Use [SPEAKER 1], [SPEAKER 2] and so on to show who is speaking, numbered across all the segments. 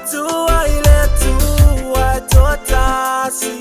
[SPEAKER 1] Fa'atutua i le Atua e toatasi.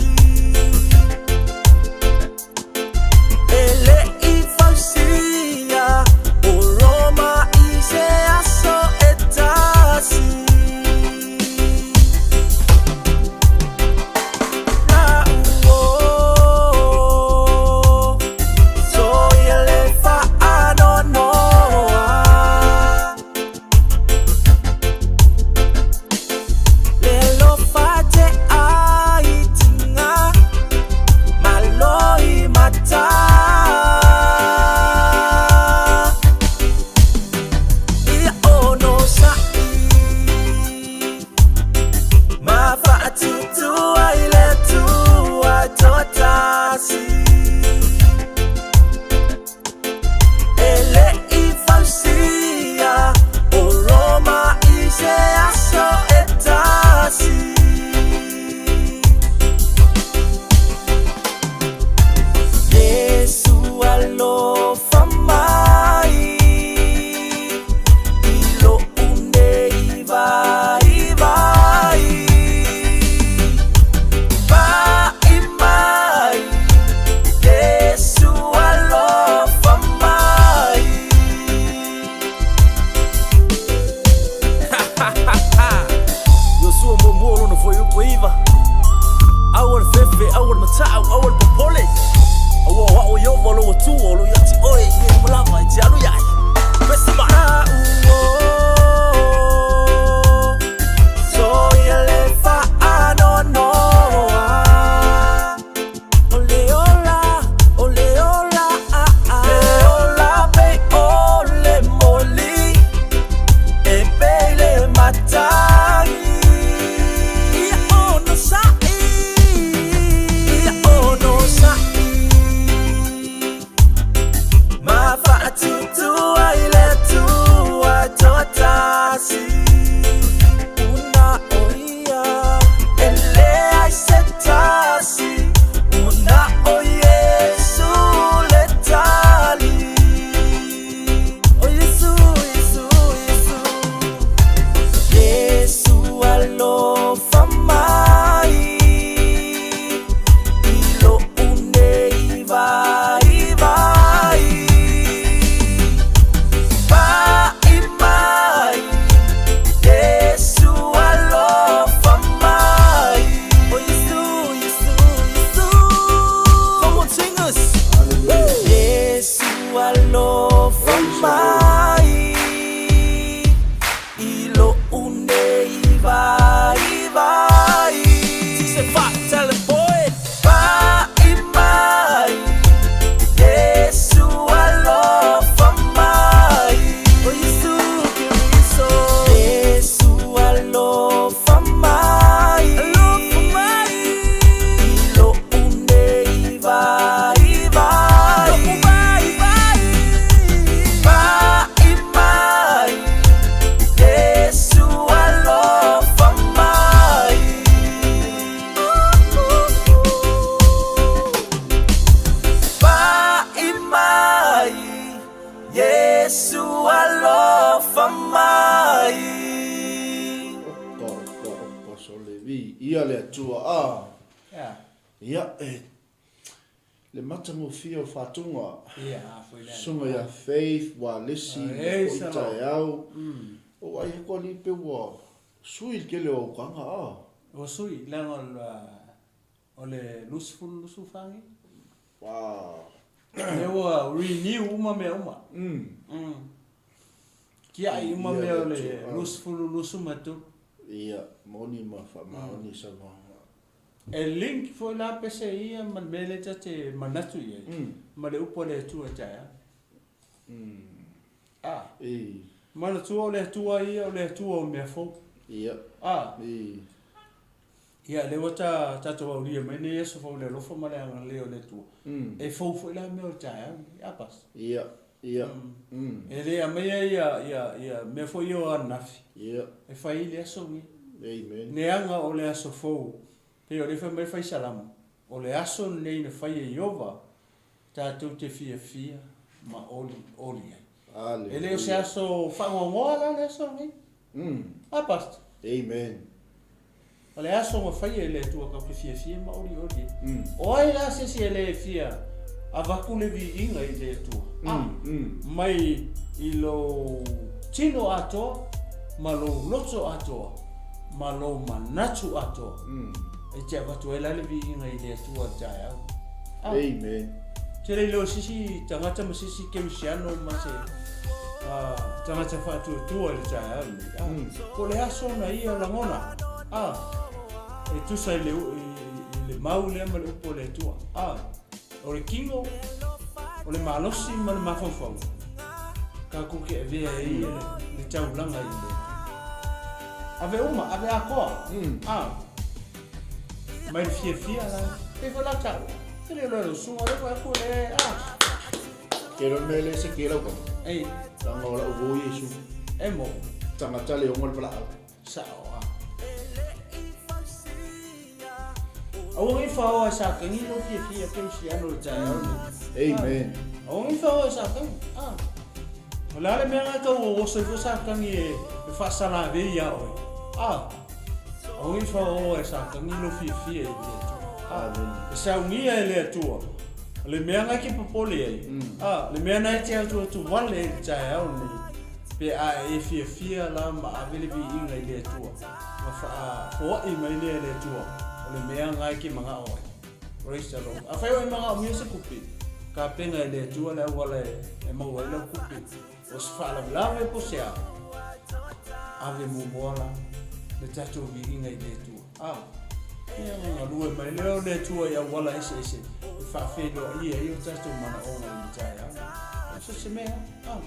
[SPEAKER 1] E le i fausia o Roma i se aso e tasi. Iosua muamua o lona fuaiupu e iva. Aua le fefe, aua le matau, aua le popole. Aua o a'u o Ieova o lou Atua o lo o ia te oe i mea uma lava e te alu i ai. Pese mai!
[SPEAKER 2] Opa, opa, opa, sole vi ia le Atua a.
[SPEAKER 3] Ia.
[SPEAKER 2] Ia, e, le matagofie o le faatuga.
[SPEAKER 3] Ia, a foi le.
[SPEAKER 2] Susuga ia Faith Walesi
[SPEAKER 3] Ei,
[SPEAKER 2] mo i
[SPEAKER 3] salo.
[SPEAKER 2] taeao. O ai aku alii pe ua sui le tele o aukaga a.
[SPEAKER 3] Ua sui, leaga o le, o le 20 24 nei.
[SPEAKER 2] Wow.
[SPEAKER 3] Lea ua renew uma mea uma. Tiai uma mea o le 20 23.
[SPEAKER 2] Ia, moni ma faamaoni saunoaga.
[SPEAKER 3] E link foi la pese ia ma le mea lea ta te manatu i ai, ma le upu a le Atua i taeao. A. Manatua o le Atua ia o le Atua o mea fou.
[SPEAKER 2] Ia.
[SPEAKER 3] A. Ia, lea ua ta tatou aulia mai nei aso fou i le alofa ma le agalelei o le Atua. E fou foi la mea o le taeao lenei. A, Pastor?
[SPEAKER 2] Ia, ia.
[SPEAKER 3] E le aumaia ia, ia, ia mea foi ia o ananafi.
[SPEAKER 2] Ia.
[SPEAKER 3] E fai ai le aso lenei.
[SPEAKER 2] Amen.
[SPEAKER 3] Leaga o le aso fou. Pei o lea e fai mai le Faisalamo, o le aso lenei na fai e Ieova, tatou te fiafia ma olioli ai.
[SPEAKER 2] Aleluia.
[SPEAKER 3] E le o se aso faanoanoa la le aso lenei. A, Pastor?
[SPEAKER 2] Amen.
[SPEAKER 3] O le aso na faia e le Atua tatou te fiafia ma olioli ai. O ai la se isi e le fia avatu le viiga i le Atua? A, mai i lou tino atoa ma lou loto atoa ma lou manatu atoa. E te avatu ai la le viiga i le Atua i le taeao. A.
[SPEAKER 2] Amen.
[SPEAKER 3] Te le iloa se isi tagata ma se isi kerisiano ma se tagata faatuatua i le taeao lenei. A, po o le aso na ia lagona, a, e tusa i le, i le mau lea ma le upu a le Atua. A, o le tino, o le malosi ma le mafaufau, tatou te avea ai ia le taulaga i le Atua. Ave uma, ave atoa. A. Mai le fiafia la. Pei foi la taua. E le loa susuga lea foi atu le a.
[SPEAKER 2] Ke lo mele se ke lau ka.
[SPEAKER 3] Ei.
[SPEAKER 2] Tanga o lau vo Yesu.
[SPEAKER 3] E mo.
[SPEAKER 2] Tanga tale o ngol pala.
[SPEAKER 3] Sa o a. Aua ngi whaoa e sa kangi lo fiafia ke usi ano le taeao nei.
[SPEAKER 2] Amen.
[SPEAKER 3] Aua ngi whaoa e sa kangi. Ah. O le a le mea nga tau o oso ifo sa kangi e whaasalave ia oe. Ah. Aua ngi whaoa e sa kangi lo fiafia i le Atua. Ah. E saungia e le Atua. O le mea nga ke popole ai. Ah, le mea na e te atu atu wale i le taeao nei. Pe a e fiafia la ma ave le viiga i le Atua. Ma whaafoai mai lea e le Atua. O le mea nga ke mangao ai. Praise the Lord. Afai o e mangao mia se kupe. Ka penga e le Atua le auala e maua ai lau kupe. O se faalavelave po o se a. Ave muamua la le tatou viiga i le Atua. Ah. Ia galue mai lea o le Atua i auala eseese e faafeiloaia ai o tatou manaoga i le taeao. O se se mea, ah,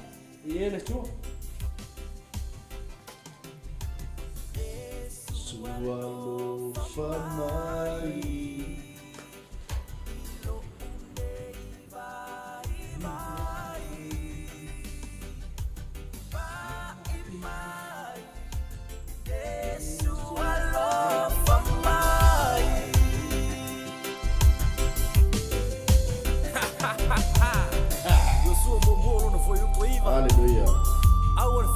[SPEAKER 3] i e le Atua.
[SPEAKER 2] Sualofa mai. Hallelujah.
[SPEAKER 3] Aua le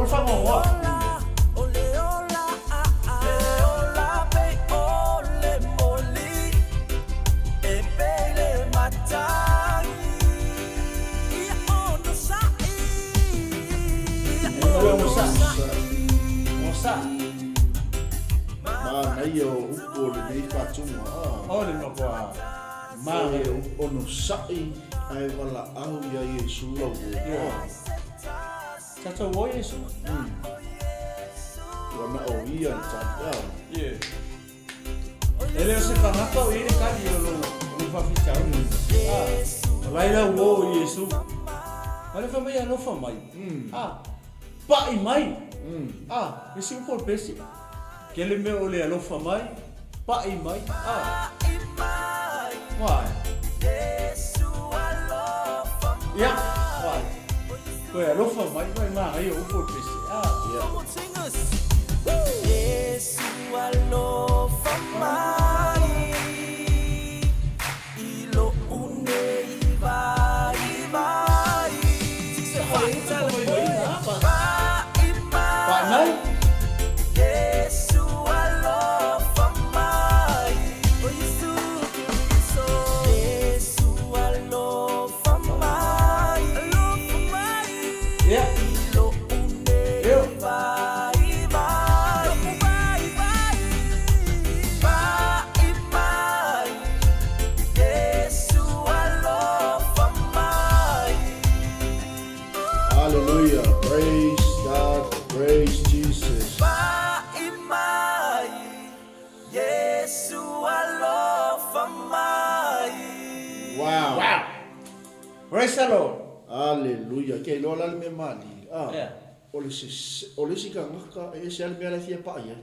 [SPEAKER 3] fagogoa. Ua onosai. Onosai.
[SPEAKER 2] Manaia o upu o lenei faatuga. Ah.
[SPEAKER 3] O le matua manaia.
[SPEAKER 2] E onosai ae valaau ia Iesu lau uo. Ah.
[SPEAKER 3] Tatou o Iesu.
[SPEAKER 2] Ua na o ia le tali. Ah.
[SPEAKER 3] Yeah. E le o se tagata o i ai le kali o lou faafitauli. Ah. O laila uo o Iesu. Ma le fai mai alofa mai. Ah. Pa'i mai. Ah. E si upu o le pesi. Kele mea o le alofa mai, pa'i mai. Ah. Wai. Ia. Wai. Toe alofa mai, wai manaia o upu o le pesi. Ah.
[SPEAKER 2] Ia.
[SPEAKER 3] Pa'i mai. Ia. Eo.
[SPEAKER 2] Hallelujah. Praise God. Praise Jesus. Wow.
[SPEAKER 3] Wow. Praise the Lord.
[SPEAKER 2] Hallelujah. Ke iloa la le mea malie. Ah.
[SPEAKER 3] Yeah.
[SPEAKER 2] O le se o le isi tagata e ese lava le mea la e fia pa'i ai.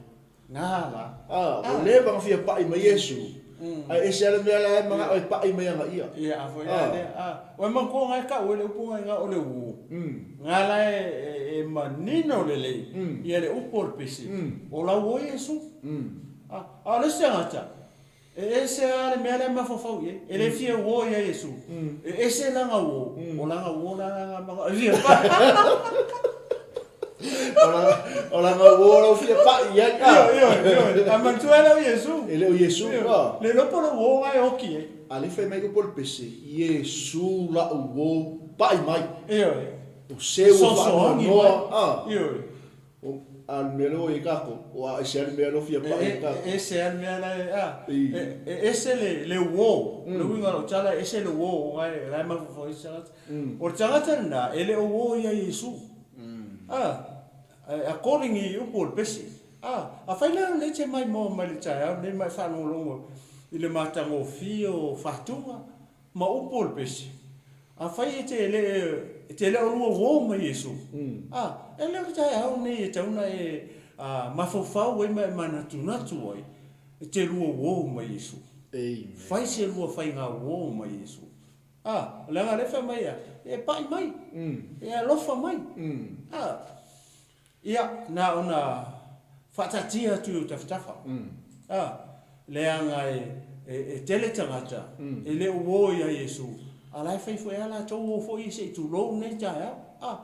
[SPEAKER 3] Ngā la.
[SPEAKER 2] Ah, ua leva ona fia pa'i mai Iesu. Ae ese lava le mea la e mana'o e pa'i mai ana ia.
[SPEAKER 3] Ia, a foi la lea. Ah. Ua manatua na e ta'u ai le upu na iga o le uo. Nga la e manino lelei ia le upu o le pese, o lau uo Iesu. A o le isi tagata, e ese lava le mea lea e mafaufau i ai, e le fia uo ia Iesu, e ese lana uo, o lana uo la lana manao e fia pai.
[SPEAKER 2] O lana uo lau fia pai i ai.
[SPEAKER 3] Ioe, ioe, ioe. A manatua e le o Iesu.
[SPEAKER 2] E le o Iesu, a.
[SPEAKER 3] Le iloa po o le uo na e oki ai.
[SPEAKER 2] A lea fai mai upu o le pese, Iesu la'u uo pa'i mai.
[SPEAKER 3] Ioe.
[SPEAKER 2] O se ua faanoanoa, a.
[SPEAKER 3] Ioe.
[SPEAKER 2] O, a o le mea lea ua i ai tatou, ua ese lava le mea lea ua fia pa'i ai tatou.
[SPEAKER 3] E ese lava le mea la e, a. E ese le uo, o le uiga o lau tala, e ese le uo o la e mafaufau ai se tagata. O le tagata lena, e le o uo ia Iesu. A, according i upu o le pese. A, afai la o lea e te maimoa mai le taeao lenei ma e faalogologo i le matagofie o fatuga ma upu o le pese, afai e te le, e te le o lua uo ma Iesu, a, e le o le taeao lenei e tatau ona e mafaufau ai ma e manatunatu ai, e te lua uo ma Iesu. Fai se lua faiga uo ma Iesu. A, leaga o lea e fai mai ia, e pai mai, e alofa mai. A, Ia, na ona faataatia atu i ou tafatafa. A, leaga e tele tagata e le o uo ia Iesu, a la e fai foi a latou uo foi se i tulou lenei taeao. A,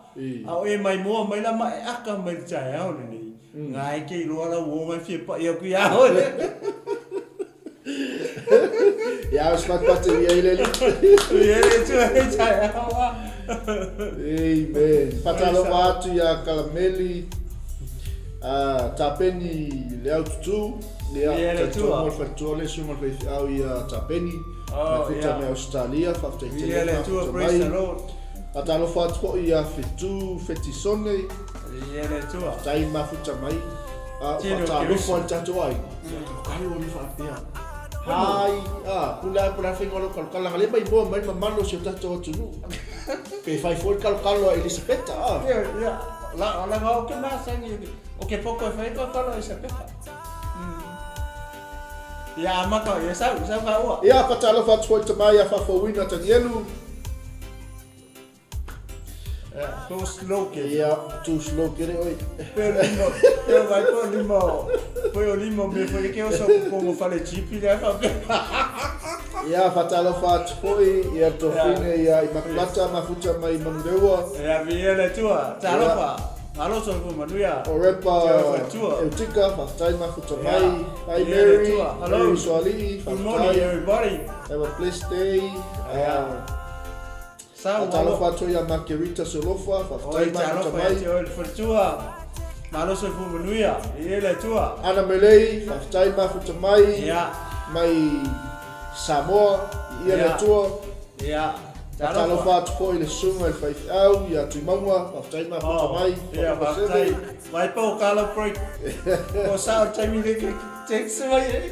[SPEAKER 3] a o e maimoa mai la ma e aka mai le taeao lenei, na e te iloa lau uo na e fia pai atu ia oe.
[SPEAKER 2] Ia, o se patupatu ia i le alii.
[SPEAKER 3] Ia le Atua i lenei taeao. A.
[SPEAKER 2] Amen. Faatalofa atu ia Kalameli, Tapeni le Aututu, ia,
[SPEAKER 3] Ia le
[SPEAKER 2] talitonu
[SPEAKER 3] Atua.
[SPEAKER 2] o le faletua le susuga i le faifeau ia Tapeni,
[SPEAKER 3] Oh,
[SPEAKER 2] mafuta
[SPEAKER 3] ia.
[SPEAKER 2] mai Ausetalia, faafetai tele
[SPEAKER 3] Ia le
[SPEAKER 2] le
[SPEAKER 3] Atua,
[SPEAKER 2] mafuta
[SPEAKER 3] praise
[SPEAKER 2] mai.
[SPEAKER 3] the Lord.
[SPEAKER 2] Faatalofa atu foi ia Fetu Fetisone,
[SPEAKER 3] Ia le Atua.
[SPEAKER 2] faafetai mafuta mai. A
[SPEAKER 3] Tino
[SPEAKER 2] faatalofa
[SPEAKER 3] Keriso.
[SPEAKER 2] i le tatou aiga. Kai o le faapea. Hai, a, pule pule fai ngolo kalokalo langa le mai moa mai mamalu o si o tatou atunuu. Pe fai foi le kalokalo a Elisapeta, a.
[SPEAKER 3] Ia, ia, la, la o ke masangi, o ke poko e fai kalokalo a Elisapeta. Ia, amata, ia sau, sau ka ua.
[SPEAKER 2] Ia, faatalofa atu foi i le tama ia Faafouina Tanielu.
[SPEAKER 3] Too slow ke.
[SPEAKER 2] Ia, too slow kere oi.
[SPEAKER 3] Pe o lima, pe o vai pe o lima, pe o lima me foi ke o so ko fale jipi le fa pe.
[SPEAKER 2] Ia, faatalofa atu foi ia Tofine ia Imakulata mafuta mai Manurewa.
[SPEAKER 3] Ia, viia le Atua. Talofa. Malo soifua manuia.
[SPEAKER 2] O Repa Eutika, faafetai mafuta mai. Hi Mary,
[SPEAKER 3] Hello.
[SPEAKER 2] Mary Sualii,
[SPEAKER 3] Good morning
[SPEAKER 2] faafetai.
[SPEAKER 3] everybody.
[SPEAKER 2] Have a blessed day.
[SPEAKER 3] Yeah. Sau
[SPEAKER 2] Faatalofa atu ia Makerita Solofa, faafetai
[SPEAKER 3] Oi,
[SPEAKER 2] mafuta
[SPEAKER 3] talofa ia
[SPEAKER 2] mai.
[SPEAKER 3] te oe le faletua. Malo soifua manuia. Viia le Atua.
[SPEAKER 2] Ana Melei, faafetai mafuta mai.
[SPEAKER 3] Ia.
[SPEAKER 2] Mai Samoa, viia le
[SPEAKER 3] Ia.
[SPEAKER 2] Atua.
[SPEAKER 3] Ia.
[SPEAKER 2] Faatalofa atu foi i le susuga i le faifeau ia Tuimauga, faafetai mafuta mai.
[SPEAKER 3] Ia, faafetai. Mai pau kala break. Ko sao taimi le ke text mai e.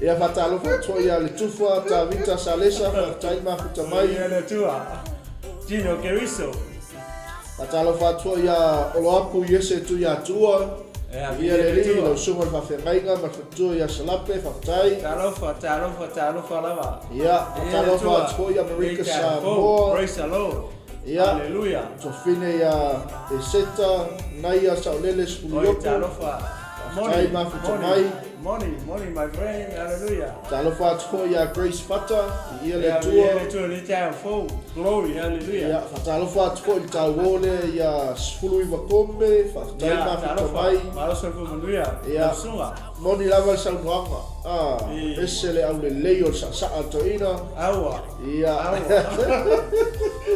[SPEAKER 2] Ia, faatalofa atu foi ia Letufa Tavita Salesa, faafetai mafuta mai.
[SPEAKER 3] Viia le Atua. Gino Keriso.
[SPEAKER 2] Faatalofa atu foi ia Oloapu Iese Tuiatua,
[SPEAKER 3] Ia,
[SPEAKER 2] ia
[SPEAKER 3] viia
[SPEAKER 2] le
[SPEAKER 3] le
[SPEAKER 2] alii,
[SPEAKER 3] Atua.
[SPEAKER 2] lau susuga i le faafeagaiga ma le faletua ia Salape, faafetai.
[SPEAKER 3] Talofa, talofa, talofa lava.
[SPEAKER 2] Ia, faatalofa atu foi ia Marika Samoa.
[SPEAKER 3] Praise the Lord.
[SPEAKER 2] Ia.
[SPEAKER 3] Hallelujah.
[SPEAKER 2] Tofine ia Eseta, Naia Saolele
[SPEAKER 3] Oi,
[SPEAKER 2] Sefuluiopu.
[SPEAKER 3] talofa.
[SPEAKER 2] Faafetai mafuta mai.
[SPEAKER 3] Morning, morning, my friend. Hallelujah.
[SPEAKER 2] Talofa atu foi ia Grace Fata, viia le
[SPEAKER 3] Ia, viia le
[SPEAKER 2] Atua.
[SPEAKER 3] Atua, le taeao fou. Glory, hallelujah.
[SPEAKER 2] Ia, faatalofa atu foi i le tauo lea ia 19 Kome, faafetai
[SPEAKER 3] Ia,
[SPEAKER 2] mafuta
[SPEAKER 3] talofa.
[SPEAKER 2] mai.
[SPEAKER 3] Malo soifua manuia.
[SPEAKER 2] Ia.
[SPEAKER 3] Lau susuga.
[SPEAKER 2] Moni lava le saunoaga, a,
[SPEAKER 3] Ee.
[SPEAKER 2] ese le aulelei o le saasaa a le toeaina.
[SPEAKER 3] Aua.
[SPEAKER 2] Ia.
[SPEAKER 3] Aua.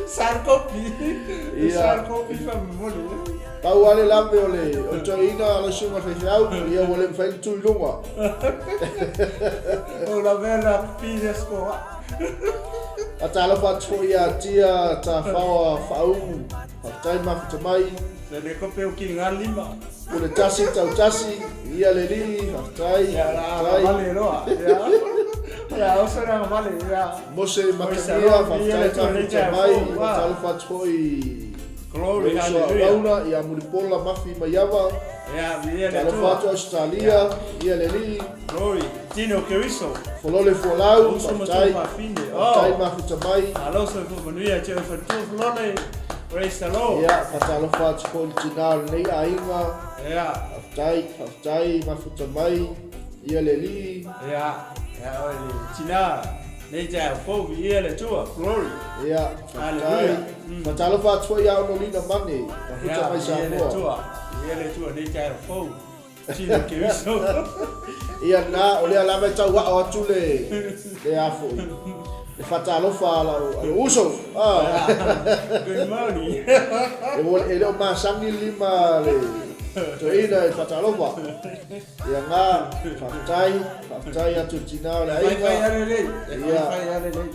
[SPEAKER 3] Sarkopi.
[SPEAKER 2] Ia.
[SPEAKER 3] Sarkopi famomoli.
[SPEAKER 2] Pau lava le lave o le o le toeaina lau susuga i le faifeau, ia ua le mafai ona tu i luga.
[SPEAKER 3] O la vela pines ko.
[SPEAKER 2] Faatalofa atu foi ia Tia Tafaoa Faaumu, faafetai mafuta mai.
[SPEAKER 3] Se le kope o ki ngā lima.
[SPEAKER 2] O le tasi tau tasi, ia le alii, faafetai,
[SPEAKER 3] Ia la
[SPEAKER 2] faafetai.
[SPEAKER 3] vale loa. Ia. Ia, oso na vale, ia.
[SPEAKER 2] Mose
[SPEAKER 3] Oi,
[SPEAKER 2] Matagia,
[SPEAKER 3] Salome, ia
[SPEAKER 2] faafetai
[SPEAKER 3] le Atua, le
[SPEAKER 2] mafuta
[SPEAKER 3] taeao
[SPEAKER 2] mai.
[SPEAKER 3] fou.
[SPEAKER 2] Faatalofa atu foi
[SPEAKER 3] Glory,
[SPEAKER 2] le uso a
[SPEAKER 3] hallelujah.
[SPEAKER 2] Vauna, ia Mulipola Mafi Maiava.
[SPEAKER 3] Ia, viia le
[SPEAKER 2] Talofa
[SPEAKER 3] Atua.
[SPEAKER 2] atu Australia, ia le alii.
[SPEAKER 3] Glory. Tino Keriso.
[SPEAKER 2] Folole Folau,
[SPEAKER 3] Uso matua
[SPEAKER 2] faafetai.
[SPEAKER 3] fafine.
[SPEAKER 2] Faafetai
[SPEAKER 3] Oh.
[SPEAKER 2] mafuta mai.
[SPEAKER 3] Alo soifua manuia te oe faletua Folole. Praise the Lord.
[SPEAKER 2] Ia, faatalofa atu foi i le tinā o lenei aiga.
[SPEAKER 3] Ia.
[SPEAKER 2] Faafetai, faafetai, mafuta mai, ia le Alii.
[SPEAKER 3] Ia, ia oe le tinā, nei taeao fou, viia le Atua, glory.
[SPEAKER 2] Ia, faafetai. Faatalofa atu foi ia Onolina Mane, mafuta mai
[SPEAKER 3] Samoa. Ia, viia le Atua, viia le Atua, nei taeao fou. Tino Keriso.
[SPEAKER 2] Ia na, o lea lava e tauao atu le, le a foi. Le faatalofa a lau uso.
[SPEAKER 3] Ah. Good morning.
[SPEAKER 2] E, e le o masani lima le toeaina e faatalofa. Ia nga, faafetai, faafetai atu i le tina o le aiga.
[SPEAKER 3] Fai fai lelei. Ia. Fai fai lelei.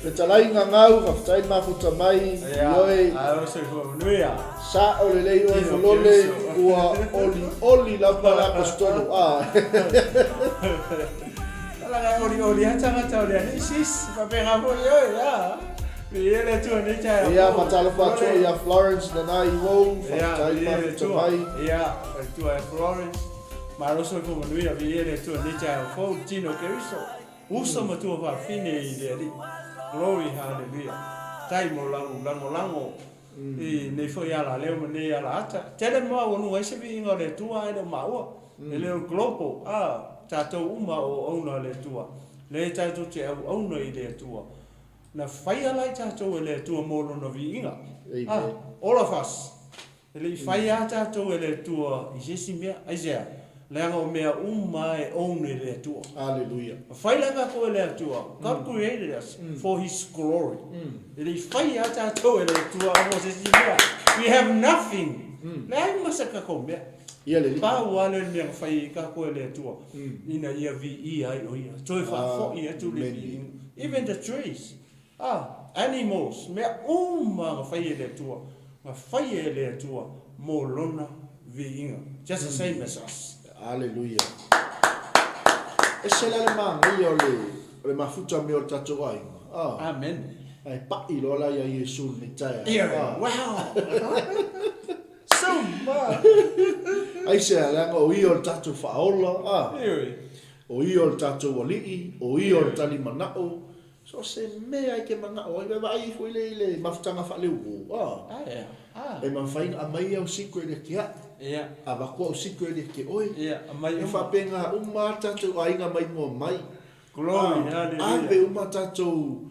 [SPEAKER 2] Fetalaiga Gau, faafetai le mafuta mai i oe.
[SPEAKER 3] Ia, soifua manuia.
[SPEAKER 2] Sao lelei oe Folole, ua olioli lava le Aposetolo.
[SPEAKER 3] Ah. Talaga e olioli lava tagata o le alii sis, faapena foi oe, ah. Viia le Atua nei taeao.
[SPEAKER 2] Ia, faatalofa atu foi ia Florence Nanai Iwou, faafetai le mafuta mai.
[SPEAKER 3] Ia, faletua ia Florence. Malo soifua manuia, viia le Atua nei taeao fou, tino Keriso. Uso ma tuafafine i le Alii. Glory hallelujah. Tai mo lau lagolago i nei foi alaleo ma nei alaata. Tele ma maualuga ai se viiga o le Atua ae le o maua. E le o le global a tatou uma o auauna a le Atua. Lea tatou te auauna i le Atua. Na faia la i tatou e le Atua mo Lona viiga. A, all of us. E le i faia lava tatou e le Atua i se isi mea. Aisea? Leaga o mea uma e own e le Atua.
[SPEAKER 2] Aleluia.
[SPEAKER 3] Na fai la tatou e le Atua, God created us for His glory. E le i faia lava tatou e le Atua mo se isi mea. We have nothing. Leai ma se tatou mea.
[SPEAKER 2] Ia le Alii.
[SPEAKER 3] Pau lava lea o le mea na fai ai tatou e le Atua, ina ia viia ai o Ia. Toe faafoi atu le viiga. Even the trees. A, animals, mea uma na fai e le Atua, na fai e le Atua mo Lona viiga, just the same as us.
[SPEAKER 2] Aleluia. Ese la le manaia o le, o le mafuta mea o le tatou aiga.
[SPEAKER 3] Ah. Amen.
[SPEAKER 2] Ae pai loa la ia Iesu lenei taeao.
[SPEAKER 3] Ia, ah. Wow. So much.
[SPEAKER 2] Aisea, leaga o ia o le tatou faaola, ah.
[SPEAKER 3] Ioe.
[SPEAKER 2] O ia o le tatou alii, o ia o le talimanao, So o se mea e te manao ai, vaai ifo i le i le mafutaga faaleuo, a.
[SPEAKER 3] A.
[SPEAKER 2] E mafai ona aumai au secret e te a'u.
[SPEAKER 3] Ia.
[SPEAKER 2] Avatu au secret e te oe.
[SPEAKER 3] Ia, aumai
[SPEAKER 2] uma. E faapena uma a tatou aiga mai mua mai.
[SPEAKER 3] Glory, hallelujah.
[SPEAKER 2] Ave uma tatou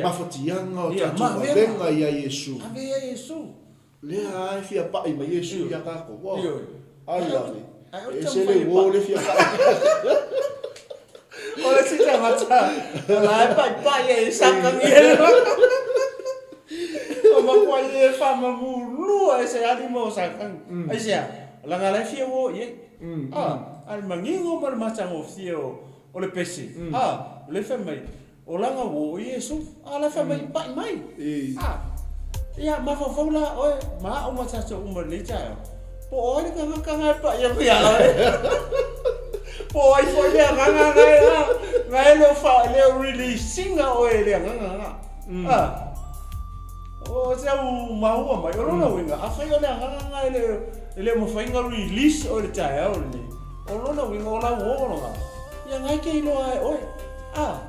[SPEAKER 2] mafatiaga o tatou vavega ia Iesu.
[SPEAKER 3] Ave ia Iesu.
[SPEAKER 2] Lea a e fia pai mai Iesu ia tatou.
[SPEAKER 3] Ioe.
[SPEAKER 2] I love it. E ese le uo le fia pai.
[SPEAKER 3] O le isi tagata o la e paipai ai i sakagi e O makuai e faamamulua e se alima o sakagi. Aisea? Leaga la e fia uo i ai. A le manino ma le matagofie o le pese. A, o lea e fai mai, O lana uo o Iesu, a la e fai mai, pai mai. A, ia, mafaufau la oe, ma au ma tatou uma i lenei taeao, po o ai le tagata na e pai atu ia oe? Po o ai foi le agaga na e, a, na e le o fa, le o release ina oe e le agaga na. A, o te au maua mai, o lona uiga, afai o le agaga na e le, e le o mafai ona release oe i le taeao lenei, o lona uiga o lau uo lona, ia na e te iloa e oe. A,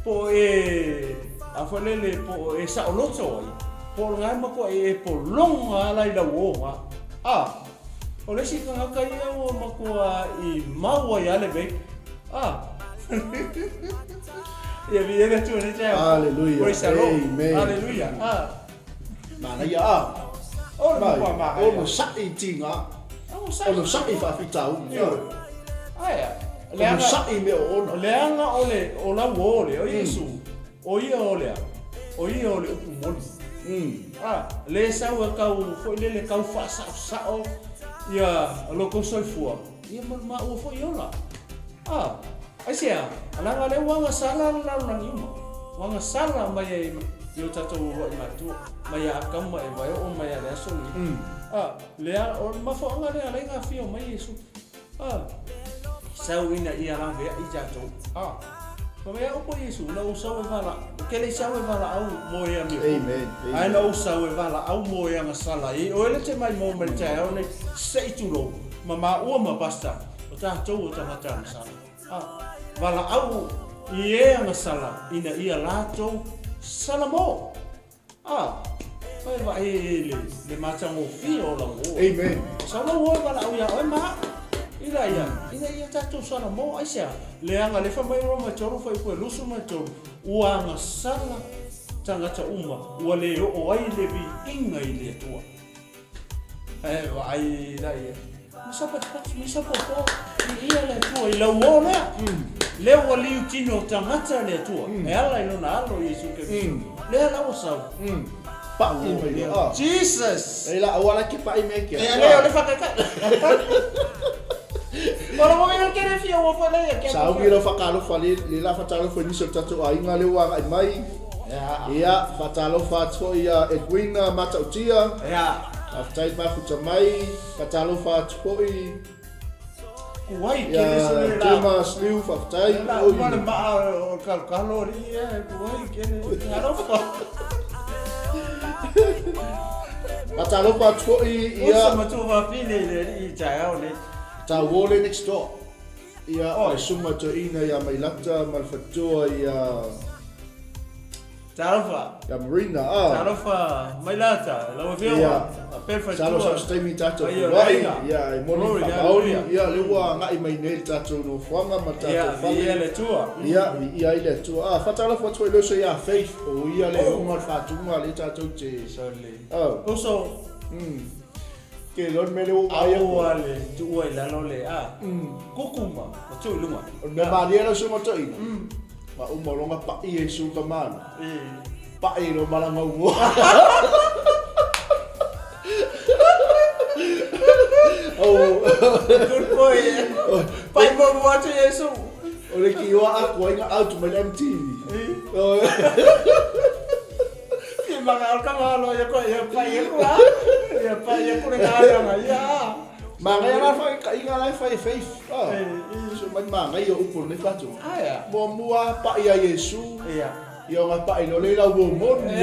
[SPEAKER 3] po o e, a foi lele, po o e saoloto ai, po o lena e matuai e pologa ala i lau oga. A, o le isi tagata ia ua matua i mau ai a le vei. A, ia viia le Atua nei taeao.
[SPEAKER 2] Hallelujah.
[SPEAKER 3] Praise the Lord.
[SPEAKER 2] Amen.
[SPEAKER 3] Hallelujah. A.
[SPEAKER 2] Manaia a.
[SPEAKER 3] O le matua manaia.
[SPEAKER 2] Onosai tiga. Onosai faafitauli.
[SPEAKER 3] Ioe. Aea.
[SPEAKER 2] Onosai mea oona.
[SPEAKER 3] Leaga o le o lau o le o Iesu, o ia o le a? O ia o le upu moni. A, le sau e kau foi lele kau faasaosao ia lo kou soifua, ia ma le maua foi ola. A, aisea, leaga lea ua agasala le lalolagi uma. Ua agasala mai ai i o tatou uluai matua, mai ia Atamu ma Eva e oo mai ia le aso lenei. A, lea, o le mafuaaga lea alai na afio mai Iesu. A, sau ina ia laveai tatou. A, ma mea upu a Iesu, na ou sau e valaau, ou te le i sau e valaau mo e amio.
[SPEAKER 2] Amen.
[SPEAKER 3] Ae na ou sau e valaau mo e agasala ai. Oe le te mai mo mai le taeao nei, se i tulou, ma maua ma pastor, o tatou o tagata agasala. A, valaau i e agasala ina ia latou sala mo. A, Oe vaai i le, le matagofie o lau uo.
[SPEAKER 2] Amen.
[SPEAKER 3] Sau lau uo e valaau ia oe ma au. Ina ia, ina ia tatou salamo, aisea? Leaga lea fai mai Roma 3 fuaiupu e 23, ua agasala tagata uma, ua le oo ai le viiga i le Atua. Ae vaai la ia. Ma sapatipati, ma sapopo, viia le Atua i lau uo lea. Lea ua liutino tagata le Atua, e ala i lona Alo Iesu Keriso. Lea la ua sau.
[SPEAKER 2] Pa'i mai loa. Ah.
[SPEAKER 3] Jesus!
[SPEAKER 2] E la aua la ke pa'i me kia.
[SPEAKER 3] E ale o le whakaka. Ora mo ia kere fia ua fo leia kia.
[SPEAKER 2] Sauni lau whakaalofa le, le la whatalofa i nisi o le tatou aiga lea ua agai mai.
[SPEAKER 3] Ia.
[SPEAKER 2] Ia, whatalofa atu foi ia Edwina Matautia.
[SPEAKER 3] Ia.
[SPEAKER 2] Faafetai le mafuta mai. Whatalofa atu foi
[SPEAKER 3] Kuai
[SPEAKER 2] ia
[SPEAKER 3] kere se le la.
[SPEAKER 2] Demas Liu, faafetai.
[SPEAKER 3] La uma le maa o kalokalo ali ia kuai kere. Alofa.
[SPEAKER 2] Whatalofa atu foi
[SPEAKER 3] Usa
[SPEAKER 2] ia
[SPEAKER 3] matua whawhine i le i taeao nei.
[SPEAKER 2] Tauole next door. Ia,
[SPEAKER 3] Oi.
[SPEAKER 2] le susuga toeaina ia Mailata ma le faletua ia
[SPEAKER 3] Talofa.
[SPEAKER 2] ia Marina. Ah.
[SPEAKER 3] Talofa Mailata, lau afioga.
[SPEAKER 2] Ia.
[SPEAKER 3] A pe
[SPEAKER 2] Salo
[SPEAKER 3] faletua.
[SPEAKER 2] sa se taimi tatou
[SPEAKER 3] Ai, o
[SPEAKER 2] feiloai.
[SPEAKER 3] le aiga.
[SPEAKER 2] Ia, e moni
[SPEAKER 3] Glory,
[SPEAKER 2] faamaoni.
[SPEAKER 3] hallelujah.
[SPEAKER 2] Ia, lea ua agai mai nei le tatou nofoaga ma le tatou
[SPEAKER 3] Ia,
[SPEAKER 2] fale.
[SPEAKER 3] viia le Atua.
[SPEAKER 2] Ia, viia ai le Atua. Ah, faatalofa atu ai le uso ia Faith, o ia le uga o le faatuga lea tatou te.
[SPEAKER 3] Sole.
[SPEAKER 2] Oh.
[SPEAKER 3] Uso.
[SPEAKER 2] Ke lona mea lea ua ou vaai atu.
[SPEAKER 3] Aua le tuua i lalo le a. Kuku ma ma tuu i luga.
[SPEAKER 2] O le mea malie lau susuga toeaina. Ma uma o loga pa'i Iesu tamana. Pa'i i lo malaga uoa. Oh.
[SPEAKER 3] Good boy. Pai mo mo atu Iesu.
[SPEAKER 2] O le ki oa aku ai nga out mai le MTV. Oh.
[SPEAKER 3] Ki manga o ka malo ia ko ia pai ia ko a. Ia pai ia ko le ngā ia.
[SPEAKER 2] Mangai la fai ka inga la fai faith. Ah. So mai mangai o upu nei fatu.
[SPEAKER 3] Aia.
[SPEAKER 2] Mo mua pa'i a Iesu.
[SPEAKER 3] Ia.
[SPEAKER 2] Ia nga pa'i lo le la uo moni.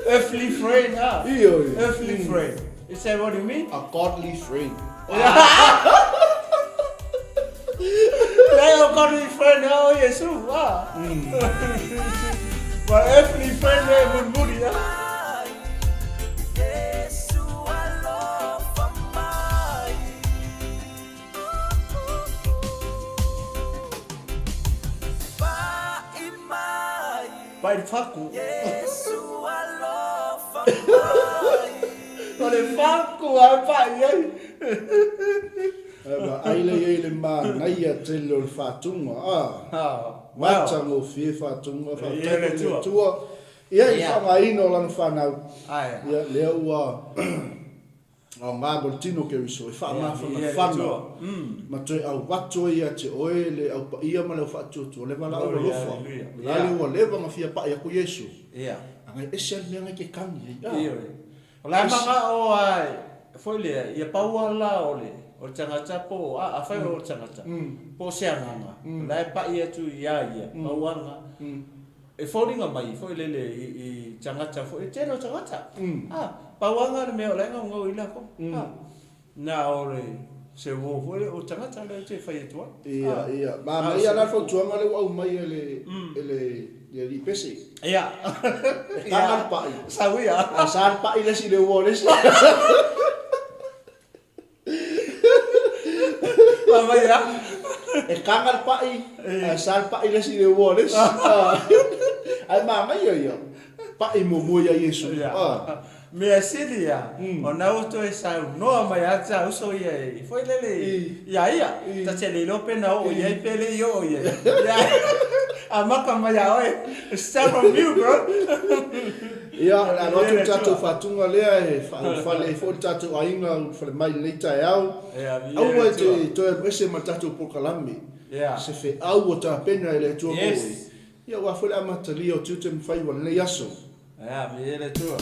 [SPEAKER 3] Earthly friend, ha?
[SPEAKER 2] Io.
[SPEAKER 3] Earthly friend. Is that what you mean?
[SPEAKER 2] A godly friend.
[SPEAKER 3] Lea o godly friend, ha, o Iesu, ha? Ma earthly friend e mulimuli, ha? Pai le faku. O le faku a pai ai.
[SPEAKER 2] Ma ai le ia i le manaia tele o le faatuga. Ah.
[SPEAKER 3] Ah,
[SPEAKER 2] Matagofie faatuga, faafetai
[SPEAKER 3] Ia le
[SPEAKER 2] foi i le
[SPEAKER 3] Atua.
[SPEAKER 2] Atua. Ia i
[SPEAKER 3] Ia.
[SPEAKER 2] faaaogaina o lana fanau.
[SPEAKER 3] Aia.
[SPEAKER 2] Ia, lea ua aoga mo le tino Keriso, e
[SPEAKER 3] Ia, ia le
[SPEAKER 2] faamafanafana.
[SPEAKER 3] Atua.
[SPEAKER 2] Ma toe auatu ai ia te oe le aupaia ma le aufaatuatua, le valaau
[SPEAKER 3] Glory,
[SPEAKER 2] alofa.
[SPEAKER 3] hallelujah.
[SPEAKER 2] La le ua leva ma fia pa'i aku Iesu.
[SPEAKER 3] Ia.
[SPEAKER 2] Agai ese ale mea ngai ke kani ai. Ah.
[SPEAKER 3] Ia. O la manga o ai foi lea, ia paua la o le o le tagata po a afai o le tagata. Po o se agaga. O la e pa'i atu ia ia, pauaga. E foliga mai foi lele i tagata foi, e tele o tagata. Ah, pauaga le mea o la e gaugau i lako. Ah. Na o le se uo foi le o tagata lea te fai atu ai.
[SPEAKER 2] Ia, ia. Ma
[SPEAKER 3] Ah,
[SPEAKER 2] ma ia
[SPEAKER 3] se
[SPEAKER 2] la
[SPEAKER 3] upu.
[SPEAKER 2] fautuaga lea ua aumai e le e le le alii pese.
[SPEAKER 3] Ia.
[SPEAKER 2] E taga le pa'i.
[SPEAKER 3] Sau ia.
[SPEAKER 2] A sa le pa'i le isi i le uo o le isi.
[SPEAKER 3] Ma mai ia.
[SPEAKER 2] E kaga le pa'i, ae sa le pa'i le isi i le uo o le isi. Ah. Ae manaia ia. Pa'i muamua ia Iesu.
[SPEAKER 3] Ia.
[SPEAKER 2] Ah.
[SPEAKER 3] Mea sili ia, o na ua toe saunoa mai a ta uso ia e foi lele ia ia, ta te le iloa pe na oo i ai pe le i oo i ai. Ia, a maka mai ia oe, start from you, bro.
[SPEAKER 2] Ia, o le alo atu
[SPEAKER 3] Ia,
[SPEAKER 2] le tatou
[SPEAKER 3] Atua.
[SPEAKER 2] faatuga lea e faaulufale ai foi le tatou aiga ulufale mai i lenei taeao.
[SPEAKER 3] Ia, viia
[SPEAKER 2] Aua
[SPEAKER 3] le
[SPEAKER 2] e te
[SPEAKER 3] Atua.
[SPEAKER 2] toe alu ese ma le tatou polokalame.
[SPEAKER 3] Ia.
[SPEAKER 2] Se feau o tapena e le Atua mo
[SPEAKER 3] Yes.
[SPEAKER 2] oe. Ia, ua foi le amatalia o tiute ma faiva i lenei aso.
[SPEAKER 3] Ia, viia le Atua.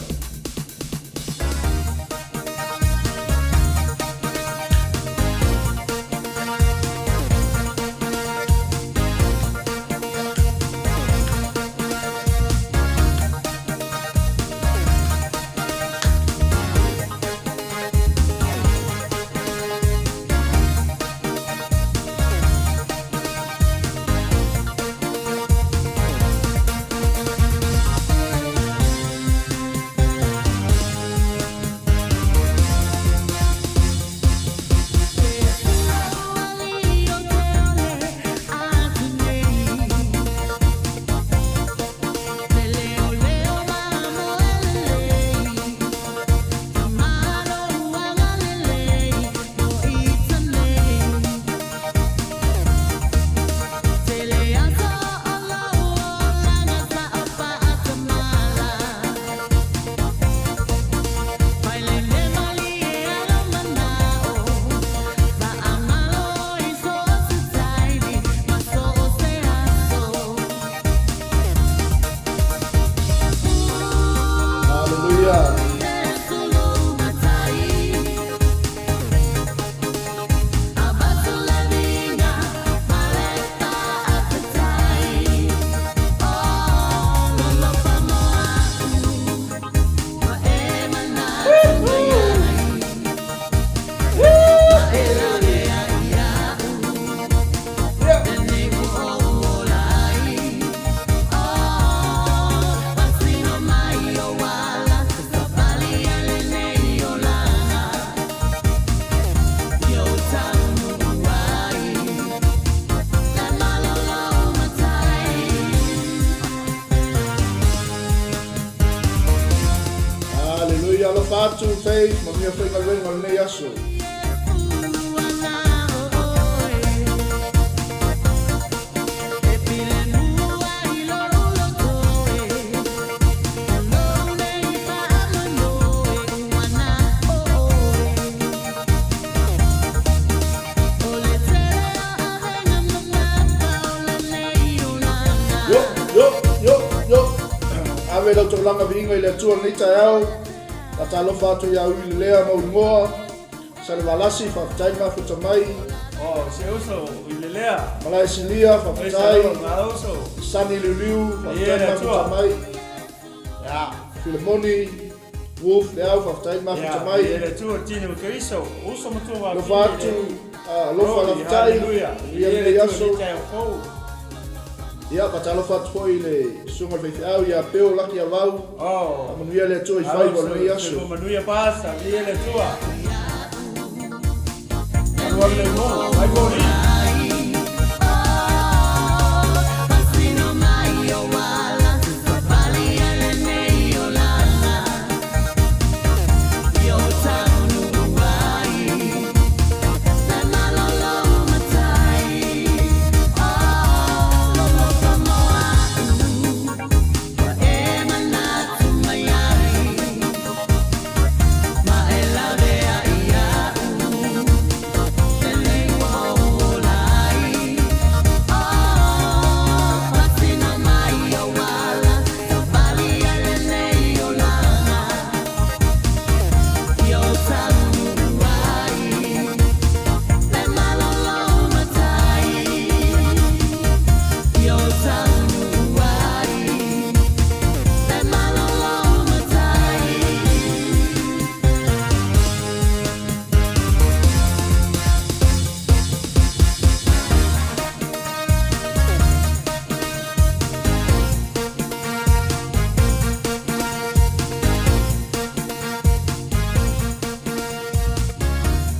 [SPEAKER 2] Faith, manuia faigaluega o lenei aso. Yo, yo, yo, yo. Ave lau taulaga viiga i le Atua i lenei taeao. Faatalofa atu ia Uilelea Mauligoa, Salevalasi, faafetai le mafuta mai.
[SPEAKER 3] Oh, si uso, Uilelea.
[SPEAKER 2] Malae Silia, faafetai.
[SPEAKER 3] Uso.
[SPEAKER 2] Sani Liuliu, faafetai le mafuta mai.
[SPEAKER 3] Ya.
[SPEAKER 2] Filemoni, Wolf, Leau, faafetai le mafuta mai.
[SPEAKER 3] Ia le Atua, tino Keriso, uso matua wa.
[SPEAKER 2] Alofa atu, alofa lafetai. Ia lenei aso. Ia, faatalofa atu foi i le susuga i le faifeau ia Peo Laki Avau.
[SPEAKER 3] Oh.
[SPEAKER 2] Faamanuia le Atua i faiva o lenei aso.
[SPEAKER 3] Manuia pasa, ia le Atua. Alu alu le uo, mai moli.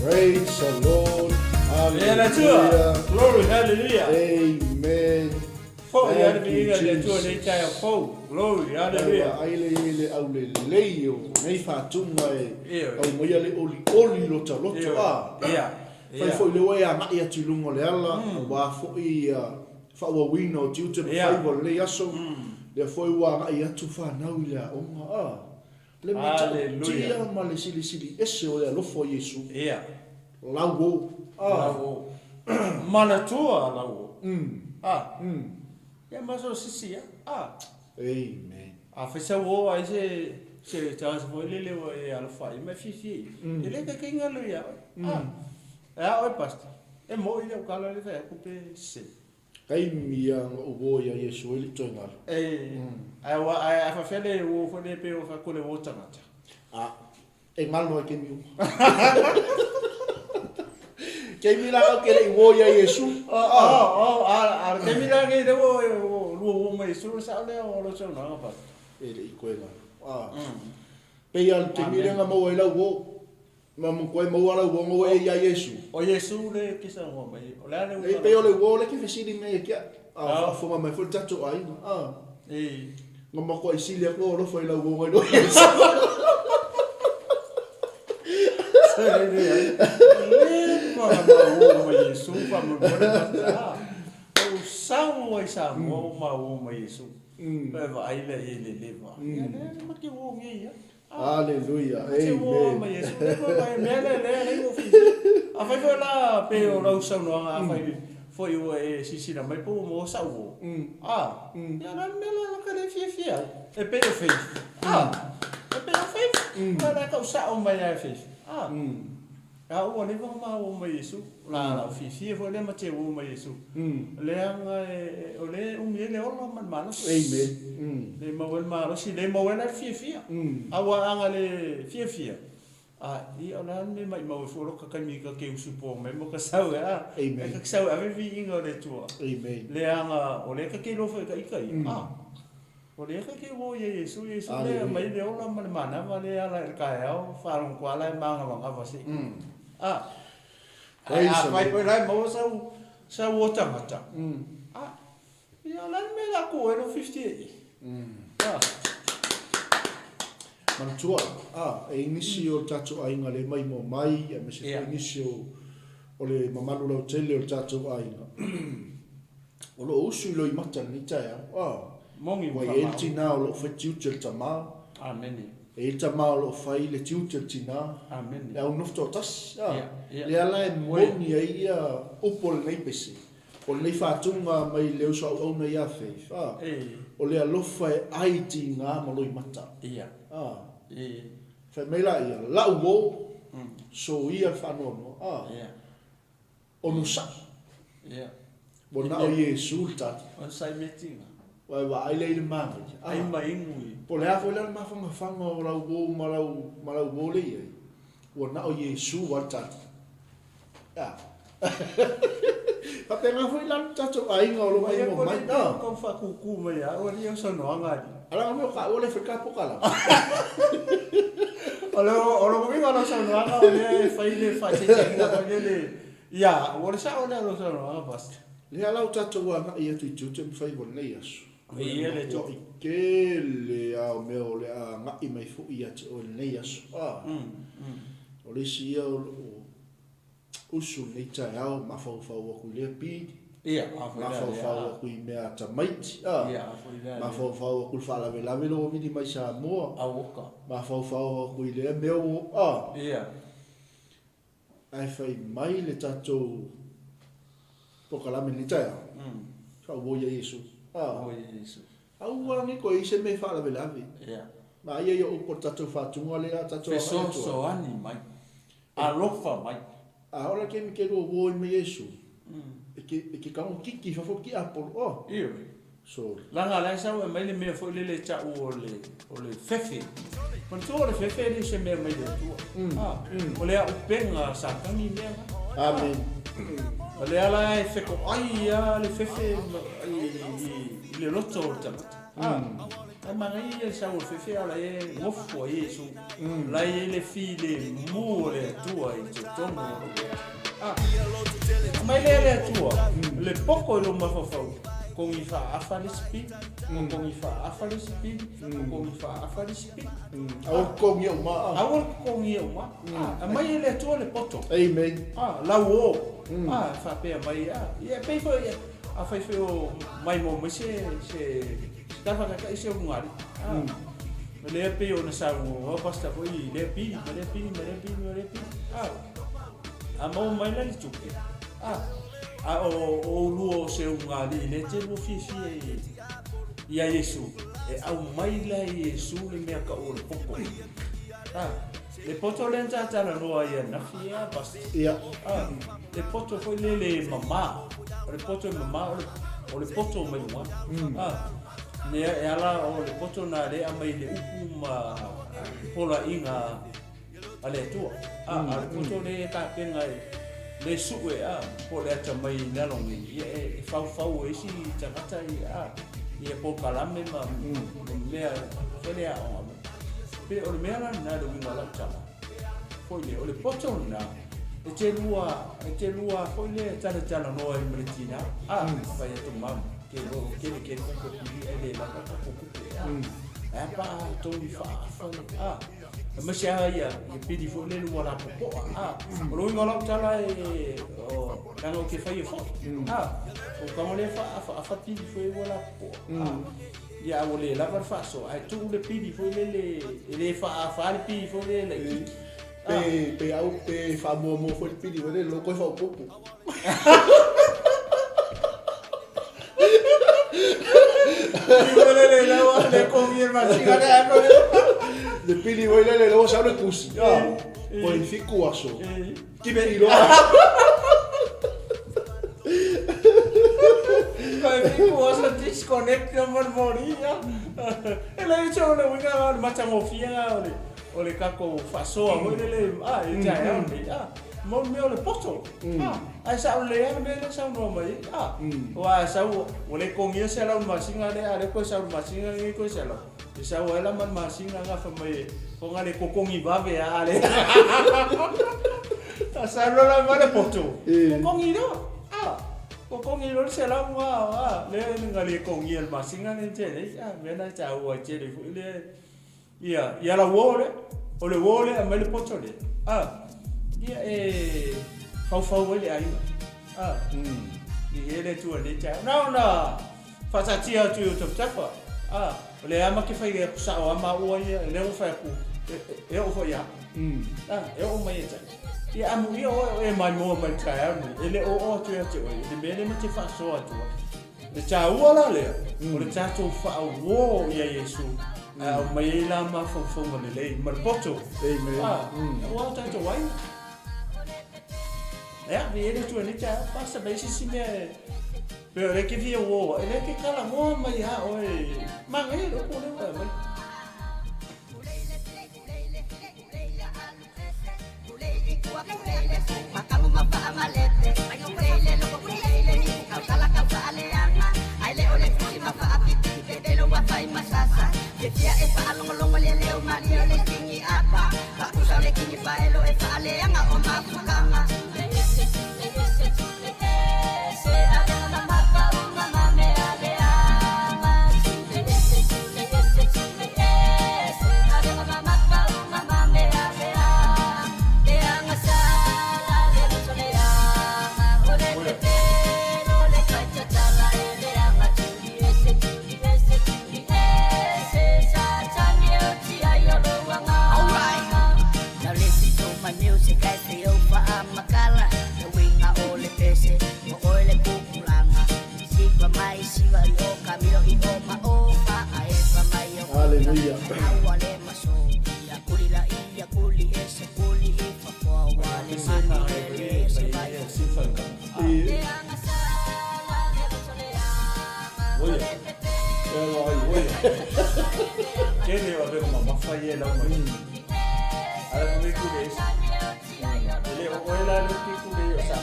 [SPEAKER 2] Praise the Lord.
[SPEAKER 3] Ia le Atua.
[SPEAKER 2] Hallelujah.
[SPEAKER 3] Glory, hallelujah.
[SPEAKER 2] Amen.
[SPEAKER 3] Foi
[SPEAKER 2] Thank
[SPEAKER 3] ale
[SPEAKER 2] you,
[SPEAKER 3] viiga le Atua
[SPEAKER 2] Jesus.
[SPEAKER 3] nei taeao fou. Glory, hallelujah.
[SPEAKER 2] Ai le i le au lelei o nei faatuga e
[SPEAKER 3] Ioe.
[SPEAKER 2] aumaia le olioli lo taloto
[SPEAKER 3] Ioe.
[SPEAKER 2] a.
[SPEAKER 3] Ia.
[SPEAKER 2] Fai
[SPEAKER 3] Ia.
[SPEAKER 2] foi le ua e agai atu i luga o le ala, aua foi faaauauina o tiute ma
[SPEAKER 3] Ia.
[SPEAKER 2] faiva o lenei aso. Lea foi ua agai atu fanau i le aoga a. Le
[SPEAKER 3] Hallelujah.
[SPEAKER 2] matautia ma le silisili ese o le alofa o Iesu.
[SPEAKER 3] Ia.
[SPEAKER 2] Lauo. A.
[SPEAKER 3] Lauo. Manatua lauo. Ah. Ia ma so sisi ia. Ah.
[SPEAKER 2] Amen.
[SPEAKER 3] A fai sau o ai se se tagata foi lele ua e alofa ai ma e fiafia ai. E le kaikai galo ia oe. Ah. E a oe pastor. E mo'i le au kala le fai atu pe se.
[SPEAKER 2] Taimi ia na ou uo ia Iesu ai le toe galo.
[SPEAKER 3] E ae ua ae a faafefea le uo foi le pe ua fai atu le uo tagata.
[SPEAKER 2] A e galo ai taimi uma. Taimi la au ke le i uo ia Iesu.
[SPEAKER 3] Oh, oh, oh, a le taimi la nei lea ua lua uo ma Iesu le sao lea o lau saunoaga pastor.
[SPEAKER 2] E le i koe galo. A. Pei a le taimi lea na maua ai lau uo. Ma mo koe maua lau uo na ua e ia Iesu.
[SPEAKER 3] O Iesu le ke saunoa mai. O le a le
[SPEAKER 2] E
[SPEAKER 3] uiga
[SPEAKER 2] pei o le uo le ke fesili mai e kia. A
[SPEAKER 3] Ah.
[SPEAKER 2] faafofoga mai foi le tatou aiga. A.
[SPEAKER 3] E.
[SPEAKER 2] Na makuai sili atu alofa i lau uo ngai lo Iesu.
[SPEAKER 3] Se le le ai. Le ma ma uo ma Iesu fa mo mo le pastor. Ah. O sau ai sa mo ma uo ma Iesu. E vaai le e le le va. Ia le ma ke uo nge ia.
[SPEAKER 2] Hallelujah.
[SPEAKER 3] Se uo ma
[SPEAKER 2] Amen.
[SPEAKER 3] Iesu le ko mai mea le le le o fi. A fai foi la pe o lau saunoaga a fai foi ua e silasila mai po ua maua sau uo. Ah. Ia la mea la la ka le fiafia ai. E pei o faith. Ah. E pei o faith. La la kau sao mai ai faith. Ah. A ua leva ona maua mai Iesu. La la o fiafia foi lea ma te uo mai Iesu. Leaga e o lea e umi ai le ola ma le malosi.
[SPEAKER 2] Amen.
[SPEAKER 3] Le maua ai le malosi, le maua ai la le fiafia. A ua aga le fiafia. A ia o le a le mea maimau ai fua lo ka taimi ka ke usu po mai mo ka sau e a.
[SPEAKER 2] Amen.
[SPEAKER 3] E ka sau e ave viiga o le Atua.
[SPEAKER 2] Amen.
[SPEAKER 3] Leaga o lea ka ke iloa foi ka ika ia. A. O lea ka ke uo ia Iesu, Iesu lea
[SPEAKER 2] Hallelujah.
[SPEAKER 3] mai le ola ma le manava le ala i le taeao, faalogo ala e magavagava se. A.
[SPEAKER 2] Praise
[SPEAKER 3] A
[SPEAKER 2] the
[SPEAKER 3] fai
[SPEAKER 2] Lord.
[SPEAKER 3] foi la e maua sau sau o tagata. A. Ia o le a le mea la ku ai lo 58. A.
[SPEAKER 2] Manatua, a, e i ai nisi o le tatou aiga le maimoa mai, aemaise foi nisi o, o le mamalu lautele o le tatou aiga, o lo o usu i loimata i lenei taeao. A,
[SPEAKER 3] Moni
[SPEAKER 2] ua i ai le tina o lo o fai tiute o le tama.
[SPEAKER 3] Amene.
[SPEAKER 2] E i ai le tama o lo o fai le tiute o le tina.
[SPEAKER 3] Amene.
[SPEAKER 2] Le au nofo toatasi. A, lea la e moni ai ia upu o lenei pese. O lenei faatuga mai le uso auauna ia Faith, a, o le alofa e ai tiga ma loimata. A, fai mai laia, lau uo, soia le faanoanoa, a, onosai. Ua na o Iesu le tali.
[SPEAKER 3] Onosai mea tiga.
[SPEAKER 2] Ua e vaai lea i le manaia.
[SPEAKER 3] Ai ma inu i.
[SPEAKER 2] Po o le a foi la le mafanafana o lau uo ma lau, ma lau uo lea i ai, ua na o Iesu lava le tali. A. Faapena foi la le tatou aiga o lo o maimoa mai.
[SPEAKER 3] A. Tau faakūkū mai ia au alii au saunoaga alii.
[SPEAKER 2] A leaga foi o ka ua le fai ka pokalama.
[SPEAKER 3] O le o lona uiga o lau saunoaga o lea e fai le faaeteeteiga foi lele ia au, o le sao lea o lau saunoaga Pastor.
[SPEAKER 2] Lea la ua tatou agai atu i tiute ma faiva o lenei aso.
[SPEAKER 3] Viia le Atua.
[SPEAKER 2] Matuai tele a o mea o le a agai mai foi ia te oe i lenei aso. A. O le isi ia o loo usu lenei taeao mafaufau atu i lea pili, mafaufau atu i mea a tamaiti, mafaufau atu i le faalavelave lea ua vili mai Samoa, mafaufau atu i lea mea ua, ae fai mai le tatou polokalame i lenei taeao, faaauau ia Iesu, aua nei toe i ai se mea e faalavelave, ma ia ia upu a le tatou faatuga lea a tatou agai atu ai.
[SPEAKER 3] Fesoasoani mai. Alofa mai.
[SPEAKER 2] A oo la le taimi e te lua uo ai ma Iesu, e te, e te tago kiki i fafo le tiapolo, oh.
[SPEAKER 3] Ioe.
[SPEAKER 2] Sorry.
[SPEAKER 3] Leaga la e sau e aumai le mea foi lele e tau o le, o le fefe. Manatua o le fefe e le o se mea mai le Atua. A, o le auupega a Satani mea na.
[SPEAKER 2] Amen.
[SPEAKER 3] O lea la e fetoai lava le fefe i, i, i le loto o le tagata. A, Ae manaia ia le sau o le fefe a o la e nofo ai Iesu. La e i ai le filemu o le Atua i totonu o lou loto. A, aumai lea e le Atua le poko i lou mafaufau, kogi faaafa le isi pili, kogi faaafa le isi pili, kogi faaafa le isi pili.
[SPEAKER 2] Aua le totogi uma a.
[SPEAKER 3] Aua le totogi uma. A, aumai e le Atua le poto.
[SPEAKER 2] Amen.
[SPEAKER 3] A, lau o. A, e faapea mai, a, ia e pei foi, afai foi o maimoa mai se, se, Sa faataitai se ulugalii. O lea pei ona saunoa Pastor foi i lea pili ma lea pili ma lea pili ma lea pili. A maua mai la le tupe. A o oulua o se ulugalii lea te lua fiafia i ia Iesu, e aumai la e Iesu le mea tau o le poto. Le poto lea na ta talanoa ai ananafi a Pastor.
[SPEAKER 2] Ia.
[SPEAKER 3] Le poto foi lele e mama. O le poto e mama o le poto mai luga. Mea e ala o le poto na lea e aumai i le upu ma poloaiga a le Atua. A o le poto lea e tapena e le sue a po o le atamai i lalo nei, ia e faufau e isi tagata ia ia polokalame ma mea foi lea aoga mai. Pe o le mea la lena le uiga o lau tala, foi lea, o le poto lena, e te lua, e te lua foi lea talatalanoa ai ma le tina, a, fai atu mama, ke lolo kele kele tatou pili ae le lava tatou tupe, a, ae a pa a togi faaafa le, a, aemaise lava ia, ia pili foi lele ua lapopoa, a, o le uiga o lau tala e, o, leaga ou te faia foi, a, ou tago lea faaafaafa pili foi ua lapopoa, a, ia a ua le lava le faasoa, ae tuu le pili foi lele, e le faaafa le pili foi lele laitiiti.
[SPEAKER 2] Pe, pe au, pe faamuamua foi le pili foi lele, loko e faaopoopo. Le pili foi lele, lea ua sau le tusi. Ah, Koe 7 aso. Tipi loa.
[SPEAKER 3] Koe 7 aso disconnect ma le moli. E leai se o le uiga o le matagofie lena o le o le tatou faasoa foi lele a i le taeao lenei a mo le mea o le poto a ae sao lelei lava le mea lea e saunoa mai ai a aua a sau ua le togia se lau i le masina lea a o lea toe sau i le masina lenei toe selau e sau ai la ma le masina na fai mai e fofoga le totogi vave a le a sau loa la ma le poto totogi loa a totogi loa le selau a lea na le togia i le masina lea na tea nei a mea lena e taua ai tele foi lea. Ia, ia lau uo lea, o le uo lea e aumai le poto lea, a, ia e faufau ai le aiga, a, i le Atua i lenei taeao. Na ona faataatia atu i ou tafatafa, a, o lea lava ma te fai atu sao lava maua ia, o lea ua fai atu, e oo foi ia au, a, e oo mai ia te au. Ia amuia oe o e maimoa mai i le taeao lenei, e le o oo atu ia te oe i le mea lea ma te faasoa atu ai. Le taua la lea, o le tatou faauo ia Iesu, ae aumai ai la mafaufauga lelei ma le poto.
[SPEAKER 2] Amen.
[SPEAKER 3] Ah, aua o tatou aiga. Ea, viia le Atua i lenei taeao. Basta mai se isi mea e pei o lea e te fia uo ai, lea e te talanoa mai lava oe. Manaia le upu lea ua e aumaia.
[SPEAKER 2] Haleluia.
[SPEAKER 3] Tele o avega mamafa ia e lau mai. Ae fa mai kule ese. E le o oe la le ke kule o sa.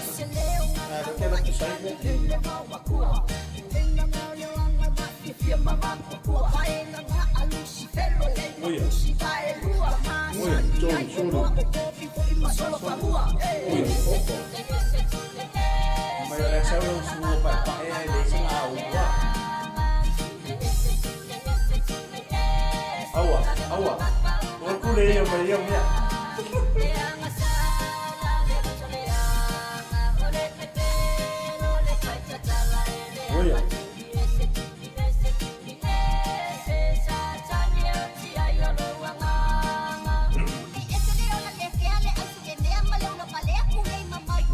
[SPEAKER 3] A le ke la kusai le. Oia. Oia.
[SPEAKER 2] Sorry, sorry.
[SPEAKER 3] Oia. Mai o le sau lau sua pa pa e le singa au. Aua, aua. O kule ia mai ia mea. Oia.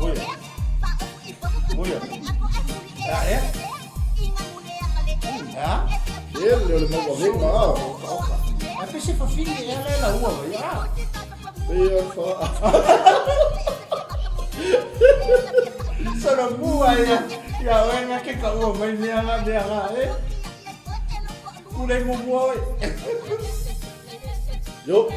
[SPEAKER 3] Oia. Oia. A e? A?
[SPEAKER 2] Tele o le mau avega, a.
[SPEAKER 3] Oka. A pe se fafine e ala e la ua mai. A.
[SPEAKER 2] Ia fa.
[SPEAKER 3] Solo mua ia. Ia oe nga ke ka ua mai mea nga mea nga e. Kule muamua oe.
[SPEAKER 2] Yo.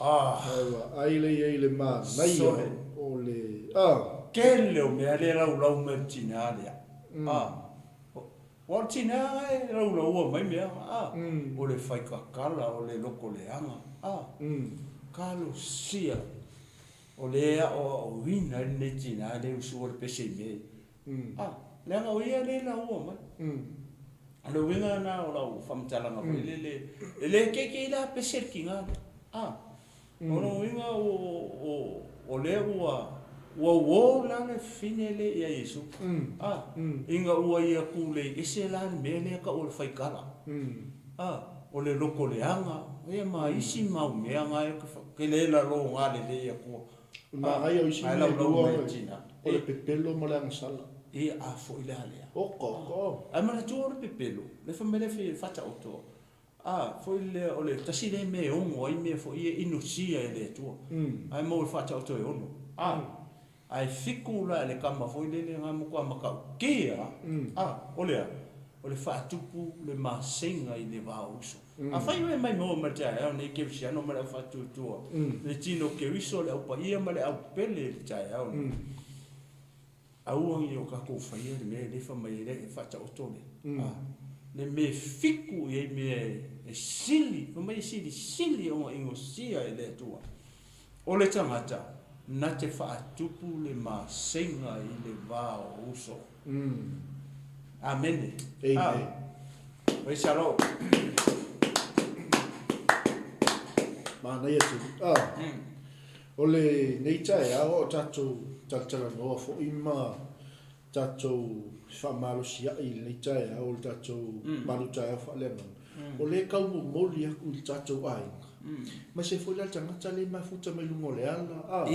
[SPEAKER 3] Ah.
[SPEAKER 2] Aiwa, ai le ia i le manaia
[SPEAKER 3] Sole.
[SPEAKER 2] o le... Ah.
[SPEAKER 3] Tele o mea lea e laulau mai le tina lea. Ah. Ua o le tina e laulaua mai mea. Ah. O le faikakala, o le loko leaga. Ah. Talosia. O lea e aoaoina ai lenei tina lea e usua le pese i mea ia. Ah. Leaga o ia lea e laua mai. O le uiga lena o lau faamatalaga foi lele, e le keikei la pese le tiga lea. Ah. O lona uiga o lea ua ua uo la le fine lea ia Iesu. Ah. Ina ua ia tulei ese la le mea lea tau o le faikala. Ah. O le loko leaga, ia ma isi mau mea na e ke le laloga lelei atua.
[SPEAKER 2] Manaia o isi
[SPEAKER 3] Ae
[SPEAKER 2] mea e
[SPEAKER 3] laulau
[SPEAKER 2] lua
[SPEAKER 3] mai le tina.
[SPEAKER 2] o le pepelo ma le agasala.
[SPEAKER 3] E a foi la lea.
[SPEAKER 2] Oka, oka.
[SPEAKER 3] Ae manatua o le pepelo, le fa mai lea fi faataoto. A foi lea o le tasi lea mea e ono ai mea foi e inosia e le Atua. Ae maua i le faataoto e ono. A ae fiku la e le kama foi lele nga matua matautia. A o le a? O le faatupu le maseiga i le va o uso. Afai ua e maimoa mai le taeao nei Kerisiano ma le au faatuatua, le tino Keriso, le au paia ma le au pele i le taeao nei, aua ne i o tatou faia le mea lea e fai mai ai le faataoto lea, a, le mea e fiku i ai mea e sili, fai mai e silisili ona inosia e le Atua. O le tagata na te faatupu le maseiga i le va o uso. Amene.
[SPEAKER 2] Amen.
[SPEAKER 3] Praise the Lord.
[SPEAKER 2] Manaia tele. Ah. O lenei taeao o tatou talatalanoa foi ma tatou faamalosiai i lenei taeao o le tatou malutaeao faaleagaga, o lea e tau momoli atu i le tatou aiga, aemaise foi la le tagata lea e mafuta mai luga o le ala, a,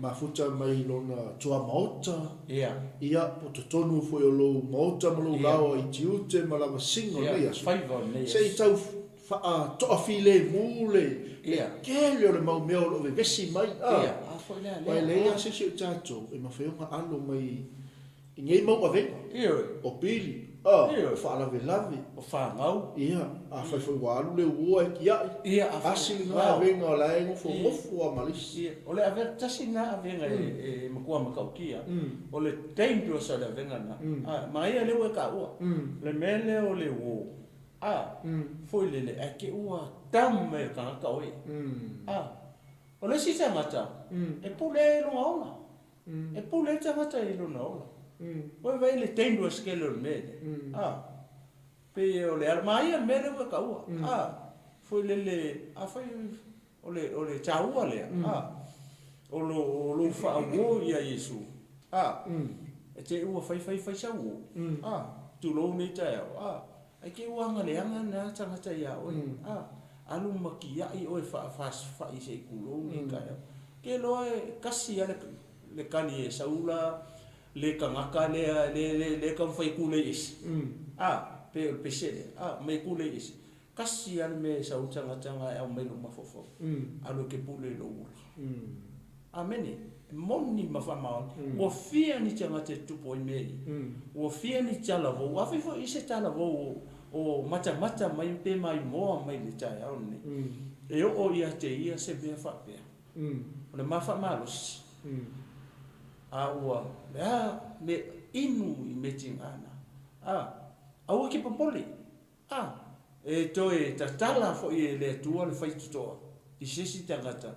[SPEAKER 2] mafuta mai lona tuamaota, ia, po o totonu foi o lou maota ma lou laoa i tiute ma lavasiga o lenei aso, se i tau faatoafilemu le tele o le mau mea o lo o vevesi mai, a, aua e leai lava se isi o tatou e mafai ona alo mai i nei mau avega, o pili, a, o faalavelave,
[SPEAKER 3] o fanau,
[SPEAKER 2] ia, afai foi ua alu le uoa e tiai, asi lena avega o la e nofonofo lava ma le isi.
[SPEAKER 3] O le avega, tasi lena avega e matua matautia, o le dangerous o le avega lena, a, manaia lea ua e taua, le mea lea o le uo. A, foi lele, ae te ua dumb mai le tagata oe. A, o le isi tagata, e pule ai i lona ola. E pule ai le tagata i lona ola. Ua vaai i le dangerous tele o le mea lea. A, pei o le ala, manaia le mea lea ua e taua. A, foi lele, afai o le, o le taua lea, a, o lo, o lou faauo ia Iesu, a, e te i ua fai fai fai sau uo, a, tulou nei taeao, a, ae te i ua agaleaga na tagata ia oe, a, alu ma tiai oe faafasifai se i tulou nei taeao. Ke loa e kasi a le, le kali e sau la le tagata lea, le, le, le taumafai e tulei ese, a, pei o le pese lea, a, mai e tulei ese. Tasi lava le mea e sau ai le tagata na e aumai lou mafaufau, alu e te pule i lou ola. Amene. E moni ma faamaoni. Ua fia ni tagata e tutupu ai mea ia. Ua fia ni talavou. Afai foi i se talavou o matamata mai pe maimoa mai i le taeao lenei, e oo ia te ia se mea faapea. O le ma faamalosi, a ua le a mea inu i mea tiga na. A, aua e te popole. A, e toe tatala foi e le Atua le faitotoa i se isi tagata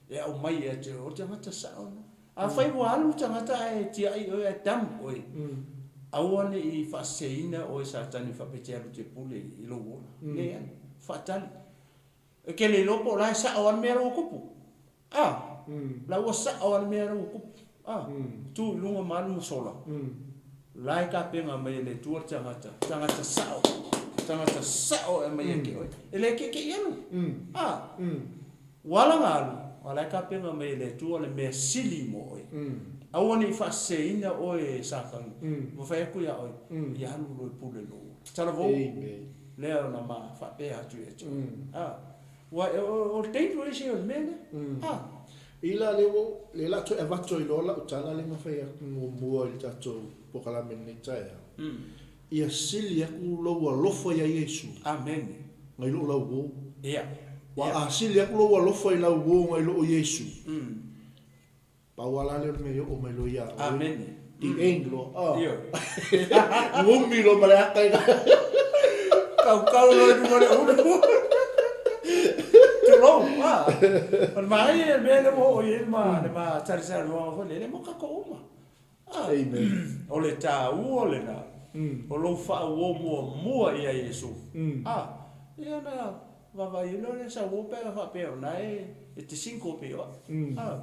[SPEAKER 3] e aumai ia te oe, o le tagata sao lena. Afai ua alu le tagata ae tiai oe ae dump oe, aua ne i faaseseina oe Satani faapea e te alu e te pule i lou ola. Leai, faatali. E te le iloa po o la e sao lava le mea la ua tupu. A, la ua sao lava le mea la ua tupu. A, tu i luga ma alu ma sola. La e tapena mai e le Atua le tagata, tagata sao, tagata sao e aumai ia te oe. E le keke'i alu. A, ua ala ona alu, a la e tapena mai e le Atua le mea sili mo oe. Aua ne i faaseseina oe e Satani, ma fai atu ia oe, ia alu loa e pule lou ola. Talavou, lea ona ma faapea atu ia te oe. A. Ua, o le dangerous ia o le mea lea. A.
[SPEAKER 2] I la lea ua, lea la toe avatu ai loa lau tala lea na fai atu muamua i le tatou polokalame i lenei taeao, ia sili atu lou alofa ia Iesu.
[SPEAKER 3] Amene.
[SPEAKER 2] Nai lou lauo.
[SPEAKER 3] Ia.
[SPEAKER 2] Ua a sili atu lou alofa i lau uo nai loo Iesu. Pau lava la lea o le mea e oo mai loa ia oe.
[SPEAKER 3] Amene.
[SPEAKER 2] The end loa. Ah.
[SPEAKER 3] Ioe.
[SPEAKER 2] Umi loa ma le ata i
[SPEAKER 3] Kaukau loa i luga o le ulu. Tulou. Ah. O le manaia le mea lea ua oo i ai le ma, le ma talatalanoaga foi lea, e le mo tatou uma. Ah.
[SPEAKER 2] Amen.
[SPEAKER 3] O le taua lena, o lou faauo muamua ia Iesu. Ah. Ia na Vaavaai ai loa lea sau o pe a faapea o na e te single pei o au. A.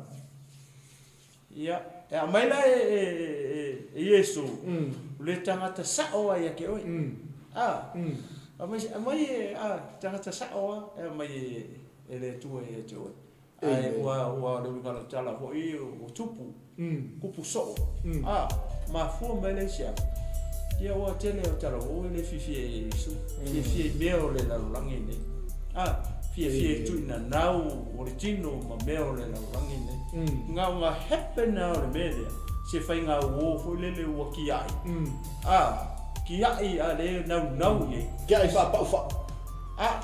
[SPEAKER 3] Ia, e aumai la e, e, e, e Iesu, le tagata sao lava ia te oe. A. Aumai, aumai e, a, tagata sao lava e aumai e, e le Atua ia te oe. Ae ua, ua le uiga o lau tala foi ua tupu, kupu soo. A, mafua mai lea i se a? Ia ua tele o tala ua e le fiafia i Iesu, fiafia i mea o le lalolagi nei. A, fiafia i tuinanau o le tino ma mea o le lalolagi nei. Na ona happen lava o le mea lea, se faiga uo foi lele ua kiai. A, kiai a le naunau i ai.
[SPEAKER 2] Kiai faapaupau.
[SPEAKER 3] Ah,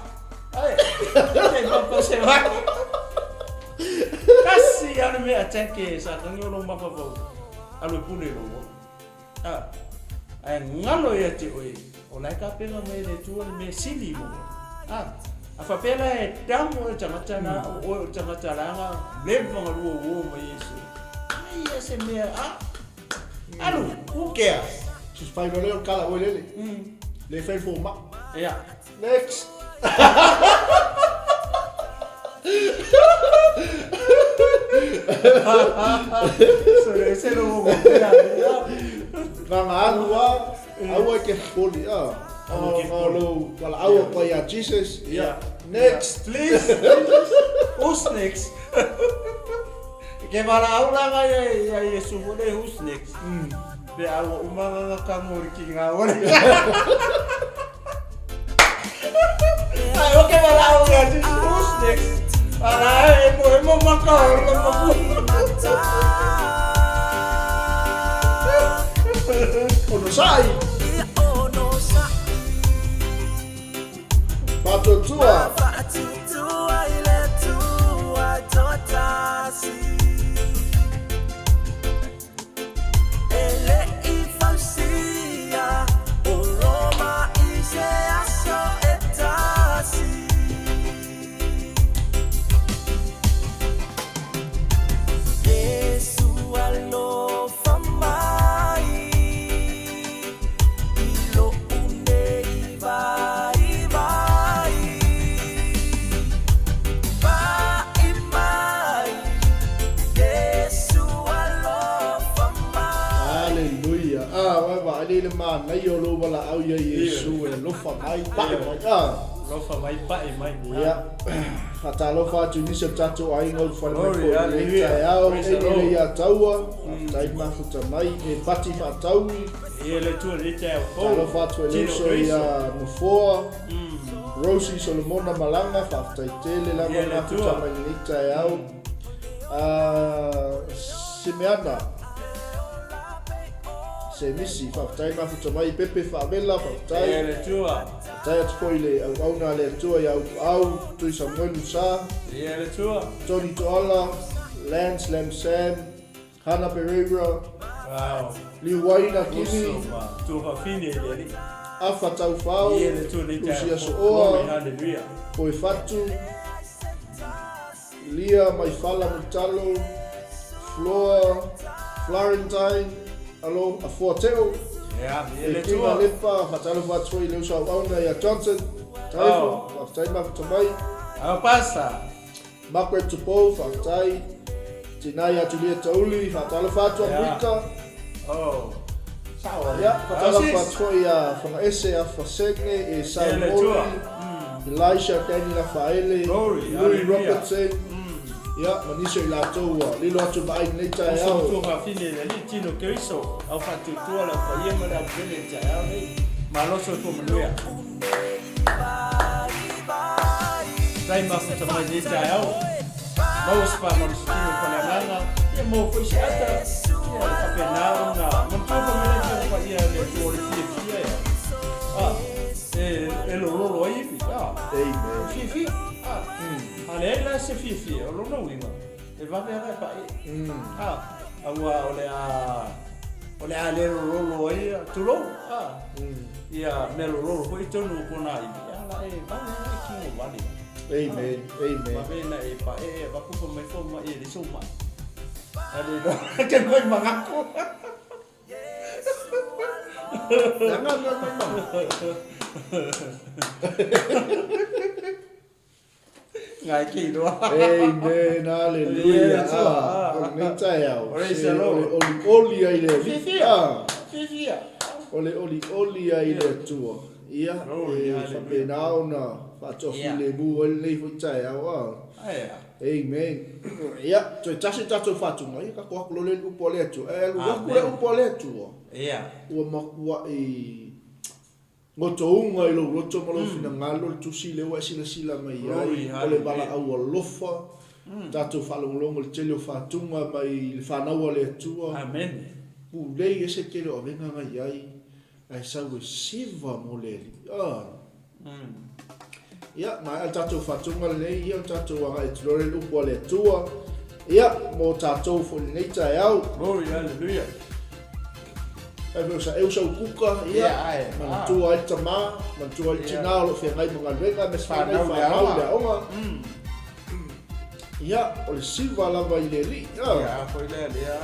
[SPEAKER 3] ai, te papa se vai. Tasi a le mea attack e sa tangi o lou mafaufau alu e pule i lou ola. Ah, ae galo ia te oe, o la e tapena mai e le Atua le mea sili mo oe. Ah, a faapea la e tamo oe le tagata na, o oe o le tagata leaga, leva ona lua uo mai Iesu. Ai ia se mea, ah, alu, who cares?
[SPEAKER 2] Se fai loa lea o le kala oe lele. Le fai le fomai.
[SPEAKER 3] Ia.
[SPEAKER 2] Next.
[SPEAKER 3] Se lo mo pea.
[SPEAKER 2] Na na alu a, aua e te popoli, a.
[SPEAKER 3] Aua e te popoli.
[SPEAKER 2] O lou valaau atu ai ia Jesus, ia. Next.
[SPEAKER 3] Please. Who's next? Ke valaau la ngai ia Iesu foi le who's next. Pe a ua uma nga kango ki nga wale. Ai o ke valaau ia Jesus who's next. Ala e mo e mo maka o le mapu.
[SPEAKER 2] Ono sai. Faatuatua. Haleluia. Ah, ua vaai le manaia o lou valaau ia Iesu e alofa mai, pae mai. Ah.
[SPEAKER 3] Alofa mai, pae mai.
[SPEAKER 2] Ia. Faatalofa atu i nisi o le tatou aiga o le fale mai foi i lenei taeao, e lelei ia taua, faafetai mafuta mai, e pati faataui.
[SPEAKER 3] Ia le Atua i lenei taeao fou.
[SPEAKER 2] Faatalofa atu e le uso ia Nofoa, Rosie Solomona Malaga, faafetai tele lava le mafuta mai lenei taeao. Simeana Semisi, faafetai mafuta mai, Pepe Faavela, faafetai.
[SPEAKER 3] Ia le Atua.
[SPEAKER 2] Faafetai atu foi i le auauna a le Atua ia Utuau, Tui Samuelu Sa.
[SPEAKER 3] Ia le Atua.
[SPEAKER 2] Tony Toala, Lance Lam Sam, Hana Pereira.
[SPEAKER 3] Wow.
[SPEAKER 2] Liuaina Kimi.
[SPEAKER 3] Uso ma tua faafine i le Alii.
[SPEAKER 2] Afa Taufao.
[SPEAKER 3] Ia le Atua nei taeao.
[SPEAKER 2] Lucia Sooa.
[SPEAKER 3] Glory, hallelujah.
[SPEAKER 2] Poe Fatu. Lia Maifala Mulitalo, Floa Florentine, alo a Foa Teo,
[SPEAKER 3] Ia,
[SPEAKER 2] e King Alepa, faatalofa atu foi i le uso auauna ia Johnson, Taifo, faafetai mafuta mai.
[SPEAKER 3] Au pasa.
[SPEAKER 2] Margaret Tupou, faafetai. Tina ia Julia Tauli, faatalofa atu Amerika.
[SPEAKER 3] Oh. Sao.
[SPEAKER 2] Ia, faatalofa atu foi ia Fagaese Afasene, e Sau Moli. Elisha Danny Lafaele, Louis Robertson, ia, ma nisi o i latou ua lilo atu ma ai lenei taeao.
[SPEAKER 3] Uso matua fafine i le Alii, tino Keriso, au faatuatua le au paia ma le au pele i le taeao nei. Malosi o tua manuia. Tai mafuta mai lenei taeao. Maua se faamalositino o Faleagaga, ia maua foi se ata, ia e faapena ona manatua foi mai le Afioga Paia a le Atua o le fiafia ia. Ah. E, e lololo ai ivi, a.
[SPEAKER 2] Amen.
[SPEAKER 3] Fiafia, a. A leai la se fiafia, o lona uiga, e vave lava e pae. A, aua o le a, o le a le lololo ai, tulou, a. Ia mea lololo foi i totonu o kona ivi, a la e vave lava e kino vale.
[SPEAKER 2] Amen. Amen.
[SPEAKER 3] Vave na e pae, e avatu mai fomai e leai sou mai. A le iloa, ke mai magaku. Ngai ke iloa.
[SPEAKER 2] Amen, hallelujah. Ah, o lenei taeao, se o le olioli ai le Alii.
[SPEAKER 3] Fiafia, fiafia.
[SPEAKER 2] O le olioli ai le Atua. Ia, e faapena ona faatoafilemu ai lenei foi taeao. Ah. Amen. Ia, toe tasi le tatou faatuga, ia tatou atu loa lea i le upu a le Atua. E alu atu le upu a le Atua, ua matuai gotouga i lou loto ma lou finagalo le tusi lea ua e silasila mai ai, o le valaau alofa, tatou faalogologo i le tele o faatuga mai le fanau a le Atua. Pulei ese tele o avega na i ai, ae sau e siva mo le Alii. Ah. Ia, maea le tatou faatuga lenei, ia, ona tatou agai atu loa lea i le upu a le Atua, ia, mo tatou foi i lenei taeao.
[SPEAKER 3] Glory, hallelujah.
[SPEAKER 2] Fai mai o sa eu sau kuka, ia, manatua ai le tama, manatua ai le tina o lo o feagai ma galuega, aemaise foi nai fanau i le aoga. Ia, o le siva lava i le Alii.
[SPEAKER 3] Ia, foi lea lea.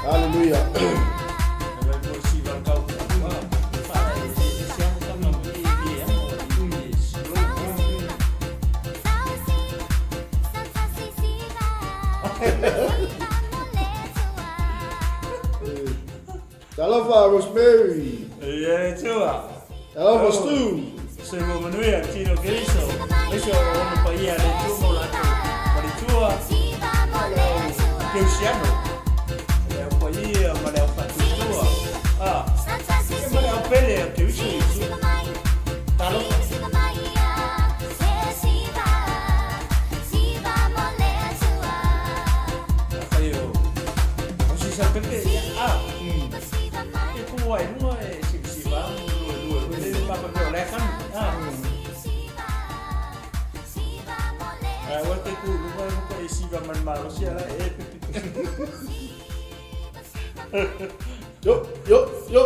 [SPEAKER 2] Hallelujah. Talofa Rosemary.
[SPEAKER 3] Ia tua.
[SPEAKER 2] Talofa Stu.
[SPEAKER 3] Soifua manuia Tino Keriso. Aemaise o ona paia le Atua ma o latou faletua ma le au Keusiano, le au paia ma le au faatuatua, a, ia ma le au pele a Keriso Iesu. Talofa. Afai o o sisa pepe, ia, a, e pū ai luga e sivasiva ma luelue foi lele papa mea o la e kanu, a. Ae ua te ku luga e muka e siva ma le malosi ala e pepe.
[SPEAKER 2] Yo, yo, yo.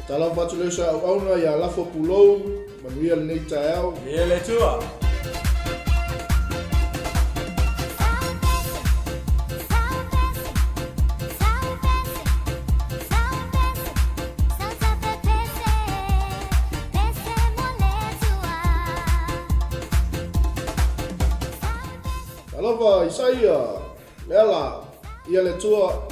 [SPEAKER 2] Talofa atu le uso auauna ia Lafo Pulou, manuia lenei taeao.
[SPEAKER 3] Ia le Atua.
[SPEAKER 2] Talofa Isaia, Leala, ia le Atua.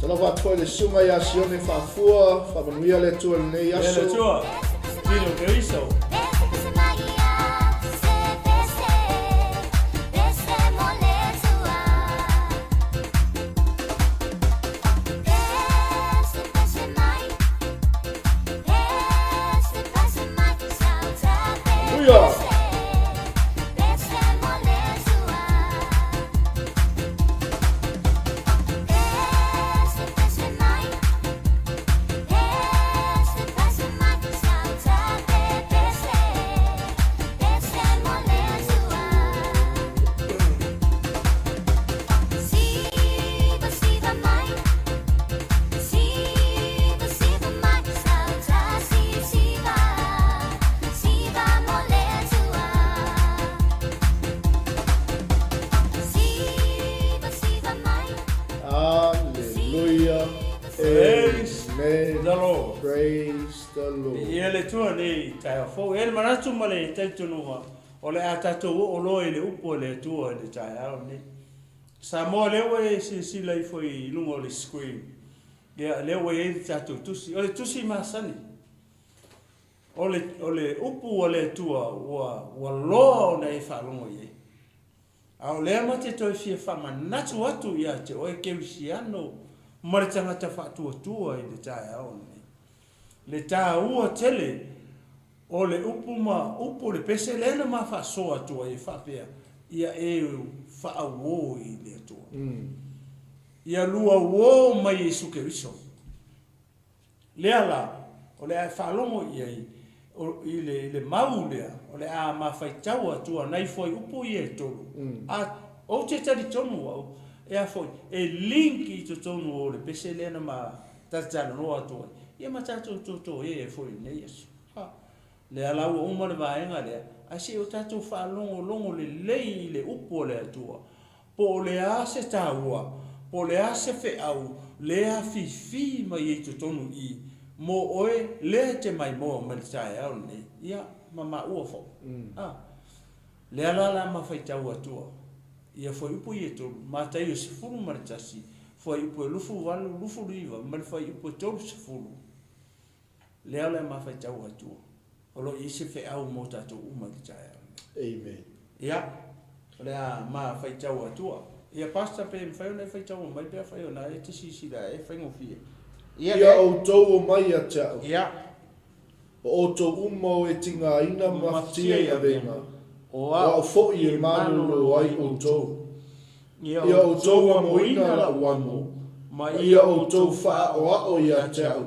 [SPEAKER 2] Talofa atu foi i le susuga ia Sione Faafua, faamanuia le Atua i lenei aso.
[SPEAKER 3] Ia le Atua, tino Keriso.
[SPEAKER 2] Hallelujah! Hallelujah.
[SPEAKER 3] Praise
[SPEAKER 2] Amen.
[SPEAKER 3] the Lord.
[SPEAKER 2] Praise the Lord.
[SPEAKER 3] Ia le Atua nei taeao fou. E i ai le manatu ma le talitonuga o le a tatou oo loa i le upu a le Atua i le taeao lenei. Samoa lea ua e silasila ifo i luga o le screen, ia lea ua i ai le tatou tusi. O le tusi masani, o le, o le upu a le Atua ua, ua loa ona e faalogo i ai. A o lea ma te toe fia faamanatu atu ia te oe Kerisiano ma le tagata faatuatua i le taeao lenei, le taua tele o le upu ma upu o le pese lea na ma faasoa atu ai e faapea, Ia e faauo i le Atua. Ia luauo mai Iesu Keriso. Lea la, o le a e faalogo i ai, o, i le, i le mau lea, o le a ma faitau atu anai fuaiupu ia e tolu. A, ou te talitonu au, e a foi, e link i totonu o le pese lea na ma talatalanoa atu ai, ia ma tatou totoē ai foi i lenei aso. Ha. Lea la ua uma le vaega lea, ae se i o tatou faalogologo lelei i le upu a le Atua, po o le a se taua, po o le a se feau lea afifi mai ai i totonu i i mo oe lea e te maimoa mai le taeao lenei, ia, ma maua foi. A. Lea la o le a ma faitau atua ia fuaiupu ia e tolu, Mataio 11, fuaiupu e 28, 29 ma le fuaiupu e 30. Lea o le a ma faitau atua. O lo o i ai se feau mo tatou uma i le taeao lenei.
[SPEAKER 2] Amen.
[SPEAKER 3] Ia, o le a ma faitau atua. Ia, Pastor, pe mafai ona e faitaua mai pe afai o na e te silasila e faigofie.
[SPEAKER 2] Ia, Ia outou omai ia te au.
[SPEAKER 3] Ia.
[SPEAKER 2] O outou uma o e tigaina ma mafatia i avega, o au foi e malolo ai outou. Ia outou amoina lau amo, ma ia outou faaoao ia te au,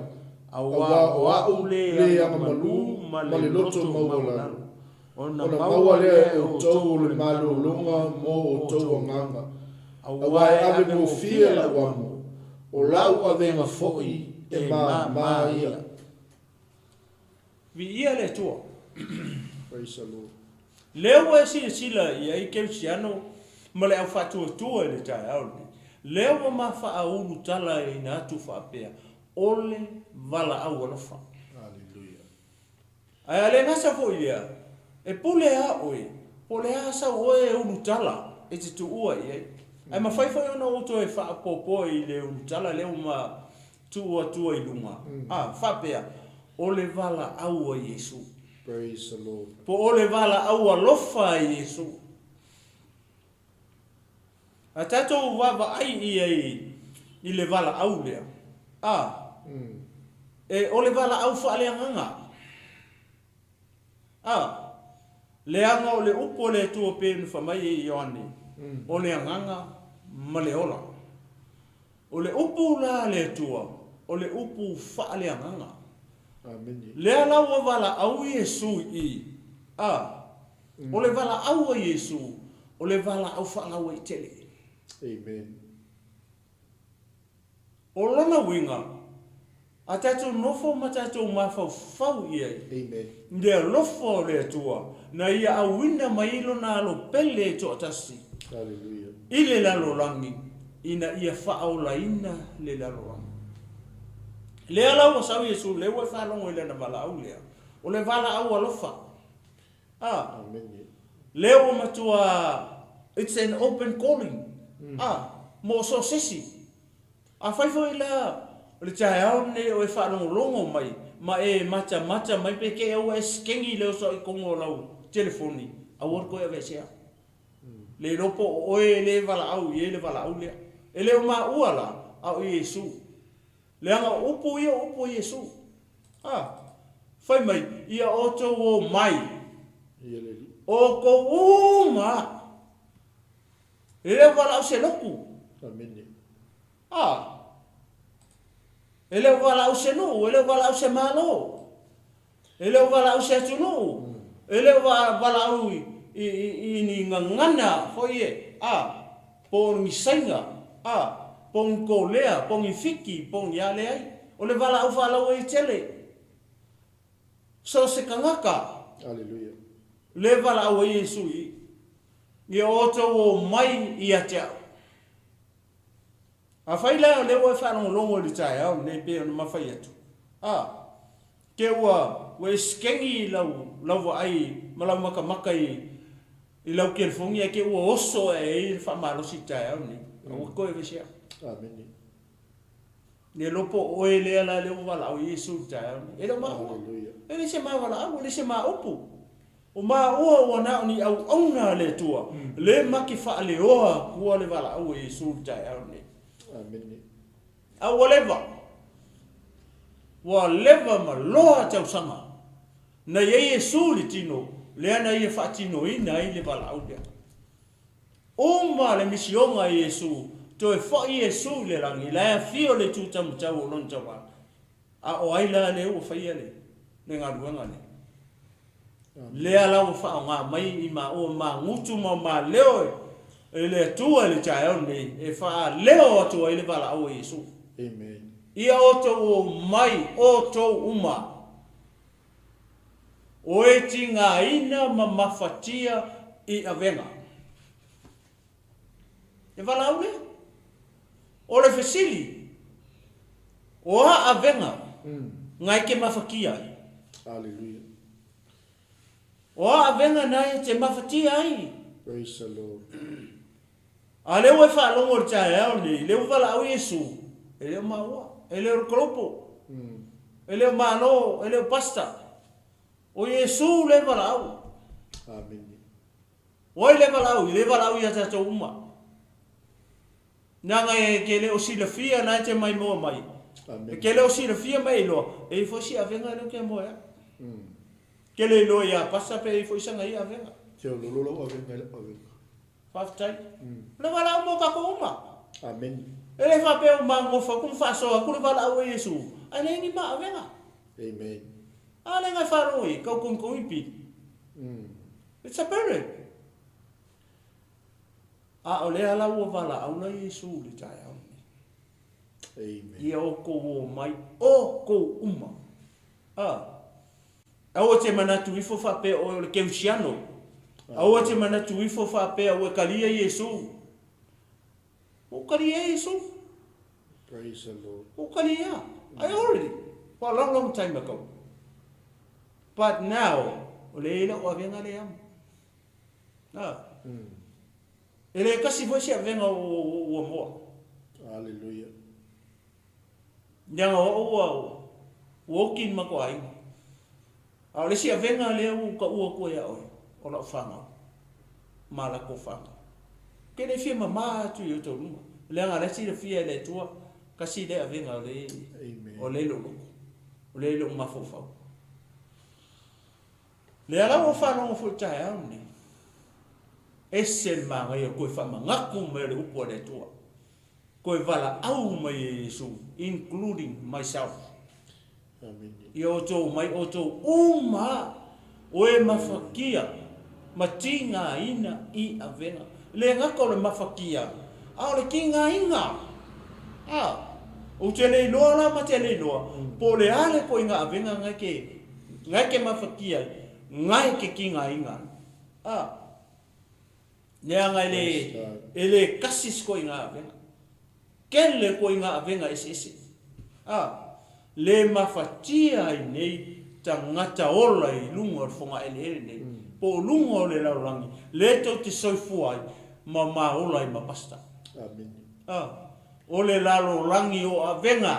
[SPEAKER 2] aua o au le agamalu ma le loto maualalo, ona maua lea e outou o le malologa mo outou agaga, aua e avegofie lau amo, o lau avega foi e māmā ia.
[SPEAKER 3] Viia le Atua.
[SPEAKER 2] Praise the Lord.
[SPEAKER 3] Lea ua e silasila i ai Kerisiano ma le au faatuatua i le taeao lenei. Lea ua ma faaulu talaina atu faapea, O le valaau alofa.
[SPEAKER 2] Hallelujah.
[SPEAKER 3] Ae a le gata foi lea, e pule a oe, po o le a sau oe e ulutala e te tuua i ai. Ae mafai foi ona ou toe faaopoopoa i le ulutala lea ua ma tuu atua i luga, a faapea, O le valaau a Iesu.
[SPEAKER 2] Praise the Lord.
[SPEAKER 3] Po o le valaau alofa a Iesu. A tatou vaavaai i ai i le valaau lea, a, e, o le valaau faaleagaga. A, leaga o le upu a le Atua pei ona fai mai e Ioane, o le agaga ma le ola. O le upu la a le Atua, o le upu faaleagaga.
[SPEAKER 2] Amene.
[SPEAKER 3] Lea la ua valaau Iesu i i, a, o le valaau a Iesu, o le valaau faalauaitele.
[SPEAKER 2] Amen.
[SPEAKER 3] O lona uiga, a tatou nofo ma tatou mafaufau i ai,
[SPEAKER 2] Amen.
[SPEAKER 3] i le alofa o le Atua, na Ia auina mai ai Lona Alo pele e toatasi
[SPEAKER 2] Hallelujah.
[SPEAKER 3] i le lalolagi, ina ia faaolaina le lalolagi. Lea la ua sau Iesu, lea ua e faalogo i Lana valaau lea, o le valaau alofa. A.
[SPEAKER 2] Amene.
[SPEAKER 3] Lea ua matua, it's an open calling, a, mo so o se isi. Afai foi la o le taeao lenei o e faalogologo mai ma e matamata mai pe kei ua e sikeni i le oso ikoga o lau telefoni, aua le toe aveesea. Le iloa po o oe e le valaau i ai le valaau lea. E le o maua la, a o Iesu. Leaga o upu ia o upu a Iesu. A, fai mai, Ia outou omai, outou uma. E le o valaau se lotu.
[SPEAKER 2] Amene.
[SPEAKER 3] A, e le o valaau se nuu, e le o valaau se Malo, e le o valaau se atunuu, e le o valaau i, i, i, i ni gagana foi e, a, po o ni Saina, a, po o ni Kolea, po o ni Fiti, po o ni a, leai. O le valaau faalauaitele. So o se tagata.
[SPEAKER 2] Aleluia.
[SPEAKER 3] Le valaau ai Iesu i ia outou omai ia te au. Afai la o lea ua e faalogologo i le taeao lenei pei ona mafai atu, a, te ua ua e sikeni i lau lau vaai ma lau matamata i i lau telefoni ae te ua oso ae ai le faamalosi i le taeao lenei, aua te toe aveesea.
[SPEAKER 2] Amene.
[SPEAKER 3] Le iloa po o oe lea la lea ua valaau ai Iesu i le taeao lenei. E le o maua. E le se ma valaau, e le se ma upu. O maua ua na o ni auauna a le Atua, le ma te faaleoa atua le valaau a Iesu i le taeao lenei.
[SPEAKER 2] Amene.
[SPEAKER 3] A ua leva. Ua leva ma loa tausaga na i ai Iesu i le tino, lea na ia faatinoina ai le valaau lea. Uma le misioga a Iesu, toe foi Iesu i le lagi, la e afio le itu taumatau o Lona tauala. A o ai la lea ua faia le, le galuega lea? Lea la ua faaaoga mai i maua magutu ma maleo e le Atua i le taeao lenei e faaleo atu ai le valaau a Iesu.
[SPEAKER 2] Amen.
[SPEAKER 3] Ia outou omai, outou uma. O e tigaina ma mafatia i avega. E valaau lea. O le fesili, o a avega na e te mafatia ai?
[SPEAKER 2] Hallelujah.
[SPEAKER 3] O a avega na e te mafatia ai?
[SPEAKER 2] Praise the Lord.
[SPEAKER 3] A lea ua e faalogo i le taeao lenei, lea ua valaau Iesu, e le o maua, e le o le kolopo, e le o Malo, e le o pastor. O Iesu lea e valaau.
[SPEAKER 2] Amene.
[SPEAKER 3] O ai lea e valaau? Lea e valaau ia tatou uma. Leaga e te le o silafia na e te maimoa mai. E te le o silafia ma e iloa, e i ai foi si avega lea ou te moe ai. Te le iloa ia pasa pe i ai foi sana ia avega.
[SPEAKER 2] Feololo lau avega i lau avega.
[SPEAKER 3] Faafetai. O le valaau mo tatou uma.
[SPEAKER 2] Amene.
[SPEAKER 3] E le faapea ua magofa atu ma faasoa atu le valaau a Iesu, ae leai ni ma avega.
[SPEAKER 2] Amen.
[SPEAKER 3] A lea na e faalogo i ai, tau togitogi pili. It's apparent. A o lea la ua valaau la Iesu i le taeao lenei.
[SPEAKER 2] Amen.
[SPEAKER 3] Ia outou omai, outou uma. A. Aua te manatu ifo faapea oe o le Keusiano. Aua te manatu ifo faapea ua e kalia Iesu. Ua ou kalia Iesu.
[SPEAKER 2] Praise the Lord.
[SPEAKER 3] Ua ou kalia. I already, for a long, long time ago. But now, o lea e i ai lau avega lea amo. A. E le kasi foi se avega ua moa.
[SPEAKER 2] Hallelujah.
[SPEAKER 3] Leaga o au ua ua oki i le matou aiga. A o le isi avega lea ua ou taua atua ia oe, o lau fanau ma latou fanau. Ou te le fia mama atu i outou luma, leaga o la e silafia e le Atua, tasi lea avega o lea o lea i lou loto, o lea i lou mafaufau. Lea la ua ou faalogo foi i le taeao lenei, ese le manaia o le toe faamanatu mai o le upu a le Atua. Toe valaau mai e Iesu, including myself. Ia outou omai outou uma o e mafatia ma tigaina i avega. E le gata o le mafatia, a o le tigaina. A, ou te le iloa la ma te le iloa, po o le a le ituaiga avega na e te, na e te mafatia ai, na e te tigaina ai. A. Leaga e le, e le kasi se ituaiga avega. Tele ituaiga avega eseese. A, le mafatia ai nei tagata ola i luga o le fogaeleele nei, po o luga o le lalolagi, le tou te soifua ai ma ma ola ai ma pastor. A, o le lalolagi o avega.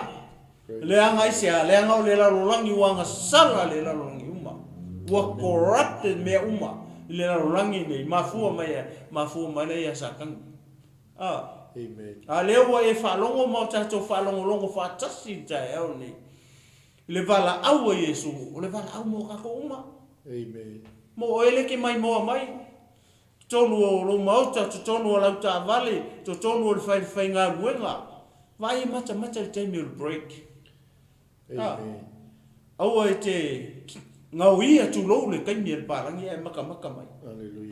[SPEAKER 3] Leaga aisea? Leaga o le lalolagi ua agasala le lalolagi uma. Ua corrupted mea uma i le lalolagi nei, mafua mai e, mafua mai lea ia Satani. A.
[SPEAKER 2] Amen.
[SPEAKER 3] A lea ua e faalogo ma o tatou faalogologo faatasi i le taeao lenei, i le valaau a Iesu, o le valaau mo tatou uma.
[SPEAKER 2] Amen.
[SPEAKER 3] Mo oe le ke maimoa mai, totonu o lou maota, totonu o lau taavale, totonu o le falefaigaluega. Vaai e matamata i le taimi o le break. A, aua e te gaoia tulou le taimi a le palagi ae matamata mai.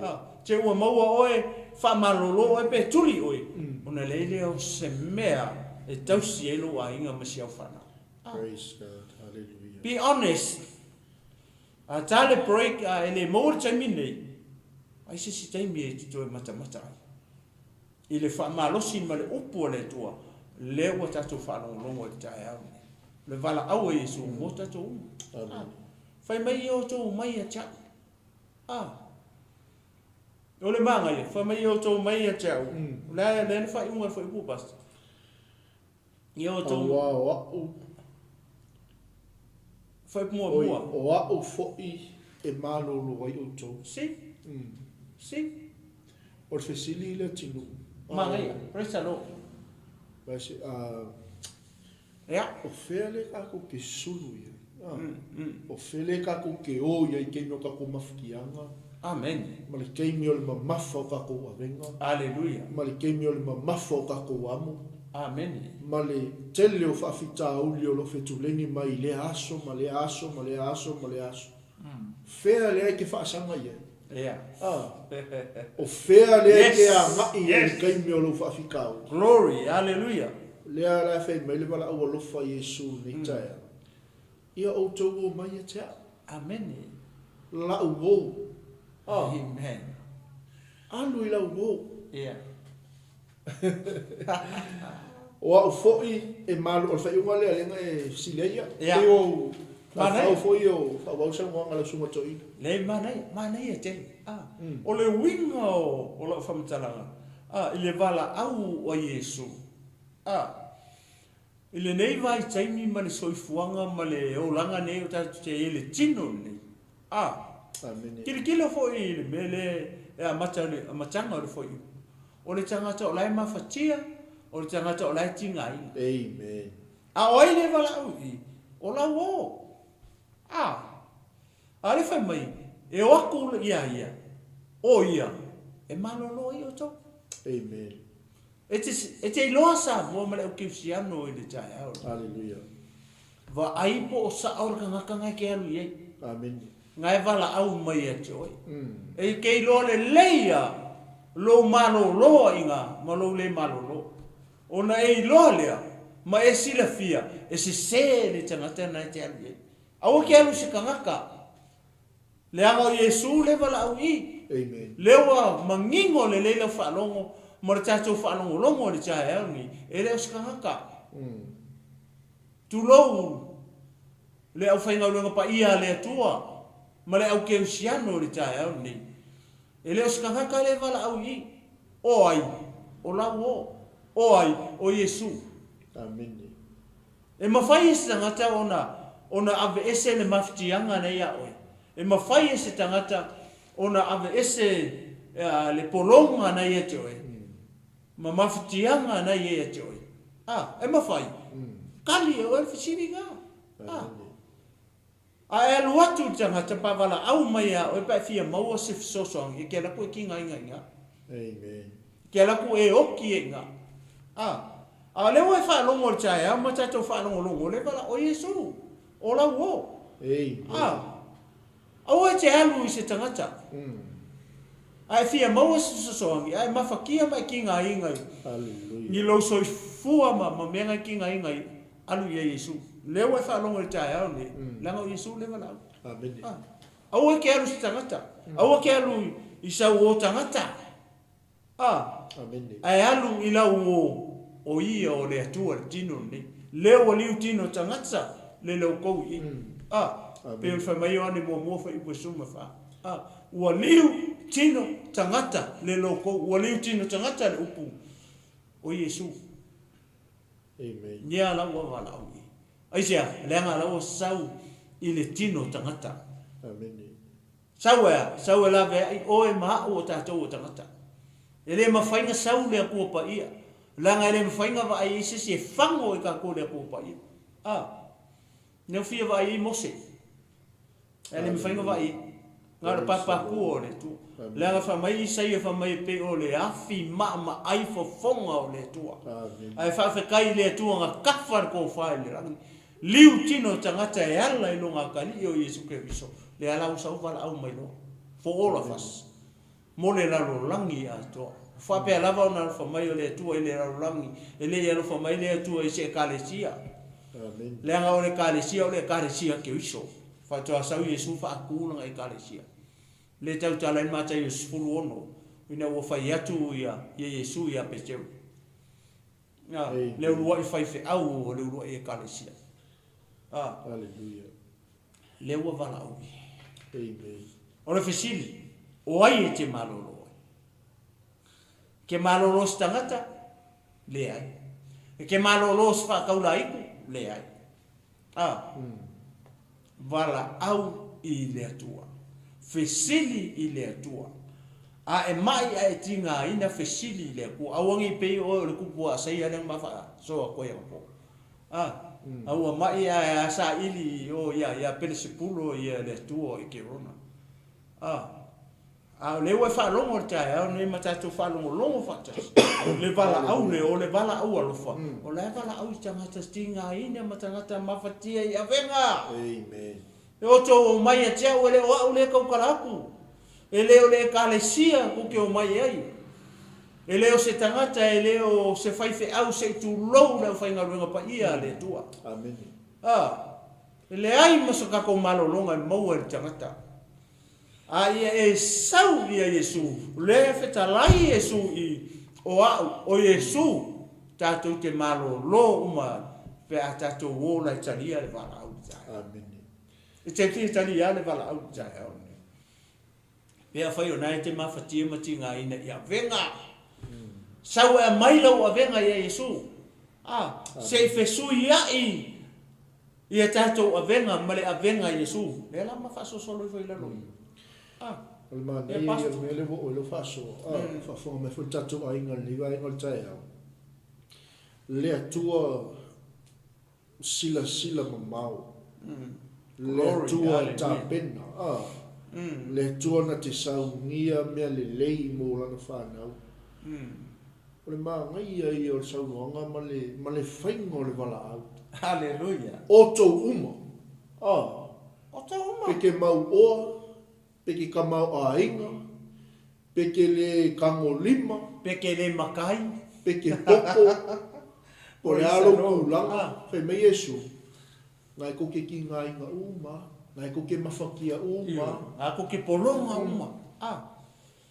[SPEAKER 3] A, te ua maua oe, faamalolo oe pe tuli oe, ona leai lea o se mea e tausi ai lou aiga ma si au fanau. A, be honest. A ta le break a e le maua le taimi lenei, ai se isi taimi e te toe matamata ai i le faamalosi ma le upu a le Atua lea ua tatou faalogologo ai i le taeao lenei. O le valaau a Iesu mo tatou uma.
[SPEAKER 2] Amen.
[SPEAKER 3] Fai mai ia outou omai ia te au. A. O le manaia, fai mai ia outou omai ia te au. O le a le faaiuga o le fuaiupu, Pastor? Ia outou.
[SPEAKER 2] Aua o a'u.
[SPEAKER 3] Fuaiupu muamua.
[SPEAKER 2] Oi, o a'u foi e malolo ai outou.
[SPEAKER 3] See? See?
[SPEAKER 2] O le fesili i le atunuu.
[SPEAKER 3] Manaia. Praise the Lord.
[SPEAKER 2] Vai se, a.
[SPEAKER 3] Ia.
[SPEAKER 2] O fea lea tatou te sulu i ai? A. O fea lea tatou te o i ai i taimi o tatou mafutiaga?
[SPEAKER 3] Amen.
[SPEAKER 2] Ma le taimi o le mamafa o tatou avega.
[SPEAKER 3] Aleluia.
[SPEAKER 2] Ma le taimi o le mamafa o tatou amo.
[SPEAKER 3] Amene.
[SPEAKER 2] Ma le tele o faafitauli o lo o fetuleni mai i lea aso ma lea aso ma lea aso ma lea aso. Fea lea e te faasaga i ai?
[SPEAKER 3] Ia.
[SPEAKER 2] A. O fea lea e te
[SPEAKER 3] Yes.
[SPEAKER 2] agai i ai i
[SPEAKER 3] Yes.
[SPEAKER 2] le taimi o lou faafitauli?
[SPEAKER 3] Glory. Aleluia.
[SPEAKER 2] Lea la e fai mai le valaau alofa a Iesu i lenei taeao, Ia outou omai ia te au.
[SPEAKER 3] Amene.
[SPEAKER 2] lau uō.
[SPEAKER 3] Amen.
[SPEAKER 2] Alu i lau uō.
[SPEAKER 3] Ia.
[SPEAKER 2] O au foi e malo, o le faaiuga lea lea na e fesili ai ia.
[SPEAKER 3] Ia.
[SPEAKER 2] Pei o
[SPEAKER 3] Manaia.
[SPEAKER 2] Faufau foi o faaauau saunoaga a lau susuga toeaina.
[SPEAKER 3] Leai, manaia, manaia tele. A, o le uiga o, o lau faamatalaga, a, i le valaau a Iesu, a, i lenei vaitaimi ma le soifuaga ma le olaga nei o tatou te i ai i le tino lenei, a,
[SPEAKER 2] Amene.
[SPEAKER 3] tilotilo foi i le mea lea e amata le amataga o le fuaiupu, o le tagata o la e mafatia, o le tagata o la e tigaina.
[SPEAKER 2] Amen.
[SPEAKER 3] A o ai le valaau i i? O lau o. A, a le fai mai, e o aku ia ia, o ia, e malolo ai outou.
[SPEAKER 2] Amen.
[SPEAKER 3] E te, e te iloa Samoa ma le au Kerisiano i le taeao lenei.
[SPEAKER 2] Hallelujah.
[SPEAKER 3] Vaai po o sao le tagata na e te alu i ai.
[SPEAKER 2] Amene.
[SPEAKER 3] Na e valaau mai ia te oe. E te iloa lelei ia lou malolo aiga ma lou le malolo. Ona e iloa lea ma e silafia e sese le tagata na e te alu i ai. Aua ke alu i se tagata. Leaga o Iesu le valaau i.
[SPEAKER 2] Amen.
[SPEAKER 3] Lea ua manino lelei lau faalogo ma le tatou faalogologo i le taeao lenei, e le o se tagata. Tulou le aufaigaluega paia a le Atua ma le au kerisiano i le taeao lenei. E le o se tagata le valaau i i. O ai? O lau o. O ai? O Iesu.
[SPEAKER 2] Amene.
[SPEAKER 3] E mafai e se tagata ona ona aveese le mafatiaga lea ia oe. E mafai e se tagata ona aveese le pologa na ia te oe ma mafatiaga na ia ia te oe. A, e mafai. Kali e oe le fesili na. A. A e alu atu i le tagata pa valaau mai ia oe pa e fia maua se fesoasoani, e te alu atu e tigaina i ina.
[SPEAKER 2] Amen.
[SPEAKER 3] E te alu atu e oti e ina. A, a o lea ua e faalogo i le taeao ma tatou faalogologo, lea vala, o Iesu, o lau o.
[SPEAKER 2] Amen.
[SPEAKER 3] A, aua e te alu i se tagata. A e fia maua se fesoasoani, a e mafatia ma e tigaina i,
[SPEAKER 2] Hallelujah.
[SPEAKER 3] i lou soifua ma, ma mea na e tigaina ai, Alu ia Iesu. Lea ua e faalogo i le taeao lenei, leaga o Iesu lea e valaau.
[SPEAKER 2] Amene.
[SPEAKER 3] A. Aua e te alu i se tagata. Aua e te alu i sau uo tagata. A.
[SPEAKER 2] Amene.
[SPEAKER 3] Ae alu i lau uo o ia o le Atua le tino lenei. Lea ua liu tino tagata le loukou i i. A. Pei ona fai mai Ioane muamua fuaiupu e 14. A. Ua liu tino tagata le loukou. Ua liu tino tagata le upu o Iesu.
[SPEAKER 2] Amen.
[SPEAKER 3] Nia la ua valaau i. Aisea? Leaga la ua sau i le tino tagata.
[SPEAKER 2] Amene.
[SPEAKER 3] Sau e a? Sau e laveai oe ma a'u o tatou o tagata. E le mafai na sau le Atua Paia, leaga e le mafai na vaai ai se isi e fago i tatou le Atua Paia. A. Neu fia vaai ai Mose. E le mafai ona vaai ai. Na o le papaku o le Atua. Leaga fai mai Isaia fai mai e pei o le afi maamaai fofoga o le Atua. Ae faafetai i le Atua na kafa le tofa i le lagi. Liu tino tagata e ala i lona atalii o Iesu Keriso, lea la ua sau valaau mai loa. For all of us. Mo le lalolagi atoa. Ua faapea lava ona alofa mai o le Atua i le lalolagi, e le i alofa mai le Atua i se Ekalesia. Leaga o le Ekalesia o le Ekalesia Keriso. Faatoa sau Iesu faatu lana Ekalesia. Le tautala ai Mataio 16, ina ua fai atu ia Iesu ia Peteru. Le uluai faifeau o le uluai Ekalesia.
[SPEAKER 2] Hallelujah.
[SPEAKER 3] Lea ua valaau i.
[SPEAKER 2] Amen.
[SPEAKER 3] O le fesili, o ai e te malolo ai? Ke malolo se tagata? Leai. E ke malolo se faataulaiku? Leai. A. Valaau i le Atua. Fesili i le Atua. A e mai a e tigaina, fesili i le Atua. Aua nei pei oe o le tupu a Asaia lea na ma faasoa atu ai anapo. A, a ua maʻi ae a saili o ia ia Pelesepulo ia le Atua o Ekerona. A, a o lea ua e faalogo i le taeao nei ma tatou faalogologo faatasi, le valaau lea, o le valaau alofa, o la e valaau i tagata tigaina ma tagata mafatia i avega.
[SPEAKER 2] Amen.
[SPEAKER 3] E outou omai ia te au, e le o au lea e tautala atu. E le o le Ekalesia tou te omai ai. E le o se tagata, e le o se faifeau se i tulou le aufaigaluega paia a le Atua.
[SPEAKER 2] Amene.
[SPEAKER 3] A, e leai ma so tatou malologa e maua e le tagata. A ia e sau ia Iesu, lea e fetalai Iesu i o a'u, o Iesu, tatou te malolo uma pe a tatou ola e talia le valaau i le taeao.
[SPEAKER 2] Amene.
[SPEAKER 3] E te fia talia le valaau i le taeao lenei. Pe afai o na e te mafatia ma tigaina i avega, sau e aumai lau avega ia Iesu, a, se i fesuia'i Ia tatou avega ma le avega a Iesu, lea la ma faasolosolo ifo i lalo i i. Ah.
[SPEAKER 2] O le manaia ia o le mea lea ua oo i lau faasoa, a faafofoga mai foi le tatou aiga i lenei vaega o le taeao, le Atua silasila mamao, le Atua e tapena, a, le Atua na te saunia mea lelei mo Lana fanau. O le manaia ia o le saunoaga ma le, ma le faiga o le valaau.
[SPEAKER 3] Haleluia.
[SPEAKER 2] Outou uma. A.
[SPEAKER 3] Outou uma.
[SPEAKER 2] Pe ke mau oa, pe ke kamaoaiga, pe ke le kagolima.
[SPEAKER 3] Pe ke le makai.
[SPEAKER 2] Pe ke popo, po o le a lou tulaga, fai mai Iesu, Ngai ko ke kingaiga uma, ngai ko ke mafakia uma.
[SPEAKER 3] Ngai ko ke pologa uma. A.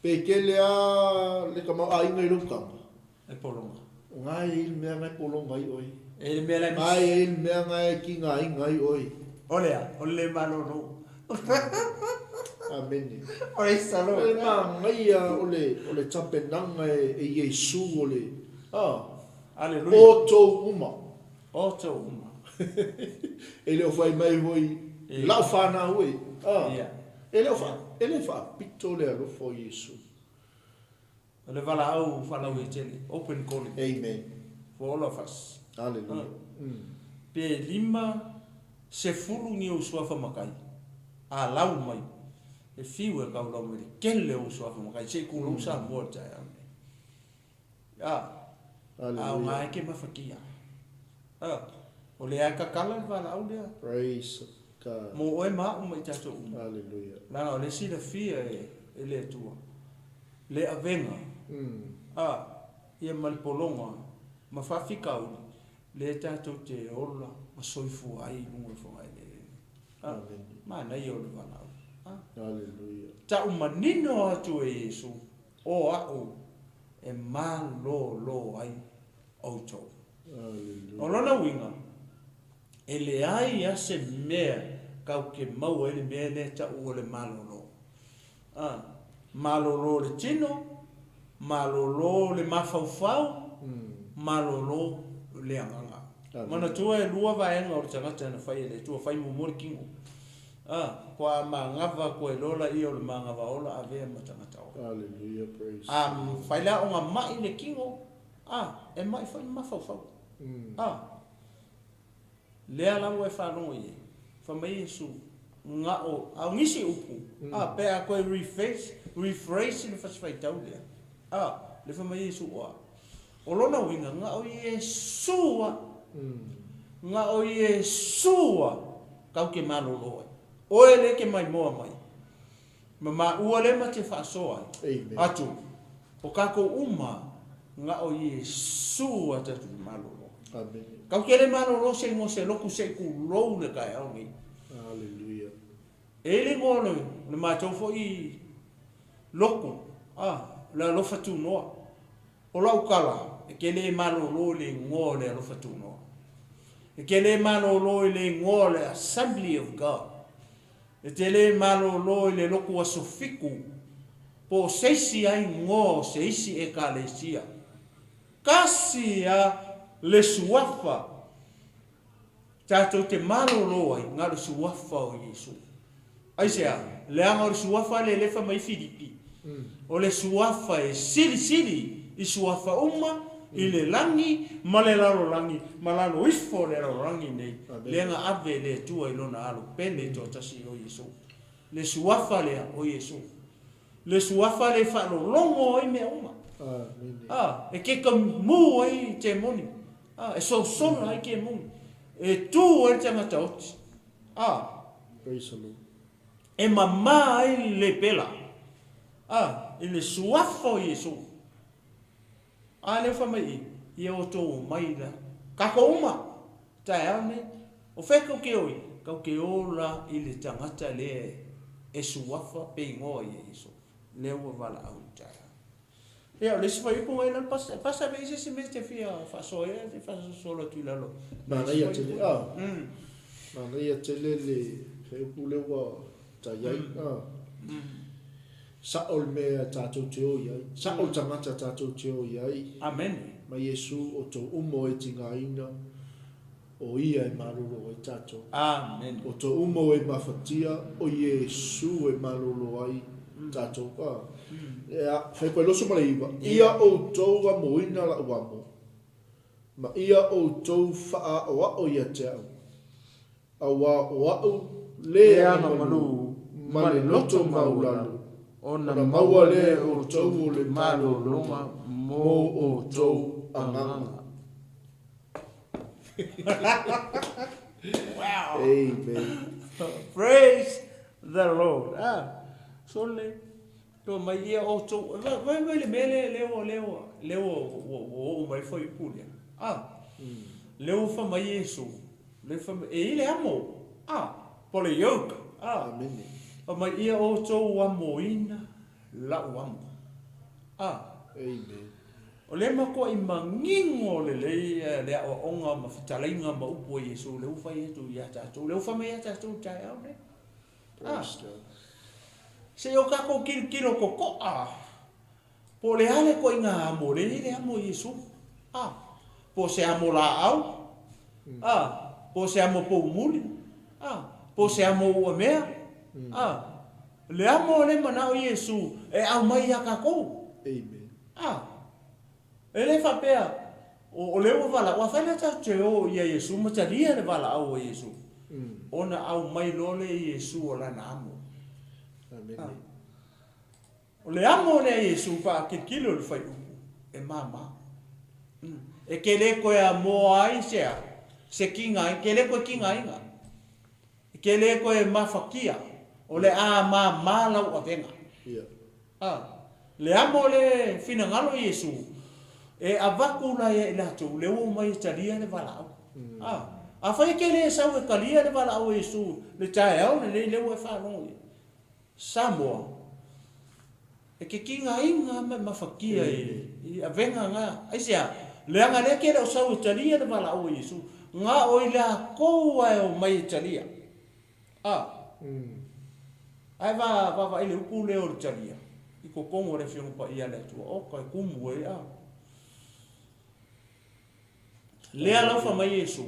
[SPEAKER 2] Pe kele a le tamaoaiga i lou kama.
[SPEAKER 3] E pologa.
[SPEAKER 2] O nga e i le mea nga e pologa ai oe.
[SPEAKER 3] E le mea la e
[SPEAKER 2] Nga e i le mea nga e kingaiga ai oe.
[SPEAKER 3] O le a? O le le malolo.
[SPEAKER 2] Amene.
[SPEAKER 3] Praise the Lord.
[SPEAKER 2] O le manaia o le o le tapenaga e e Iesu o le a.
[SPEAKER 3] Aleluia.
[SPEAKER 2] Outou uma.
[SPEAKER 3] Outou uma.
[SPEAKER 2] E le o fai mai foi lau fanau e. A. E le o fa, e le faapito le alofa o Iesu.
[SPEAKER 3] O le valaau faalauiatele, open calling.
[SPEAKER 2] Amen.
[SPEAKER 3] For all of us.
[SPEAKER 2] Hallelujah.
[SPEAKER 3] Pe 50 ni ou suafa makai, a lau mai, e fiu e kaulau mai le kele o ou suafa makai, se i kulou Samoa i le taeao lenei. A, a o ngā e ke mafakia. A, o lea e kakala le valaau lea.
[SPEAKER 2] Praise God.
[SPEAKER 3] Mo oe ma a'u ma i tatou uma.
[SPEAKER 2] Hallelujah.
[SPEAKER 3] Leaga o lea e silafia e, e le Atua le avega, a, ia ma le pologa ma faafitauli lea tatou te ola ma soifua ai i luga o le fogaeleele nei. A, manaia o le valaau. A,
[SPEAKER 2] Hallelujah.
[SPEAKER 3] Ta'u manino atu e Iesu, O a'u e malōlō ai ʻoutou. O lona uiga, e leai a se mea kau ke maua ai le mea lea e taʻu o le malōlō. A, malōlō le tino, malōlō le mafaufau, malōlō le agaga. Manatua e lua vaega o le tagata na fai e le Atua, fai muamua le tino. A, kua magava koe loa laia o le magava ola avea ma tagata ola.
[SPEAKER 2] Hallelujah, praise
[SPEAKER 3] A fai la ona maʻi le tino, a, e maʻi foi le mafaufau. A, lea la ua e faalogo i ai, fai mai Iesu, Ga'o, a o nisi upu, a, pe a toe rephrase, rephrase le fasi faitau lea, a, le fai mai Iesu, o a? O lona uiga, ga'o Iesu a, ga'o Iesu a, kau ke malolo ai. Oe le ke maimoa mai. Ma maua le ma te faasoa ai. Atu, o kakou uma, ga'o Iesu a tatou te malolo ai. Kau ke le malolo se igoa se loku se i kulou le taeao nei.
[SPEAKER 2] Hallelujah.
[SPEAKER 3] E le igoa o le, le matou foi loku, a, le alofa tunoa. O lau tala, e te le malolo i le igoa o le Alofa Tunoa. E te le malolo i le igoa o le Assembly of God. E te le malolo i le lotu aso fitu po o se isi a igoa o se isi Ekalesia. Kasi a le Suafa Tatou te malolo ai na o le suafa o Iesu. Aisea? Leaga o le suafa lea lea e fai mai ai Filipi, o le suafa e silisili i suafa uma i le lagi ma le lalolagi ma lalo ifo o le lalolagi nei, lea na ave e le Atua i Lona Alo pele toatasi o Iesu. Le suafa lea o Iesu. Le suafa lea e faalologo ai mea uma. A, e kekamu ai temoni. A, e sosola ai kemoni. E tu ai le tagata oti. A,
[SPEAKER 2] Praise the Lord.
[SPEAKER 3] e mama ai le pela. A, i le suafa o Iesu. A lea ua fai mai i, ia outou omai la. Kakou uma, taeao nei. O fea kou ke oi? Kau ke ola i le tagata lea e. E suafa pe igoa ia Iesu. Lea ua valaau i le taeao. Ia, o le isi fuaiupu na i lalo, Pastor, Pastor pe i ai se isi mea e te fia faasoa ai, te faasolosolo atu i lalo.
[SPEAKER 2] Manaia tele, a. Manaia tele le fuaiupu lea ua tai ai, a. Sa'o le mea tatou te o i ai. Sa'o le tagata tatou te o i ai.
[SPEAKER 3] Amene.
[SPEAKER 2] Ma Iesu o tou uma o e tigaina, o Ia e malolo ai tatou.
[SPEAKER 3] Amene.
[SPEAKER 2] O tou uma o e mafatia, o Iesu e malolo ai tatou. A. Ea, fai koe 29, Ia outou amoina la'u amo, ma ia outou fa'aaoa'o ia te a'u. Auā o a'u le agamalu ma le loto maualalo, ona maua lea e outou o le malologa mo outou agaga.
[SPEAKER 3] Wow.
[SPEAKER 2] Amen.
[SPEAKER 3] Praise the Lord. Ah, sole to mai ia outou. Vai vai le mea lea lea ua lea ua lea ua ua oo mai foi upu lea. Ah. Lea ua fai mai Iesu. Lea fai mai, e i le amo. Ah, po le yoke. Ah.
[SPEAKER 2] Amene.
[SPEAKER 3] Fai mai ia outou amoina la'u amo. Ah.
[SPEAKER 2] Amen.
[SPEAKER 3] O lea matua'i manino lelei le aoaoga ma fetalaiga ma upu a Iesu lea ua fai atu ia tatou, lea ua fai mai ia tatou i le taeao lenei. Ah. Se i o tatou tilotilo toto'a po o le a le ituaiga amo lea e i ai le amo a Iesu. Ah. Po o se amo laau, ah, po o se amo poumuli, ah, po o se amo uamea, ah. Le amo lea e manao Iesu e aumai ia tatou.
[SPEAKER 2] Amen.
[SPEAKER 3] Ah. E le faapea, o lea ua valaau, afai la tatou te o ia Iesu ma talia le valaau a Iesu, ona aumai loa lea e Iesu o Lana amo.
[SPEAKER 2] Amene.
[SPEAKER 3] Ah. O le amo lea a Iesu pe a tilotilo i le fuaiupu, e māmā. E te le toe amoa ai se a? Se tigaina, e te le toe tigaina. E te le toe mafatia, o le a māmā lau avega.
[SPEAKER 2] Ia.
[SPEAKER 3] A, le amo le finagalo o Iesu, e avatu la ia i latou, lea ua omai e talia le valaau. A, afai e te le sau e talia le valaau a Iesu le taeao lenei lea ua e faalogo i ai, Samoa, e te tigaina ma e mafatia i avega na. Aisea? Leaga lea te le o sau e talia le valaau a Iesu, na o i latou a e omai e talia. A. Ae va vaavaai le upu lea o le talia i totonu o le Afioga Paia a le Atua, oka e kumu ai, a. Lea lau fai mai Iesu,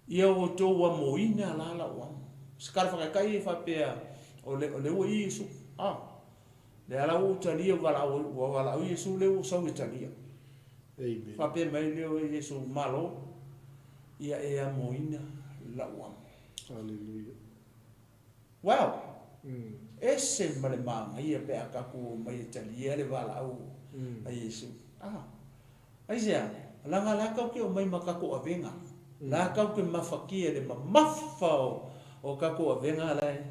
[SPEAKER 3] Ia outou amoina la lau amo. Se tala faataitai e faapea, o le, o lea ua i Iesu. A, lea la ua ou talia, ua valaau, ua valaau Iesu lea ua ou sau e talia.
[SPEAKER 2] Amen.
[SPEAKER 3] Faapea mai lea o Iesu, Malo, ia e amoina lau amo.
[SPEAKER 2] Hallelujah.
[SPEAKER 3] Wow! Ese ma le manaia pe a tatou omai e talia le valaau a Iesu. A, Aisea? Leaga la tatou te omai ma tatou avega. La tatou te mafatia i le mamafa o tatou avega la e,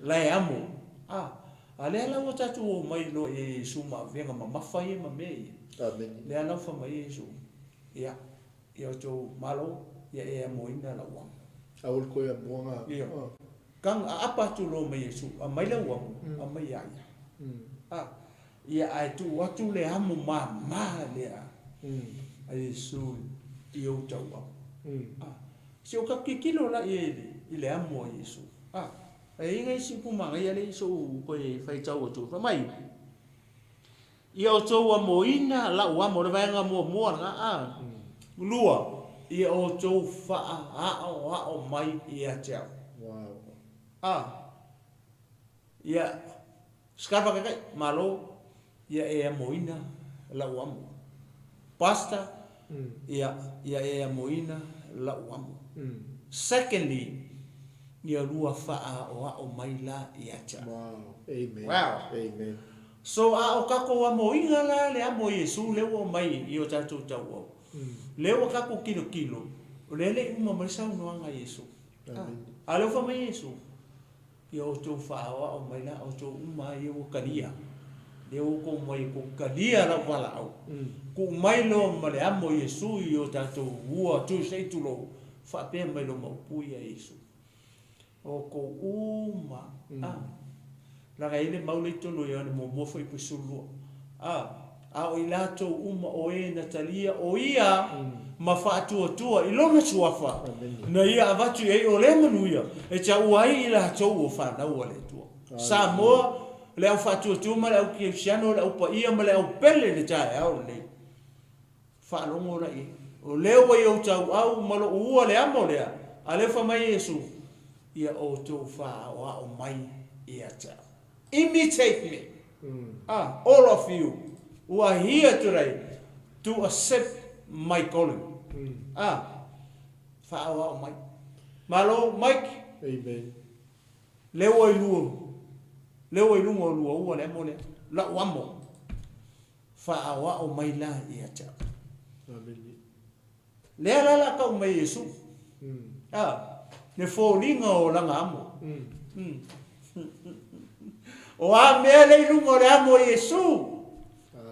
[SPEAKER 3] la e amo. A, a lea la ua tatou omai loa i Iesu ma avega mamafa ia ma mea ia.
[SPEAKER 2] Amene.
[SPEAKER 3] Lea la ua fai mai Iesu, Ia, ia outou malo, ia e amoina lau amo.
[SPEAKER 2] Aua le toe amoa
[SPEAKER 3] Ia. Kang aapa atu loa ma Iesu, aumai lau amo, aumai ia ia. A, ia ae tuu atu le amo māmā lea a Iesu i ou tauau. A, se o ka tilotilo la i ai i le amo a Iesu. A, e i ai nisi upu manaia lea i sou toe faitau atu, fai mai, Ia outou amoina lau amo, o le vaega muamua lena, a. Lua, ia outou faaaoao mai ia te au. A. Ia, Scarpa kaikai, malo, ia e amoina lau amo. Pastor, ia, ia e amoina lau amo. Secondly, ia lua faaaoao mai la ia te au.
[SPEAKER 2] Wow. Amen.
[SPEAKER 3] Wow.
[SPEAKER 2] Amen.
[SPEAKER 3] So a o tatou amoina la le amo a Iesu lea ua omai i o tatou tauau, lea ua tatou tilotilo, o lea e le i uma mai le saunoaga a Iesu. A o lea ua fai mai Iesu, Ia outou faaoao mai la outou uma ia ua talia, lea ua outou omai e tou talia lau valaau, tuu mai loa ma le amo a Iesu i o tatou ua Tuesday tulou, faapea mai loa ma upu ia a Iesu. Outou uma a. Leaga e i ai le mau lea i totonu o Ioane muamua fuaiupu e 12, a, a o i latou uma o e na talia o ia ma faatuatua i lona suafa, na ia avatu i ai o lea manuia e taua ai i latou o fanau a le Atua. Samoa, le au faatuatua ma le au kerisiano, le au paia ma le au pele i le taeao lenei. Faalogo la i ai. O lea ua i ou tauau ma lou ua le amo lea, a lea fai mai Iesu, Ia outou faaoao mai ia te au. Imitate me. Ah, all of you who are here today to accept my calling. Ah, faaoao mai. Malo, Mike.
[SPEAKER 2] Amen.
[SPEAKER 3] Lea ua i lua, lea ua i luga o lua ua le amo lea. Lau amo. Faaoao mai la ia te au.
[SPEAKER 2] Amene.
[SPEAKER 3] Lea la la tau mai Iesu. A, le foliga o lana amo. O a mea lea i luga o le amo o Iesu?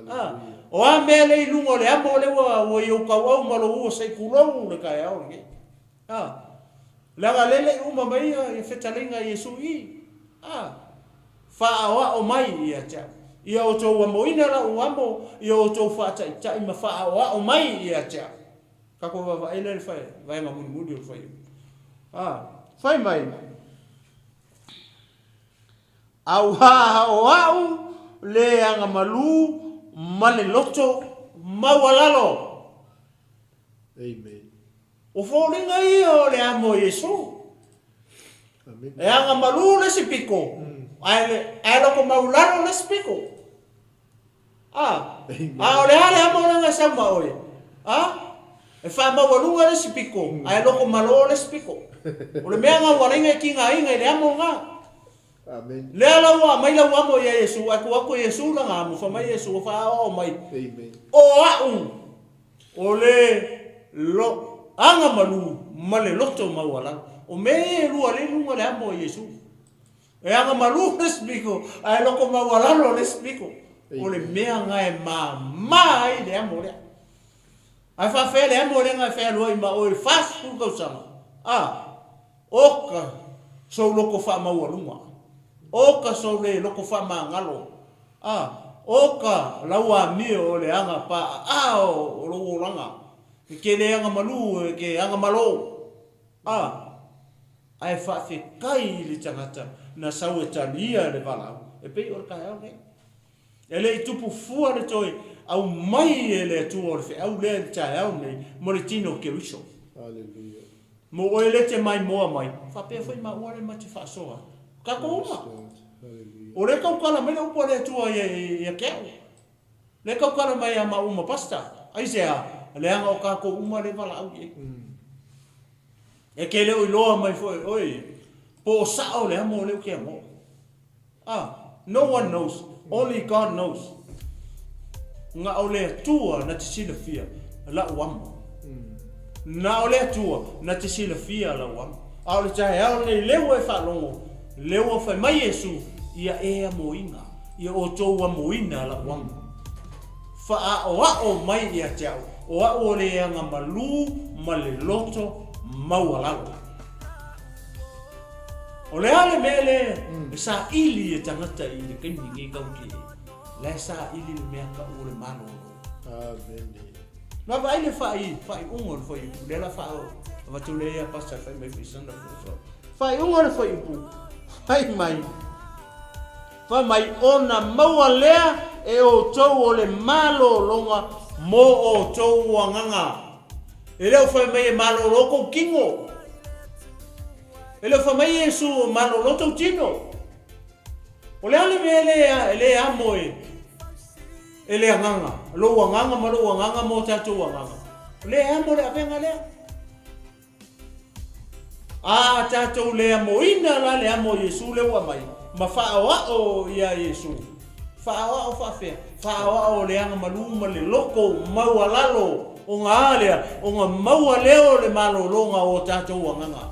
[SPEAKER 3] A, o a mea lea i luga o le amo lea ua, ua i ou tauau ma lou ua se i tulou le taeao lenei? A, leaga lea le i uma mai ia, ia fetalaiga a Iesu i i. A, Faaoao mai ia te au. Ia outou amoina lau amo, ia outou faataitai ma faaoao mai ia te au. Tatou vaavaai lea i le vaega mulimuli o le fuaiupu. A, fai mai, Auā o a'u le agamalu ma le loto maualalo.
[SPEAKER 2] Amen.
[SPEAKER 3] O foliga ia o le amo o Iesu. E aga malu le isi piko, ae, ae loko maulalo le isi piko. A, a o le a le amo lea e sau ma oe? A, e faamaualuga le isi piko, ae loko malo le isi piko. O le mea na ua laina e tigaina i le amo lena.
[SPEAKER 2] Amen.
[SPEAKER 3] Lea la ua aumai lau amo ia Iesu, ae tuu atu e Iesu lana amo, fai mai Iesu, ua faaoao mai.
[SPEAKER 2] Amen.
[SPEAKER 3] O a'u o le lo, aga malu ma le loto maualalo. O mea ia e lua lea i luga o le amo a Iesu. E aga malu le isi piko, ae loko maualalo le isi piko. O le mea na e mama ai le amo lea. Ae faafefea le amo lea na e fealuai ma oe i le 40 tausaga? A, Oka sou loko faamaualuga, oka sou le loko faamagalo, a, oka lau amio o le aga paʻaʻā o lou olaga, e ke le aga malū, e ke aga malō, a, ae faafetai i le tagata na sau e talia le valaau, e pei o le taeao lenei. E le i tupu fua le toe aumai e le Atua o le feau lea i le taeao lenei mo le tino o Keriso.
[SPEAKER 2] Hallelujah.
[SPEAKER 3] Mo oe le te maimoa mai, faapea foi maua le ma te faasoa atu. Tatou uma. O lea tautala mai le upu a le Atua ia, ia te au. Lea tautala mai ia maua ma pastor. Aisea? Leaga o tatou uma le valaau i ai. E te le o iloa mai foi, oi, po o sao le amo o lea ou te amoa. Ah, no one knows, only God knows. Na o le Atua na te silafia la'u amo. Na o le Atua na te silafia lau amo. A o le taeao lenei lea ua e faalogo, lea ua fai mai Iesu, Ia e amoina, ia outou amoina la'u amo. Faaoao mai ia te au, o a'u o le aga malū ma le loto maualalo. O le a le mea lea e saili e tagata i le taimi nei tau te la e saili le mea tau o le malolo.
[SPEAKER 2] Amene.
[SPEAKER 3] Vaavaai le faai, faaiuga o le fuaiupu, lea la faa avatu lea ia pastor e fai mai foi sana fesoasoani. Faaiuga o le fuaiupu, fai mai, fai mai ona maua lea e outou o le malologa mo outou agaga. E le o fai mai e malolo kou tino. E le o fai mai Iesu o malolo tou tino. O le a le mea le, le amo e, e le agaga, lou agaga ma lou agaga ma o tatou agaga. O le amo le avega lea. A tatou le amoina la le amo o Iesu lea ua aumai, ma faaoao ia Iesu. Faaoao faafea? Faaoao o le aga malu ma le loko maualalo o ga a lea, ona maua lea o le malologa o o tatou agaga.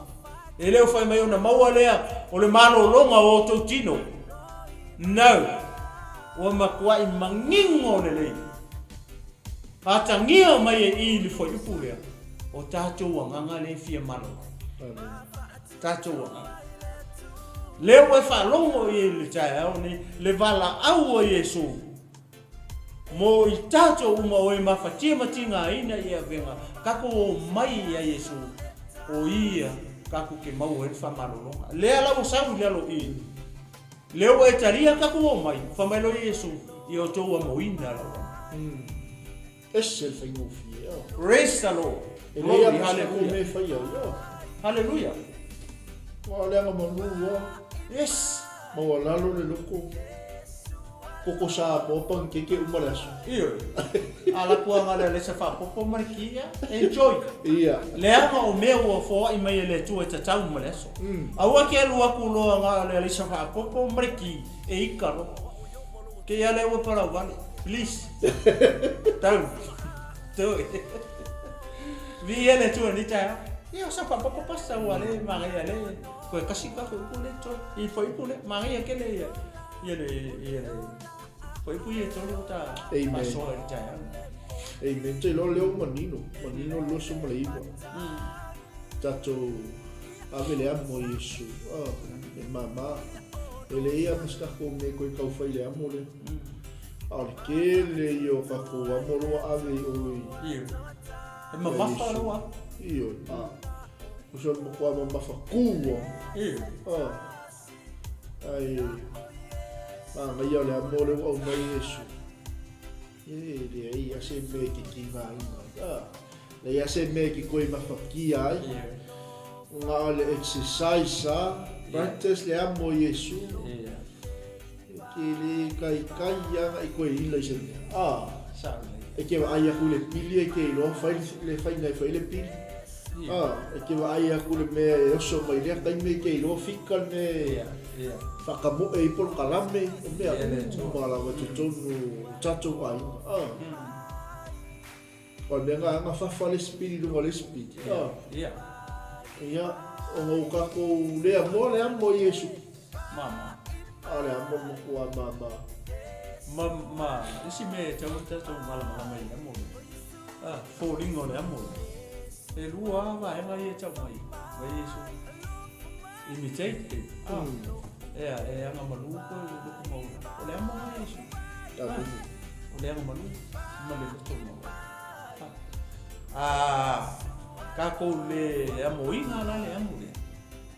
[SPEAKER 3] E le o fai mai ona maua lea o le malologa o outou tino. No! Ua matuai manino lelei. Atagia mai e i le fuaiupu lea, o tatou agaga lea e fia malolo. Tatou agaga. Lea ua e faalogo i ai i le taeao nei le valaau a Iesu mo i tatou uma o e mafatia ma tigaina i avega, tatou omai ia Iesu, o Ia tatou te maua ai le faamalologa. Lea la ua sau i lalo i i. Lea ua e talia tatou omai, fai mai loa Iesu, ia outou amoina lau amo.
[SPEAKER 2] Ese le faigofie, oh.
[SPEAKER 3] Praise the Lord.
[SPEAKER 2] E leai lava ma se tatou mea e faia ai, oh.
[SPEAKER 3] Hallelujah.
[SPEAKER 2] Aua o le agamalu, oh.
[SPEAKER 3] Yes.
[SPEAKER 2] Maualalo le loko. Koko Samoa panikeke uma le aso.
[SPEAKER 3] Ioe. A la puaga lea lesa faapopo ma le ki, ia. Enjoy.
[SPEAKER 2] Ia.
[SPEAKER 3] Leaga o mea ua foai mai e le Atua e tatau ma le aso. Aua ke alu aku loa ga o le alisa faapopo ma le ki e ika loa. Ke ia lea ua palau vale. Please. Don't do it. Viia le Atua ni taeao. Ia o sa faapopo pasa ua le magaia le koe kasi ka fuaiupu le toe. I fuaiupu le magaia kele ia ia le ia le fuaiupu ia tolu ta faasoa i le taeao.
[SPEAKER 2] Amen. Te iloa lea ua manino, manino le 29. Tatou ave le amo i Iesu. Oh, e mama. E leai lava ma se tatou mea e toe tau fai i le amo lea. A o le tele ia o tatou amo lea ua ave i o i.
[SPEAKER 3] Ioe. E mamafa lou amo.
[SPEAKER 2] Ioe. O se matua mamafa tu lava.
[SPEAKER 3] Ioe.
[SPEAKER 2] Oh. Ae manaia o le amo lea ua aumai e Iesu. E leai lava se mea e te tigaina ai. A, leai lava se mea e te toe mafatia ai. Na o le exercise lava, practice le amo o Iesu. E te le taitai lava ona e toe ila i se mea. A, e te vaai atu i le pili e te iloa fai le faiga e fai ai le pili. A, e te vaai atu i le mea e oso mai lea taimi e te iloa fika le mea e faatamoe ai polokalame, o mea uma lava i totonu o tatou aiga. A, o le mea lena na fafa le isi pili i luga o le isi pili. A, ia, ona ua tatou le amoa le amo o Iesu. A o le amo le matua mama.
[SPEAKER 3] Ma isi mea e tatau ona tatou malamalama i le amo lea. A, foliga o le amo lea. E lua lava vaega ia e tau mai, mai Iesu. Imitate him. Ah, ea, e agamalu koe i loko maualalo. O le amo lena Iesu. Ah, o le agamalu ma le loto maualalo. Ah, tatou le amoina la le amo lea.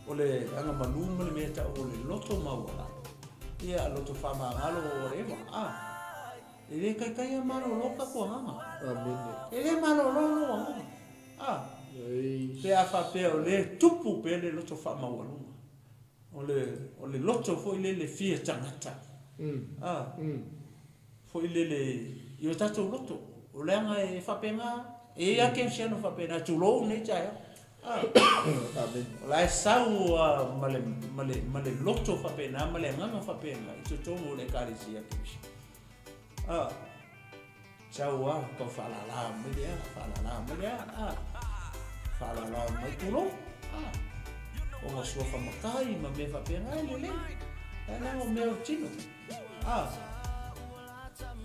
[SPEAKER 3] O le agamalu ma le mea e tau o le loto maualalo. Ia, loto faamagalo or whatever. Ah, e le taitai a malolo tatou agaga.
[SPEAKER 2] Amene.
[SPEAKER 3] E le malolo lou agaga. A, pe a faapea o lea e tupu pea le loto faamaualuga, o le, o le loto foi lele fia tagata, a, foi lele i o tatou loto, o leaga e faapena, e i ai lava kerisiano faapena, tulou lenei taeao, a, o la e sau a ma le, ma le, ma le loto faapena ma le agaga faapena i totonu o le Ekalesia Kerisiano. A. Sau a, tau faalala mai lea, faalala mai lea, a, faalala mai, tulou, a, ona suafa matai ma mea faapena, e lelei, e leaga o mea o tino, a,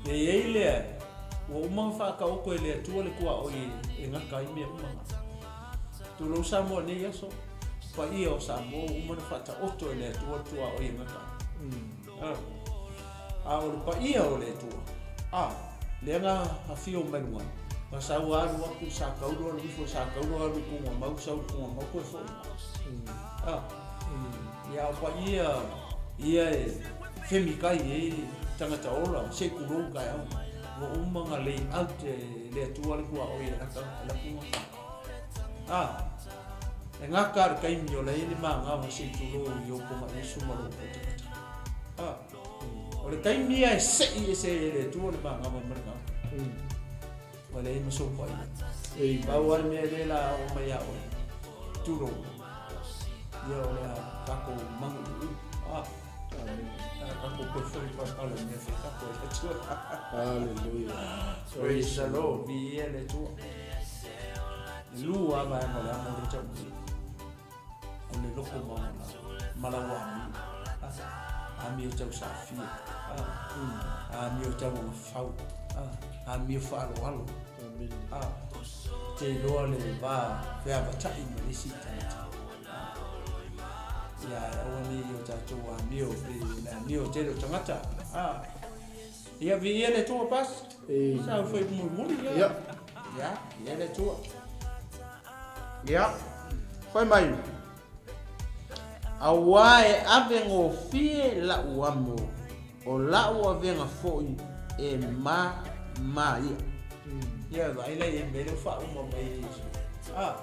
[SPEAKER 3] e i ai lea, ua uma ona faataoto e le Atua le tuaoi e gata ai mea uma na. Tulou Samoa nei aso, paia o Samoa ua uma ona faataoto e le Atua le tuaoi e gata ai. A. A o le paia o le Atua, a, lea na afio mai luga, na sau alu atu i Sakaulu, alu ifo i Sakaulu, alu i Tugamau, sau i Tugamau, toe foi mai. A, ia a o paia ia e femikai ai tagata ola, se i tulou taeao, ua uma ona lay out e le Atua le tuaoi e lata, e latu gata. A, e gata le taimi o la e i ai le manava se i tulou i ou pogaiesu ma lou tagata. A. O le taimi ia e sei ese ai e le Atua le magava ma le gagana. Ua leai ma sou paia. Pau lava le mea lea la a oo mai ia oe, tulou, ia o le a tatou manuuu. A. A tatou toe foi palapala i mea fai tatou e le Atua.
[SPEAKER 2] Hallelujah.
[SPEAKER 3] Praise the Lord. Viia le Atua. E lua lava vaega o le amo lea e tau mai. O le loko maualalo ma lau amio, amio tausafia, amio tauagafau, amio faaaloalo. Te iloa le va feavatai ma le isi tagata. Ia, e aua ne i o tatou amio pei o le amio tele o tagata. A. Ia, viia le Atua, Pas. Sa fai mulimuli, ia.
[SPEAKER 2] Ia.
[SPEAKER 3] Ia, viia le Atua. Ia, fai mai. Auā e ave gofie la'u amo, o la'u avega fo'i e ma ma ia. Ia vaai la i mea lea ua faauma mai e Iesu. A,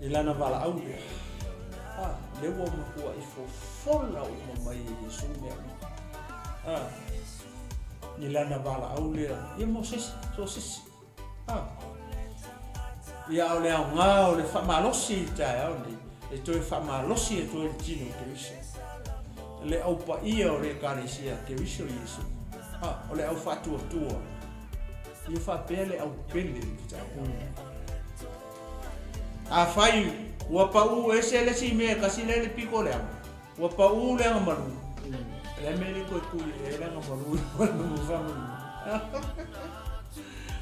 [SPEAKER 3] i lana valaau lea. A, lea ua matuai fofola uma mai e Iesu mea uma. A, i lana valaau lea, ia mo se isi, so o se isi. A. Ia, o le aoga o le faamalosi i le taeao lenei, e toe faamalosi atu ai le tino o Keriso, le au paia o le Ekalesia a Keriso Iesu. A, o le au faatuatua, ia faapea le au pele i le taeao lenei. Afai ua pau ese le isi mea e tasi lea i le pito o le amo, Ua pau le agamalu. O le a le mea e le toe tui ai le agamalu i le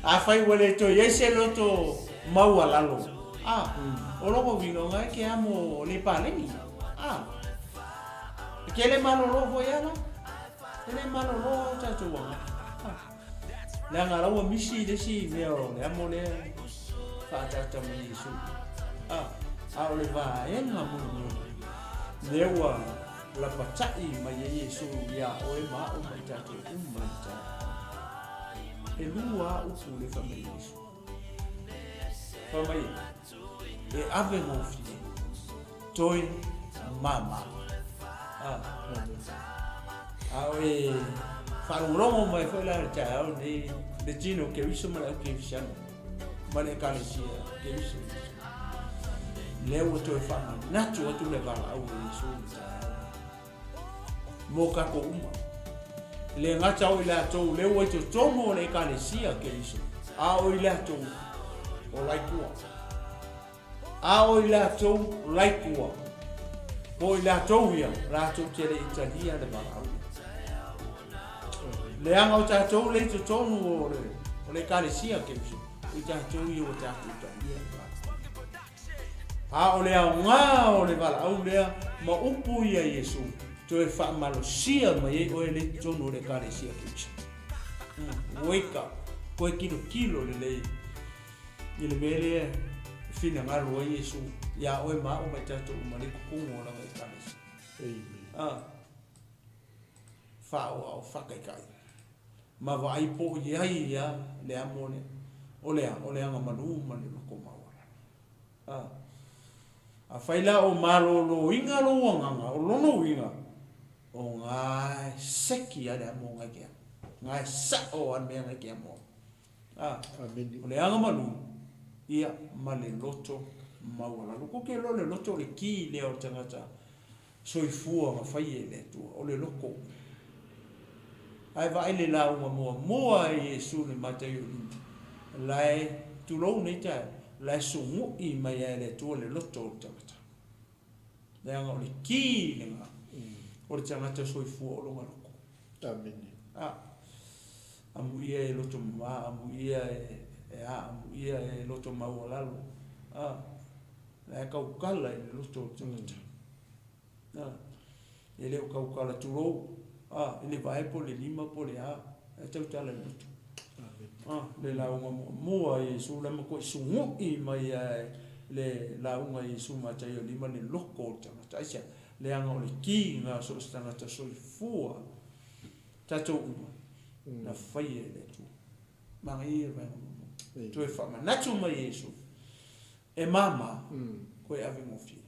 [SPEAKER 3] Afai ua le toe i ai se loto maualalo, a, o lona uiga o na e te amo le paleni, a. E te le malolo foi a la. E le malolo a o tatou aga. A. Leaga la ua misi le isi mea o le amo lea faaataata mai Iesu. A, a o le vaega mulimuli lea ua lapata'i mai ai Iesu iā oe ma a'u ma i tatou uma i le taeao. E lua a upu lea fai mai Iesu. Fai mai, e ave gofie, toe mama. A, a o e faalogologo mai foi la i le taeao lenei le tino o Keriso ma le au Kerisiano ma le Ekalesia Keriso. Lea ua toe faamanatu atu le valaau a Iesu i le taeao mo tatou uma. E le gata o i latou lea ua i totonu o le Ekalesia Keriso, a o i latou o la i tua. A o i latou la i tua, po o i latou ia, latou te le i talia le valaau lea. Leaga o tatou lea i totonu o le, o le Ekalesia Keriso, o i tatou ia ua tatou talia le valaau. A o le aoga o le valaau lea ma upu ia Iesu, toe faamalosia mai ai oe lea i totonu o le Ekalesia Keriso. Wake up, toe kilokilo lelei i le mea lea e finagalo ai Iesu iā oe ma a'u ma i tatou uma lea i totonu o lana Ekalesia. A, faaoao, faataitai, ma vaai po o i ai ia le amo lea, o le a? O le agamalu ma le loto maualalo. A, afai la o maloloina lou agaga, o lona uiga, o gae seki a le amo gae ke amo. Gae sa'o a le mea gae ke amo. A, o le agamalu, ia, ma le loto maualalo. Kou te iloa le loto o le ki lea o le tagata soifua na fai e le Atua, o le loto. Ae vaai le lauga muamua a Iesu i le Mataio 5, la e, tulou nei taeao, la e sugu'i mai lava e le Atua le loto o le tagata. Leaga o le ki lena o le tagata soifua o lona loto.
[SPEAKER 2] Amene.
[SPEAKER 3] A, amuia e loto mamā, amuia e a, amuia e loto maualalo. A, la e tautala i le loto o le tagata. A, e le o tautala tulou, a, i le vae po o le lima po o le a, e tautala i le loto. A, le lauga muamua a Iesu, la e matuai sugu'i mai lava e le lauga a Iesu Mataio 5 le loto o le tagata. Aisea? Leaga o le ki lena o so o se tagata soifua, tatou uma, na faia e le Atua. Manaia ia vaega muamua. Toe faamanatu mai e Iesu, e mama, koe ave gofie.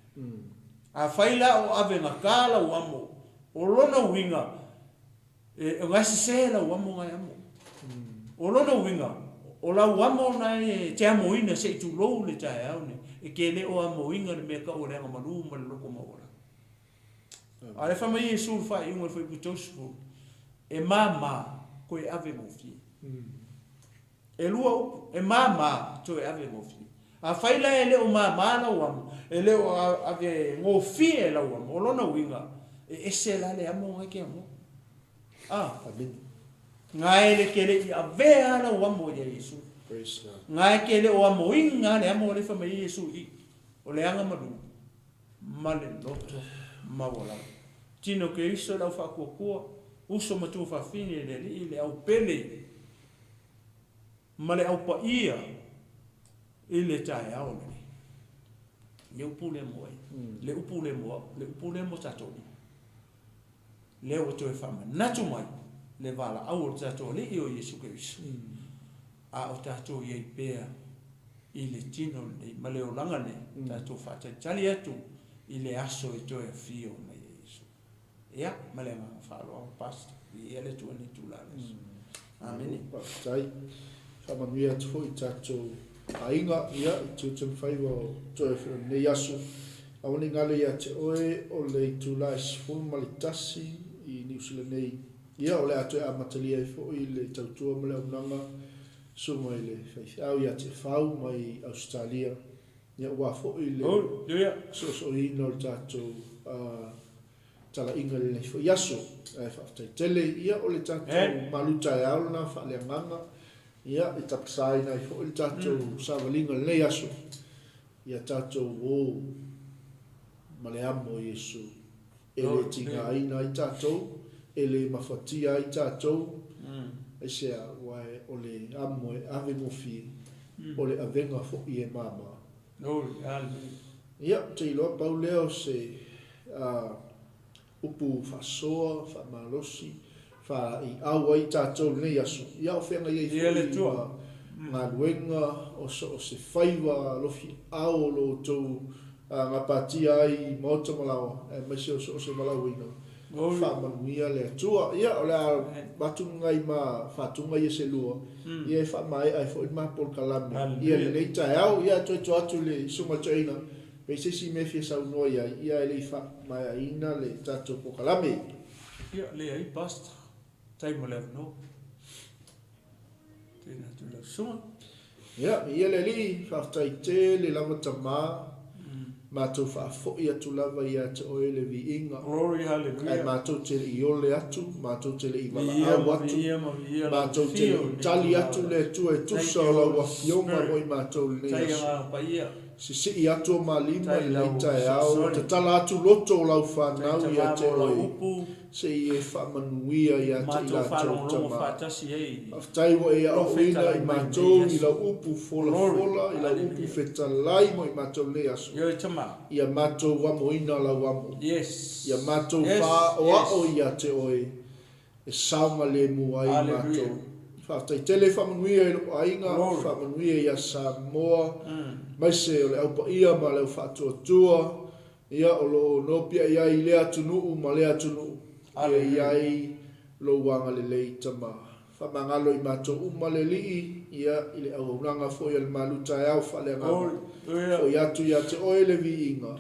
[SPEAKER 3] Afai la o ave gata lau amo, o lona uiga, E, o gae sese lau amo gae amo. O lona uiga, o lau amo nae e te amoina se i tulou le taeao nei, e ke le o amoina le mea tau o le agamalu ma le loto maualalo. A o lea fai mai Iesu i le faaiuga o le Fuaiupu 30, E mama, koe ave gofie. E lua upu, e mama, toe ave gofie. Afai la e le o mama lau amo, e le o ave gofie lau amo, o lona uiga, e ese la le amo ngai ke amoa. A, Ngae le ke le i avea lau amo ia Iesu. Ngae ke le o amoina le amo le fai mai Iesu i, o le agamalu. ma le loto maualalo. Tino Keriso le au faatuatua, uso ma tuafafine i le Alii, le au pele ma le au paia i le taeao lenei. Le upu lea mo oe, le upu lea mo au, le upu lea mo tatou uma. Lea ua toe faamanatu mai le valaau o le tatou Alii o Iesu Keriso, a o tatou i ai pea i le tino lenei ma le olaga lenei, tatou faatalitali atu i le aso e toe afio mai ai Iesu. Ia, ma le agaga faaaloalo, Pastor, viia le Atua i lenei itula o le aso. Amene.
[SPEAKER 2] Faafetai. Faamanuia atu foi i tatou aiga, ia, i tiute ma faiva o toe foi o lenei aso. Aua ne i galo ia te oe o le itula e 11 i Niu Sila nei, ia, o le a toe amatalia ai foi le tautua ma le auaunaga susuga i le faifeau ia Teefau mai Ausetalia, ia, aua foi le soosooina o le tatou talaiga i lenei foi aso. Ae faafetai tele, ia, o le tatou malu taeao lena faaleagaga, ia, e tapasaina ai foi le tatou savaliga i lenei aso, ia tatou o ma le amo o Iesu e le tigaina ai tatou, e le mafatia ai tatou, aisea, aua o le amo e ave gofie, o le avega foi e mama. Ia, ou te iloa pau lea o se upu faasoa, faamalosi, faaiau ai tatou i lenei aso. Ia, o feagai ai foi ma galuega o so o se faiva alofiau o lo outou gapatia ai i maota ma laoa, aemaise o so o se valaauina. Faamanuia le Atua. Ia, o le a avatu nai ma faatuga ia se lua, ia e faamaea ai foi le ma polokalame ia lenei taeao. Ia, toe tuu atu i le Susuga i le Toeaina, pe i ai se isi mea e fia saunoa i ai, ia ae le i faamaeaina le tatou polokalame.
[SPEAKER 3] Ia, leai Pastor, faafetai mo le avanoa. Tena atu i lau susuga.
[SPEAKER 2] Ia, viia le Alii, faafetai tele lava Tama, matou faafoi atu lava ia te Oe le viiga.
[SPEAKER 3] Glory, hallelujah.
[SPEAKER 2] Ae matou te le i ole atu, matou te le i valaau atu, matou te le i tali atu le Atua e tusa o lau Afioga mo i matou i lenei aso. Sisii atu o ma lima i lenei taeao, tatala atu loto o lau fanau ia te Oe. Se i e faamanuia ia te i latou tama. Faafetai ua e aoaoina i matou i lau upu folafola, i lau upu fetalai mo i matou i lenei aso. Ia matou amoina lau amo. Ia matou faaoao ia te oe e saogalemu ai matou. Faafetai tele faamanuia i lou aiga, faamanuia ia Samoa, aemaise o le Au Paia ma le Au Faatuatua. Ia, o lo o nopiai ai i lea atunuu ma lea atunuu, ia i ai lou agalelei, Tama. Faamagalo i matou uma le Alii, ia, i le auaunaga foi a le malu taeao faaleagaga. Foi atu ia te Oe le viiga,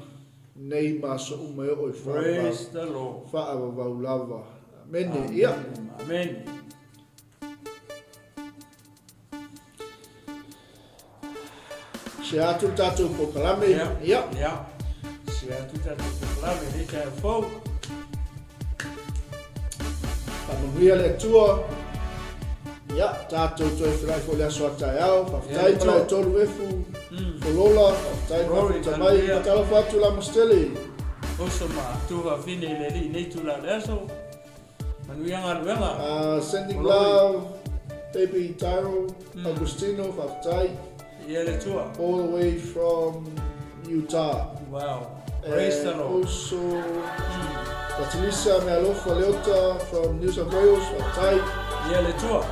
[SPEAKER 2] nei ma aso uma e oo i le faavavau lava. Amene. Ia. Share atu le tatou polokalame.
[SPEAKER 3] Ia. Ia. Ia. Share atu le tatou polokalame i lenei taeao fou.
[SPEAKER 2] Faamanuia le Atua. Ia, tatou toe feiloai foi le aso a taeao. Faafetai Malae 3 Efu. Folola, faafetai mafuta mai. Faatalofa atu Lamositele.
[SPEAKER 3] Oso ma tuafafine i le Alii i lenei itula o le aso. Manuia galuega.
[SPEAKER 2] Sending love baby Tyrell Augustino faafetai.
[SPEAKER 3] Ia le Atua.
[SPEAKER 2] All the way from Utah.
[SPEAKER 3] Wow. Praise the Lord.
[SPEAKER 2] Also Patilisa Mealofa Leota from New South Wales faafetai.
[SPEAKER 3] Ia le Atua.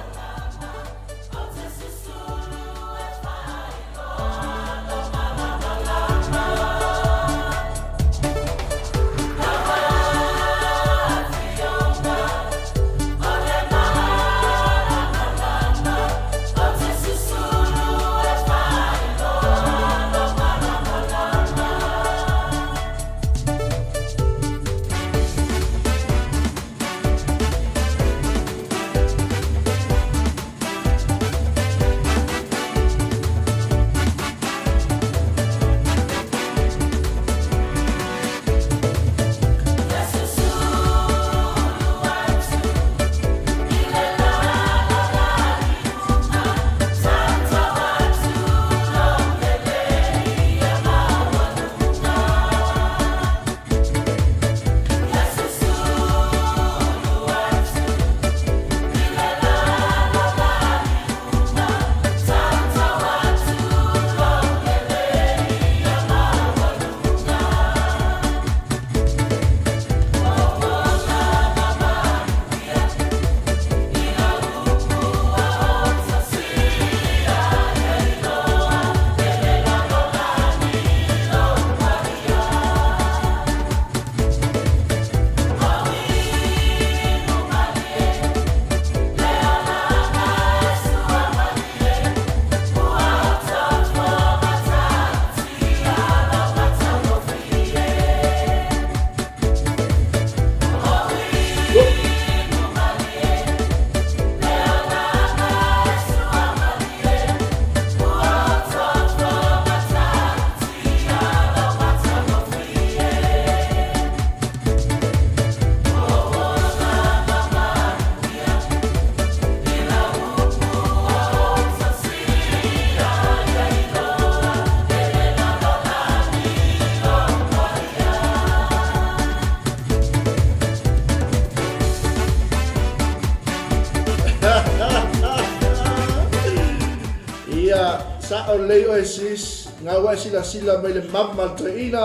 [SPEAKER 2] Sa'o lelei oe sis, na ua e silasila mai le mama a le toeaina.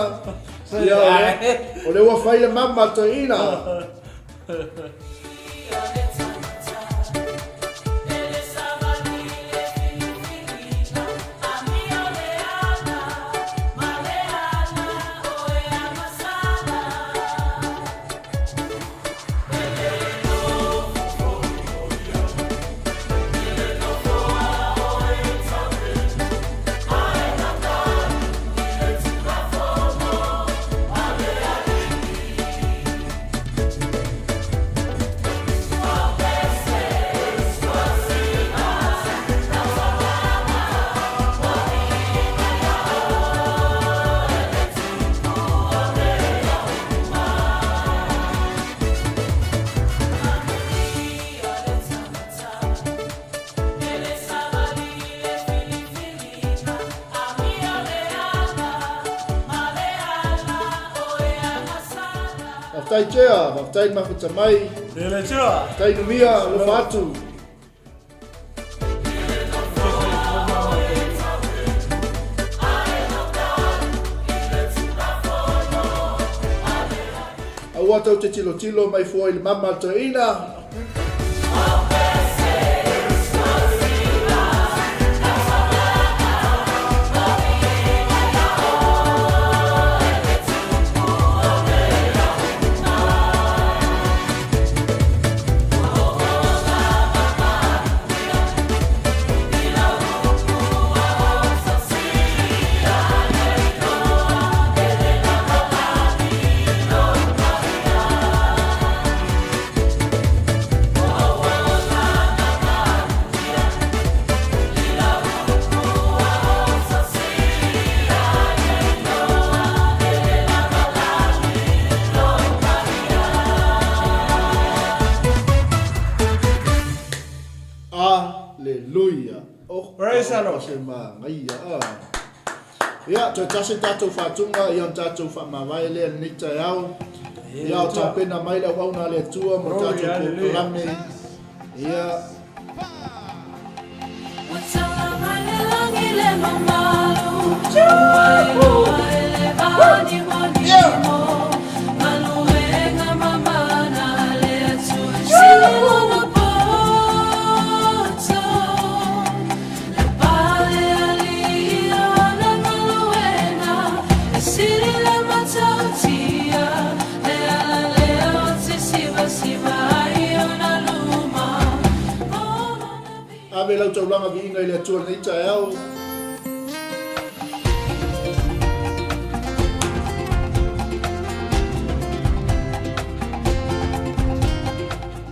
[SPEAKER 2] Ia, o lea ua fai le mama a le toeaina. Faafetai Chair, faafetai le mafuta mai.
[SPEAKER 3] Lele Chair.
[SPEAKER 2] Faafetai Numia, alofa atu. Aua tou te tilotilo mai fua i le mama a le toeaina. Aleluia! Oh,
[SPEAKER 3] Praise the Lord.
[SPEAKER 2] Se magaia. Ah. Ia, toe tasi tatou faatuga, ia ona tatou faamavae lea i lenei taeao. Ia, o tapena mai le auauna a le Atua mo
[SPEAKER 3] Glory,
[SPEAKER 2] tatou
[SPEAKER 3] hallelujah.
[SPEAKER 2] polokalame. Ia, Ave lau taulaga viiga i le Atua i lenei taeao.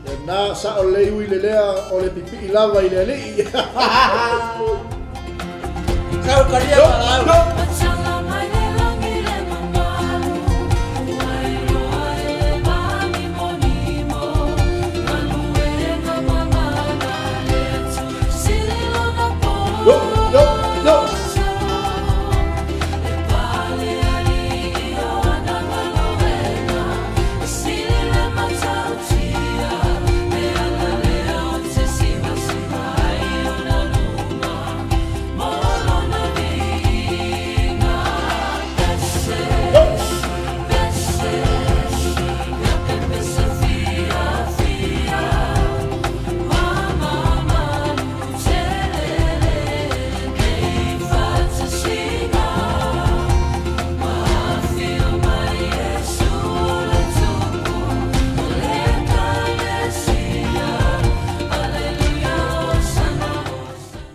[SPEAKER 2] Ia na, sa'o lelei ui le lea o le pipii lava i le Alii.
[SPEAKER 3] Sau kalia malau.
[SPEAKER 2] Yo, yo, yo.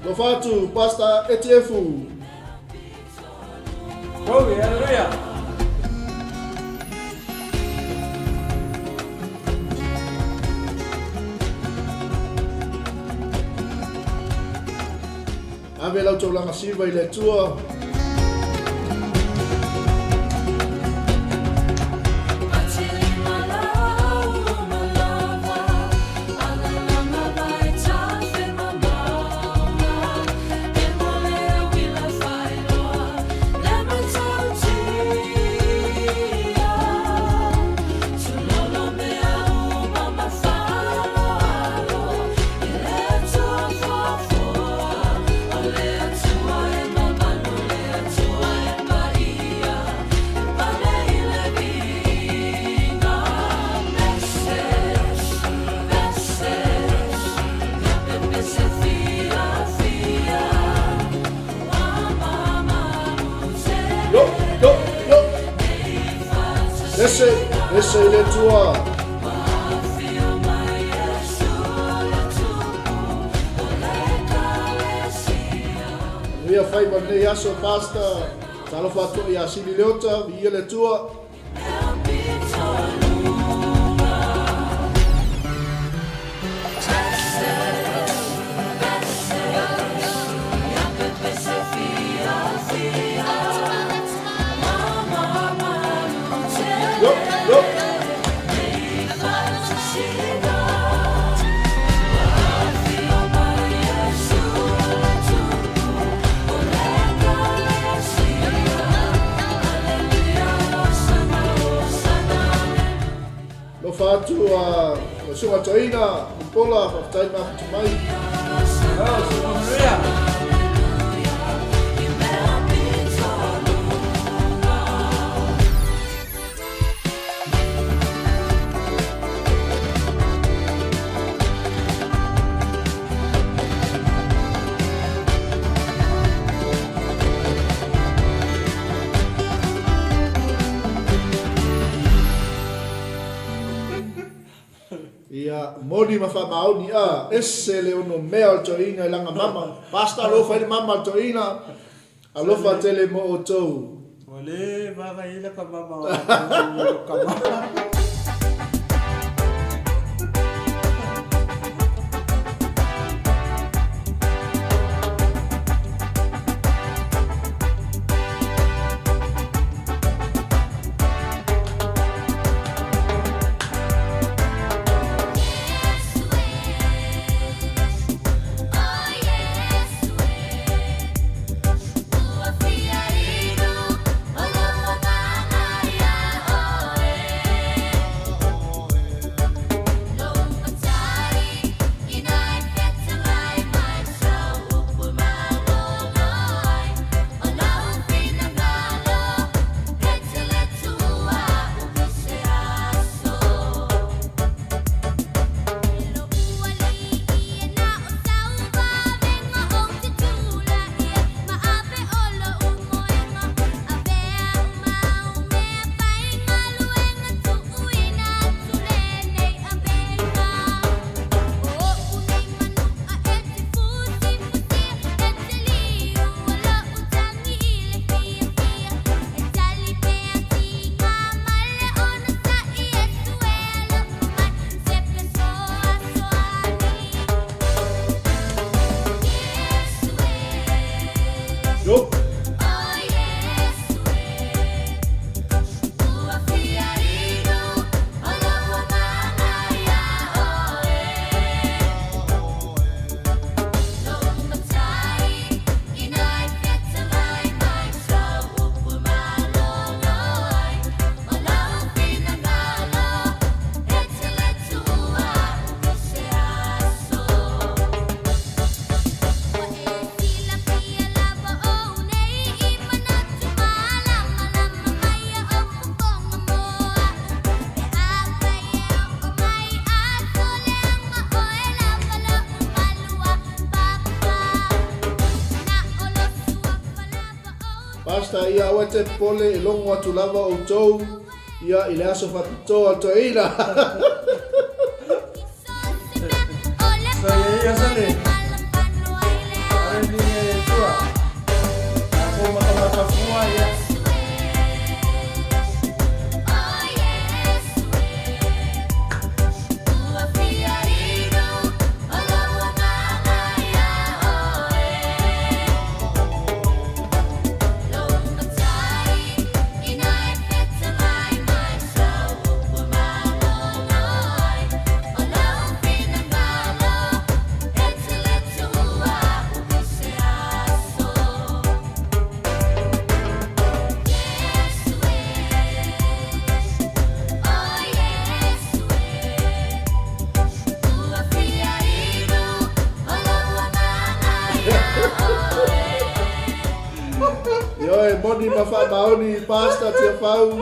[SPEAKER 2] Alofa atu, Pastor Etiefu.
[SPEAKER 3] Glory, hallelujah.
[SPEAKER 2] Ave lau taulaga siva i le Atua. Ese, ese i le Atua. Manuia faiva i lenei aso Pastor. Talofa atu ia Sili Leota, viia le Atua. Yo, yo. Alofa atu a Susuga Toeaina, Mulipola, faafetai mafuta mai. Ia moni ma faamaoni a ese le ono mea o le toeaina i lana mama. Pastor alofa i le mama o le toeaina. Alofa tele mo outou.
[SPEAKER 3] Ua le vaavaai la ka mama o lo ka mama.
[SPEAKER 2] Yo. Pastor ia aua e te popole e logo atu lava outou ia i le aso faapitoa o le toeaina. Ioe, moni ma faamaoni Pastor Tiafau,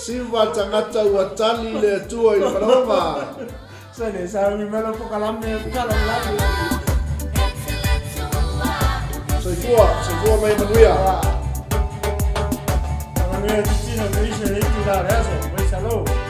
[SPEAKER 2] siva tagata ua tali le Atua i le manaoga. Soifua, soifua mai manuia.
[SPEAKER 3] Manuia titino ma isi o lenei itula o le aso. Maisalo.